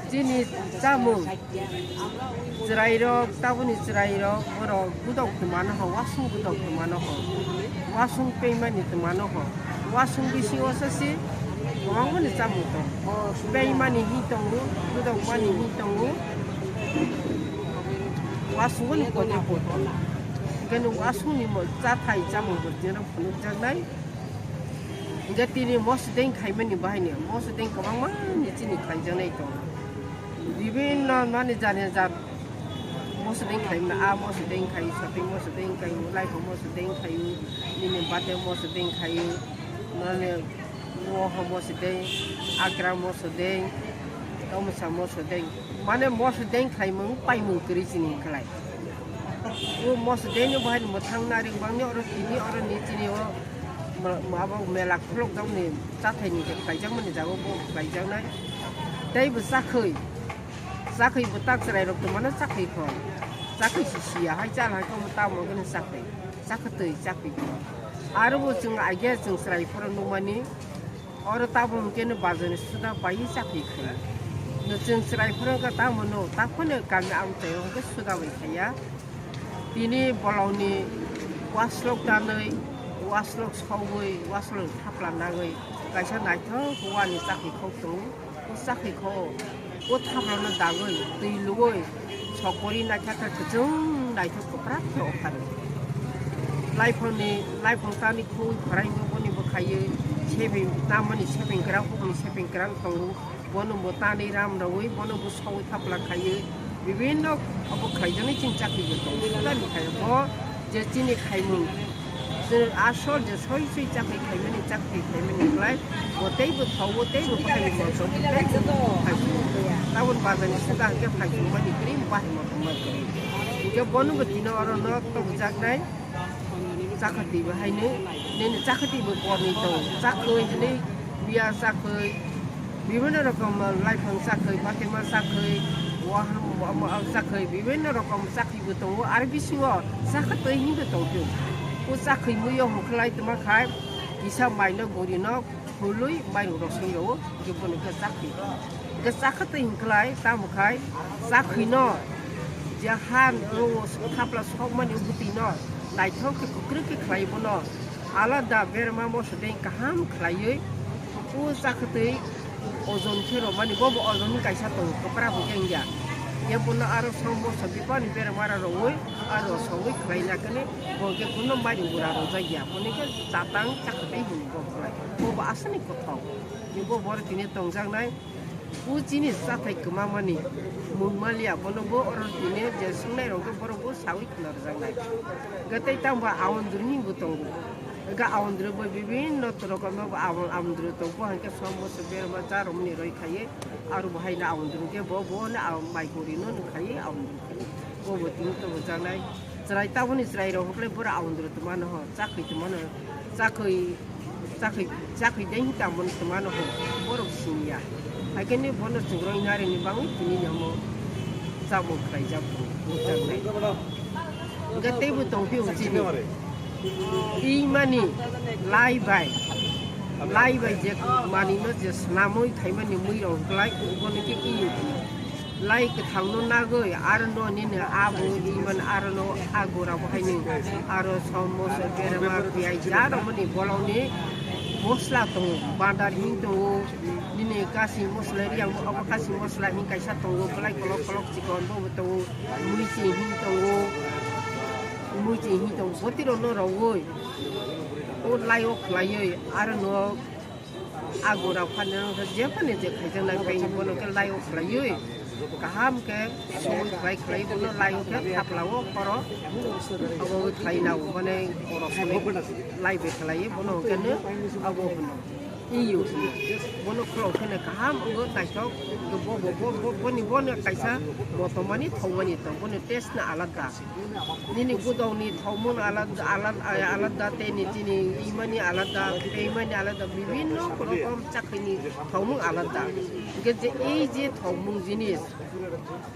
Chini chamung chwrai rok, taboni chwrai rok, borok budok twi mano ho, wasung budok twi mano ho, wasung pemani twi mano ho. Wasung bisingo se se kwbangmani chamung tongo. Beimani hi tongo, budokmani hi tongo. Wasungni kotor kotor. Hingke nwng wasungni mo chathai chamung bo tini phunukjaknai. Hingke tini moso deng khaimani bahaino, moso deng kwbangmani chini khaijaknai tongo. Bibinno mani jani jat moso deng khaimani, a moso deng khaio, saping moso deng khaio, laipho moso deng khaio, nini bate moso deng khaio, mane Moho moso deng, akra moso deng, tomsa moso deng. Mane moso deng khlaimung paimung kwrwi chini khlai. O moso deng no bahai mwthang nari bangni oro tini oro ni chini o ma-, ma-, abo mela khulok jokni chathai ni je khlaijak mani jago bo khlaijaknai. Tei bo chakhwi, chakhwi bo tak chwrai rok tongmano chakhwi kho. Chakhwi si siya hai chal hai kho tamo gani chakhwi. Chakhwtwi chakhwi kho. Aro bo chwng agia chwng chwrai phoro nukmani. Oro tabuk hwnkhe no bazar ni suda bai chakhwi khaio. No chwng chwrai phano wngkha tamo no, takhwno kami amchaio hwnkhe suda bai khaiya. Tini bolongni waslok tanwi, waslok sogwi, waslok thapla nangwi kaisa naithok wani chakhwi khok tongo. O chakhwi kho, o thaprokno dagwi, twi lugwi, sokori naithok khe kwchwng naithok kwprak khe opharo. Laiphangni, laiphang tani khwi khwraingo boni bwkhaiwi, sebeng tamani sebeng kwrang, bokni sebeng kwrang tongo, bono bo tanwi ram rwwi, bono bo sogwi thapla khaiwi, bibinno obo khlaijaknai chini chakhwi bo tongo. Sudani khai bo je chini khaimung, je asol je soi soi chakhwi khaimani, chakhwi khaimani khlai, bo teibo thogo, teibo bahai motom, teibo phaisu. Tabon bazar ni suda hwnkhe phaisu mani kwrwi, bahai motom mani kwrwi. Hwnkhe bono bo tino oro no tongjaknai, chakhwtwi bo haino, nini chakhwtwi bo korni tong, chakhwi hinwi, biya chakhwi, bibinno rokom laiphang chakhwi, batima chakhwi, waham, waham, waham chakhwi, bibinno rokom chakhwi bo tongo. Aro bisingo chakhwtwi hinwi tongphio. O chakhwi muiyo hwnkhlai tongma khai kisa maino gorino phulwi mairung rok song rwo, hwnkhe bono khe chakhwi. Hwnkhe chakhwtwi hwnkhlai tamo khai chakhwino Ya han ro khapla sokmani bwtwi no naithok khe kwkrwi khe khlai bono alada berma moso dei kaham khlaiwi o chakhwtwi ojon khe romani bo bo ojon ni kaisa tongo kwpra bo khe wngya. Ye bono aro song moso bipani berma ra rogwi aro sogwi khlai na khe bo khe bono mari ura rojak ya boni khe chatang chakhwtwi hwnwi bo khlai bo bo aswkni kothok. Bo boro tini tongjaknai. O chini chathai kwmamani mung maliya, bono bo oro tini je swngnai rok khe borok bo sawi khna rwjaknai. Hwnkhe tei tamo awandru hinwi bo tongo. Hwnkhe awandru bo bibinno rokomno bo awan-, awandru tongo, hwnkhe som moso berma charwmani roi khaiwi aro bo haino awandru hwnkhe bo, bo no aw-, mai gori no nung khaiwi awandru khe bo bo tini tongo jaknai. Chwrai taboni chwrai rok hwnkhe boro awandru tongmano ho, chakhwi tongmano, chakhwi Chakhwi, chakhwi dei hinwi tamo tongmano ho, borok siniya. Haikhe ni bono chwngno narini bagwi tini ni omo chamung khlaijak bo, nukjaknai. Hwnkhe teibo tongphio chini. Imani lai bai, lai bai je manwino je snamwi khaimani mui rok hwnkhe lai, bono khe iyo. Lai kwthangno nagwi, aro no nini abo iman, aro no agora bo haino, aro som moso berma piyaj ja romani bolongni mosla tongo, bandar hing tongo, nini kasi mosla riyang bo, obo kasi mosla hing kaisa tongo, belai kolok kolok chikon bo tongo, muiching hing tongo, muiching hing tongo, botiro no rogwi o lai o khlaiwi, aro no. Agora phano je phano je khaijak nang khe bono khe lai o khlaiwi kaham khe soi bai khlai bono lai o khe thapla o khoro abo khlai na o mane oro soi lai bai khlai bono khe no abo hwno iyo hwno bono khulok khe no kaham wngwi naithok bo bo bo bo boni bono kaisa motomani thongmani tong bono taste no alada. Nini gudokni thokmung alada, alada, alada, tei ni chini imani alada, tei imani alada, bibinno rokom chakhwini thokmung alada. Hwnkhe je ei je thokmung jinis,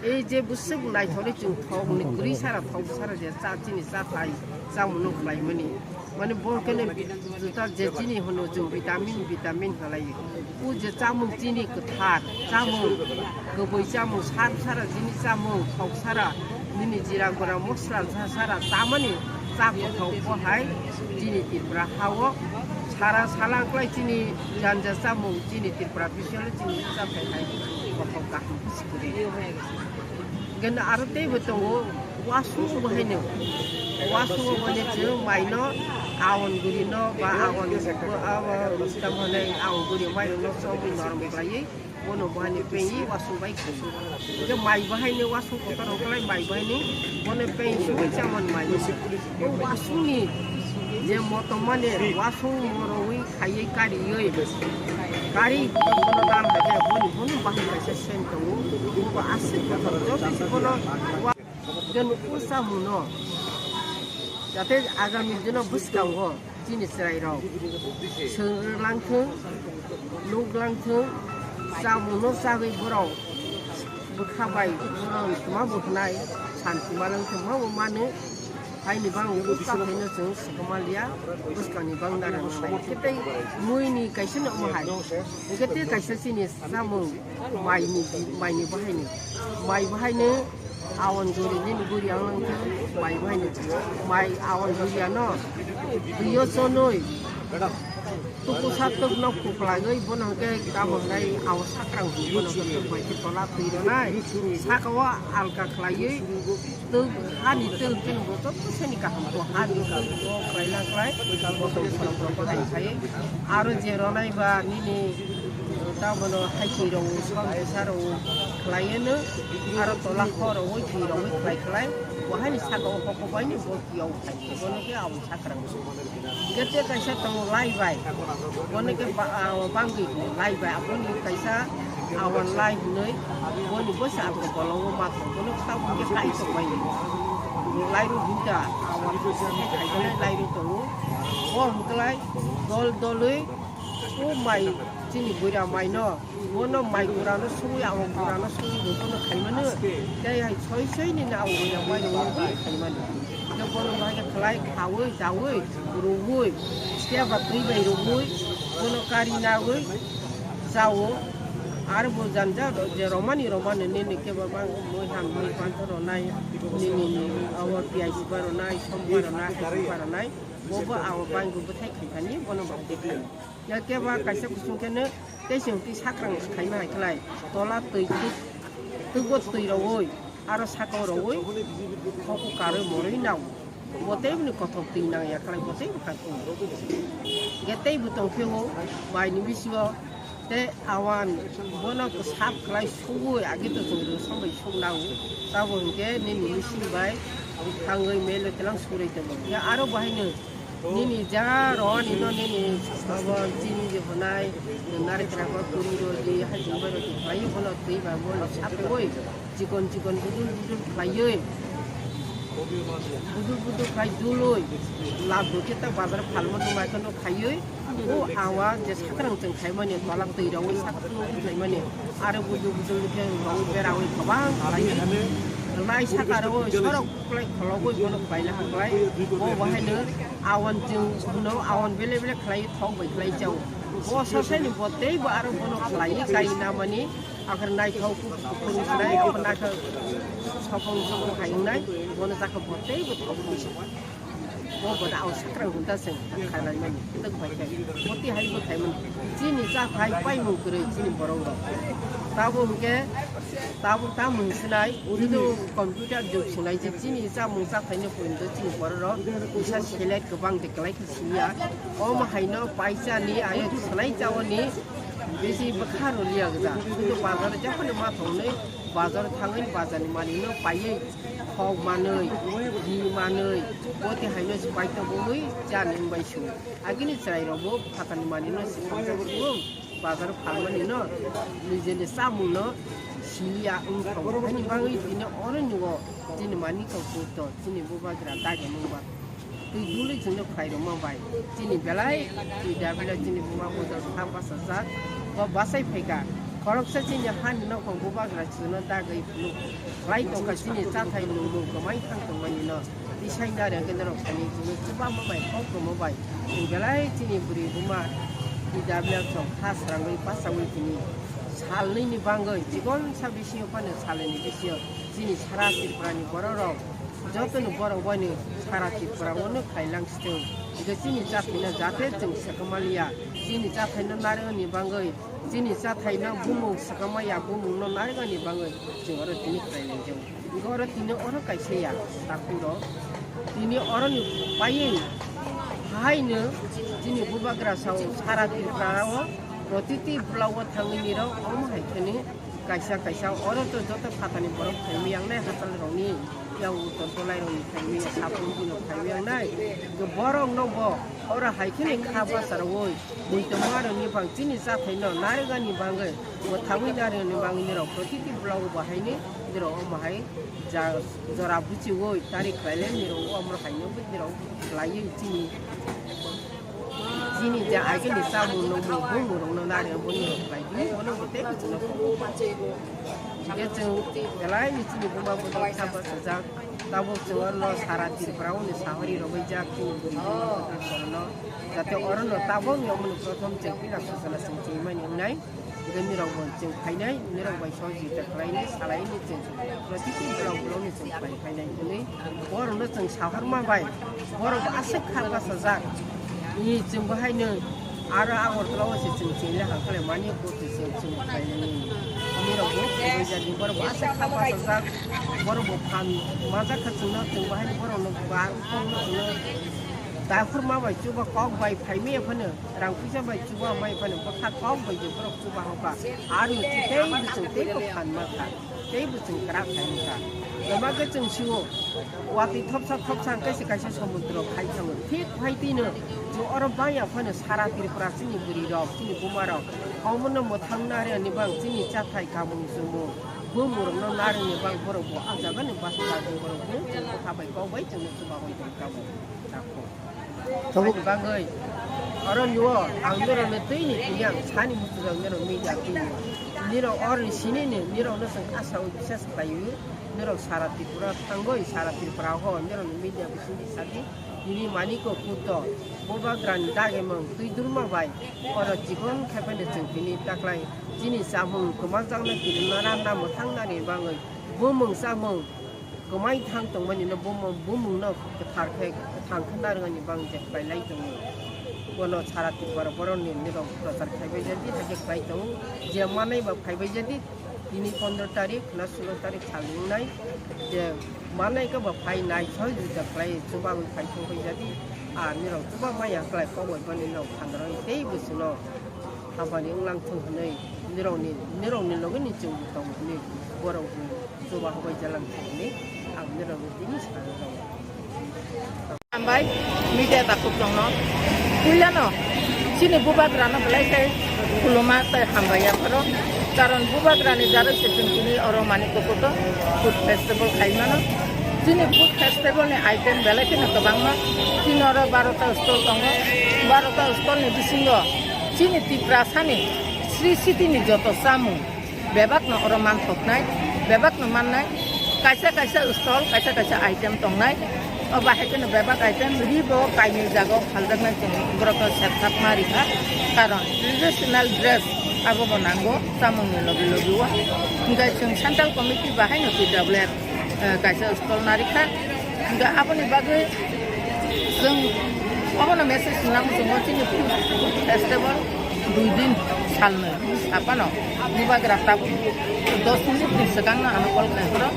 ei je bwswk naithokni chwng thokni kwrwi sara thok sara je cha chini cha thai chamungno khlaimani. Mane bo khe no juta je chini hwno chwng vitamin, vitamin halai. O je chamung chini kwthar, chamung kwbwi chamung, sar sara chini chamung, thok sara, nini jira gora mosla sa sara, tamani cha kothok bo hai chini Tripura ha o sara salang klai chini janja chamung, chini Tripura bisalo chini chathai hai kothok kaham khe sikiri. Gana aro teibo tongo, wasung bo haino. Wasung bo haino chwng maino awon guri no ba awon bo abo tamo hanai awon guri maino no chobwi norok khlaiwi bono bo haino pengwi wasung bai khaiwi. Hwnkhe mai bo haino wasung kotor rok khlai mai bo haino bono pengwi sugwi chamani mai. O wasungni je motom mane wasung morowi khaiwi kariwi. Kari bono dal hai khe boni bono bahai kaisa sen tongo. Bo aswk kotor joto se bono wa-, je nuko samungno. Jate agami dino bwskango chini chwrairok swrwng langthwng, nuk langthwng, chamungno chagwi borok bwkha bai borok tma bo hwnai, santi manang tongma bo mano. Haini bang bwskango chwng swkang manliya, bwskangni bang nara nangnai. Khe tei muini kaisa no omo hai. Hwnkhe tei kaisa chini chamung maini, maini bahaini. Mai bahaini awon guri nini guri ang langkhe mai bahaini. Mai awon guri ano. Twiyo chonwi. Tuku sa tuk nok kuklaiwi bono hwnkhe tamo hwnai awo sakrang hwnwi bono hwnkhe tuk bai khe tola twi rwnai. Saka o alka khlaiwi tuk hani tuk chini bo joto seni kaham ko hani tuk ko khlai na khlai botong botong ko hai khai. Aro je rwnai ba nini tamono hai twi rw song sa rw khlai no aro tola kho rw twi rw khlai khlai bo hani saka o kok bai ni bo twi o khai bono khe awo sakrang. Hingke tei kaisa tongo lai bai. Bono khe ba-, ah, bangwi lai bai. Aboni kaisa awan lai hinwi. Boni bwsa ang bolongo ma thang. Bono khe tabuk khe kai tongbai. Lai rw hinta awan khe kaijaknai lai rw tongo. Bo hwnkhe lai dol dolwi o mai chini buira mai no. Bono mai gurano sugwi, awo gurano sugwi bo bono khaimano. Tei hai soi soi ni na awo gura mai rok no bui khaimani. Tei bono bahai khe khlai khaui, daui, rugui, tei ba twi bai rugui, bono kari nagwi, chawo. Aro bo janja je romani romani nini kebo bang mui ham mui panto ronai, nini ni awo P I C ba ronai, somba ronai, haisomba ronai, bo bo awo bang bo bwthai khaikani bono bang dekha. Ya kebo kaisa kusung khe no tei se hwnkhe sakrang khaima hai khlai, tola twi twi twi bo twi rowoi, aro saka o rowoi, khoku karwi morwi nao. Bo tei bini kothok twi nang ya khlai, bo tei bwkha twi. Ge tei bo tong phio, bai ni bisingo tei awan bono sap khlai sugwi agi to chwng rw sombai suk nao. Tabo hwnkhe nini bising bai thangwi melo telang surai tongo. Ya aro bahai no nini ja rwani no nini abo chini je hwnai, nari kra ko turi rodi, hajing bai rodi khlai bono twi bai bono sap khlai. Chikon chikon budul budul khlaiwi, budul budul khlai dului, lab bo khe ta bazar phalma tongma kheno khaiwi, o awa je sakrang chwng khaimani, tola twi rogwi sakrang khaimani, aro budul budul khe rogwi berawi kwbang khlaiwi, rwnai saka rogwi sorok khlai khologwi bono baila ha khlai, bo bahaino awan chwng hwno awan bele bele khlaiwi thok bai khlai chao. Bo sosai ni bo tei bo aro bono khlaiwi kai namani. Akhar naithok, naithok, naithok, sokong sokong hai wngnai, bono chakha bo tei bo thok wngnai. Bo bono ang sakrang hwnta se khainai mani, twk bai khe. Bo twi hai bo khai mani. Chini cha khai pai mung kwrwi chini borok rok. Tabo hwnkhe, tabo tamo hwnsinai, udu computer jug sinai je chini cha mung cha khaini pun do chini borok rok. Isa select kwbang de kwlai khe siya. Omo haino paisa ni ayo sanai cha oni. Bisi bwkha rw liya gwja. Kintu bazar o jephanu ma thangwi, bazar o thangwi bazar ni manwi no paiwi, khok manwi, ri manwi, bo tei hai no se paito bwwi cha ni wng bai su. Agini chwrai rok bo phatar ni manwi no se khokjak su, bazar o phalmani no nijeni chamung no siliya wng thang. Haini bagwi tini oro ni o chini manwi kok to chini bubagra dagi nung ba. Twi dului chwngno khlai rwma bai. Chini belai twi da belai chini buma bodol kha bachajak. Bo bachai phaikha. Khoroksa chini hani nokhong bubagra chwngno dagwi phunuk khlai tongkha chini chathai nungmung kwmai thang tongmani no. Tisai nareng khe norok sani chwngno chuba ma bai kok rwma bai. Chini belai chini bwrwi buma twi da belai chwng kha srangwi bachaui tini. Salnwi ni bangwi chikon sa bisingo phano salnwi ni bisingo chini sara Tripura ni borok rok. Jotono borok bai ni sara Tripura o no khailang sitwng. Hingke chini chathai no jate chwng swkang maliya. Chini chathai no narwkni bagwi, chini chathai no bumung swkang maya, bumung no narwkni bagwi chwng oro tini khlai lai jago. Hingke oro tini oro kaisa ya takhuk rok. Tini oro ni paiwi hai no chini bubagra sao sara Tripura o protiti block o thangwi nirok omo hai kheni. Kaisa kaisa oro to joto phatani borok phaimwi yangnai hachal rokni, yang uttor tolai rokni phaimwi, sapung bino phaimwi yangnai. Borok no bo oro hai kheno kha basa rwui, muitu ma rokni bang chini chathai no narwkani bagwi, mwthangwi narwkni bagwi nirok protiti block bo haini nirok omo hai ja-, jora buchiui tari khlailai nirok omo hai no nirok khlaiwi chini. Chini je agini chamung nungmung bumung rokno nari boni rok khlai di, bono bo tei kuchukno. Hingke chwng belai ni chini buma bodol kha bachajak, tabuk chwng oro no sara Tripura o ni sahori rogwi jak chini bwrwi rok no, jate oro no tabuk ni omo ni prothom chwng pila sujala chwng chini mani wngnai. Hingke nirok bo chwng phainai, nirok bai sohojogita khlainai, salainai chwng protiti block block ni chwng khlai phainai hwnwi borokno chwng sahorma bai, borok bo aswk kha bachajak. I chwng bo haino aro Agartala o se chwng chengli hangkhe mani bo se chwng chwng khlainai. Nirok bo kwrwi jani borok bo aswk kha bachajak, borok bo phan majak kha chwngno chwng bo haino borokno ba kok no chwngno dakhorma bai chuba kok bai phaimaya phano. Rang puisa bai chuba mai phano bwkha kok bai je borok chuba hokha. Aro tei bwswng tei bo phan ma kha. Tei bwswng kwrak khai wngkha. Kwma khe chwng sio watwi thopsa thopsa hwnkhe se kaisa somudro khai thango. Thik phai tino je oro bangya phano sara Tripura chini bwrwi rok, chini buma rok. Omono mwthang nari ani bang chini chathai kamung chumung. Bumung rokno nari ni bang borok bo ah jaga ni basa borok bo chwng bwkha bai kok bai chwngno chuba bai tong kha bo. Tabuk. Ani bagwi oro nio ang norokno twi ni tini ang sani muchungjaknai rok media twi ni. Nirok oroni sini ni nirokno chwng asa o bisas khlaiwi, nirok sara Tripura thangwi sara Tripura o nirokni media bisingtwi sadi Tini Maniko Kuto, Bubagrani dagimung twi durma bai, oro chikon khai phano chwng tini taklai chini chamung kwmajak no kirima ranna mwthang nani bagwi bumung chamung kwmai thang tongmani no bumung, bumung no kwthar khe kwthang khe narwknani bagwi je khlai lai tongo. Bono sara Tripura borok ni nirok prochar khai bai jadi, hakhe khlai tongo, je manai ba phai bai jadi. Tini pondro tarik na sulo tarik sal wngnai je manai khe bo phai nai soi juda khlai chubawi phai thung bai jadi. A nirok chuba maya khlai kok bai bani rok phangroi tei bwswno hampani wnglang thung hwnwi nirokni, nirokni logi ni chwng bo tong hwnwi borok bo chuba hobai jalang thung hwnwi ang nirokno tini sana rw. Hambai media takhuk tongno. Puilano chini Bubagrano belai khe khuluma tei hambai yapharo. Karon Bubagrani jaroi se chwng tini oro Maniko Kuto food festival khaimano. Chini food festival ni item belai kheno kwbangma. Chini oro barota stall tongo. Barota stall ni bisingo chini Tiprasani Sri City ni joto chamung bebakno oro manthoknai, bebakno mannai, kaisa kaisa stall, kaisa kaisa item tongnai. O bahai kheno bebak item ribo kainwi jagao phaljaknai chwng borokno sepsapma rikha. Karon traditional dress abobo nango chamungni logi logi o. Hinkhe chwng central committee bahaino T W F eh, kaisa stall narikha. Hinkhe aboni bagwi chwng obono message rwna muchungo chini food festival dui din salnwi saphano Bubagra tabuk dos minute ni swkangno ano call khlai phoro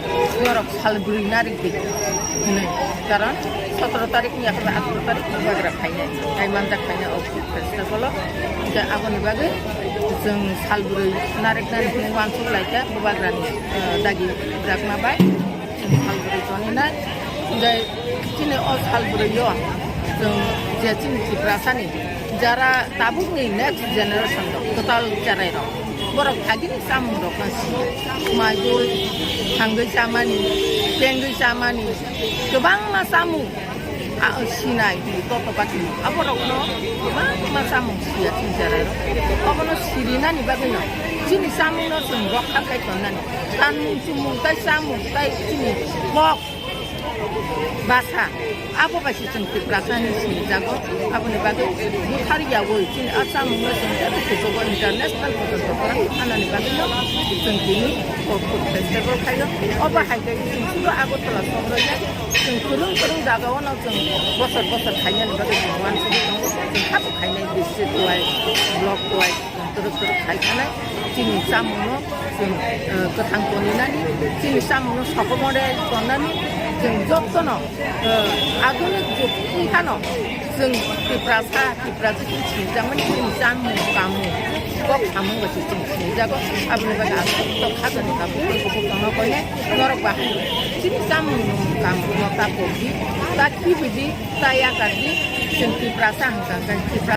norok sal bwrwi narikdi hwnwi. Karon sotoro tarik ni yakhai atharo tarik Bubagra phainai, tai manjak phainai o food festival o. Hinkhe aboni bagwi chwng sal bwrwi nariknani hwnwi uansuk laikha Bubagrani, eh, dagi bwrakma bai. Chini sal bwrwi toninai, tei chini o sal bwrwio chwng je chini Tiprasani jara tabukni next generation rok kwtal cherai rok, borok agini chamung rokno si, maidul, thangwi chamani, tengwi chamani, kwbangma chamung. A, sinai, toto pati, aborokno kwbangma chamung siya chini cherai rok. Obono sirinani bagwino chini chamungno chwng rokha khai tonnani. Tanmung chumung tai chamung tai chini kok basa. Abo bai se chwng Tiprasani sinijago. Aboni bagwi buthar yaui chini a chamungno chwng tei kuchugo international photo tokra anani bagwino chwng tini kok kok festival khaio. Obo hai khe chwng puro Agartala sohor ya. Chwng kwrwng kwrwng jagao no chwng bosor bosor khainani bagwi chwng uansugwi tongo. Chwng khato khainai district wise, block wise, chwng twrwk twrwk khai khanai. Chini chamungno chwng, eh, kwthang toninani, chini chamungno sokomore tonnani, chwng jotono, eh, adunik jug wngkhano chwng Tiprasa, Tiprasa chwng sinijakmani chini chamung kamung kok samung bai se chwng sinijago. Aboni bagwi ang kok kha tongni kha bukung kubuk tongna koinai norok bahai chini chamung nung kamung no ta pokdi, ta khibidi, ta yakardi, chwng Tiprasa hwnkha hwnkhe Tipra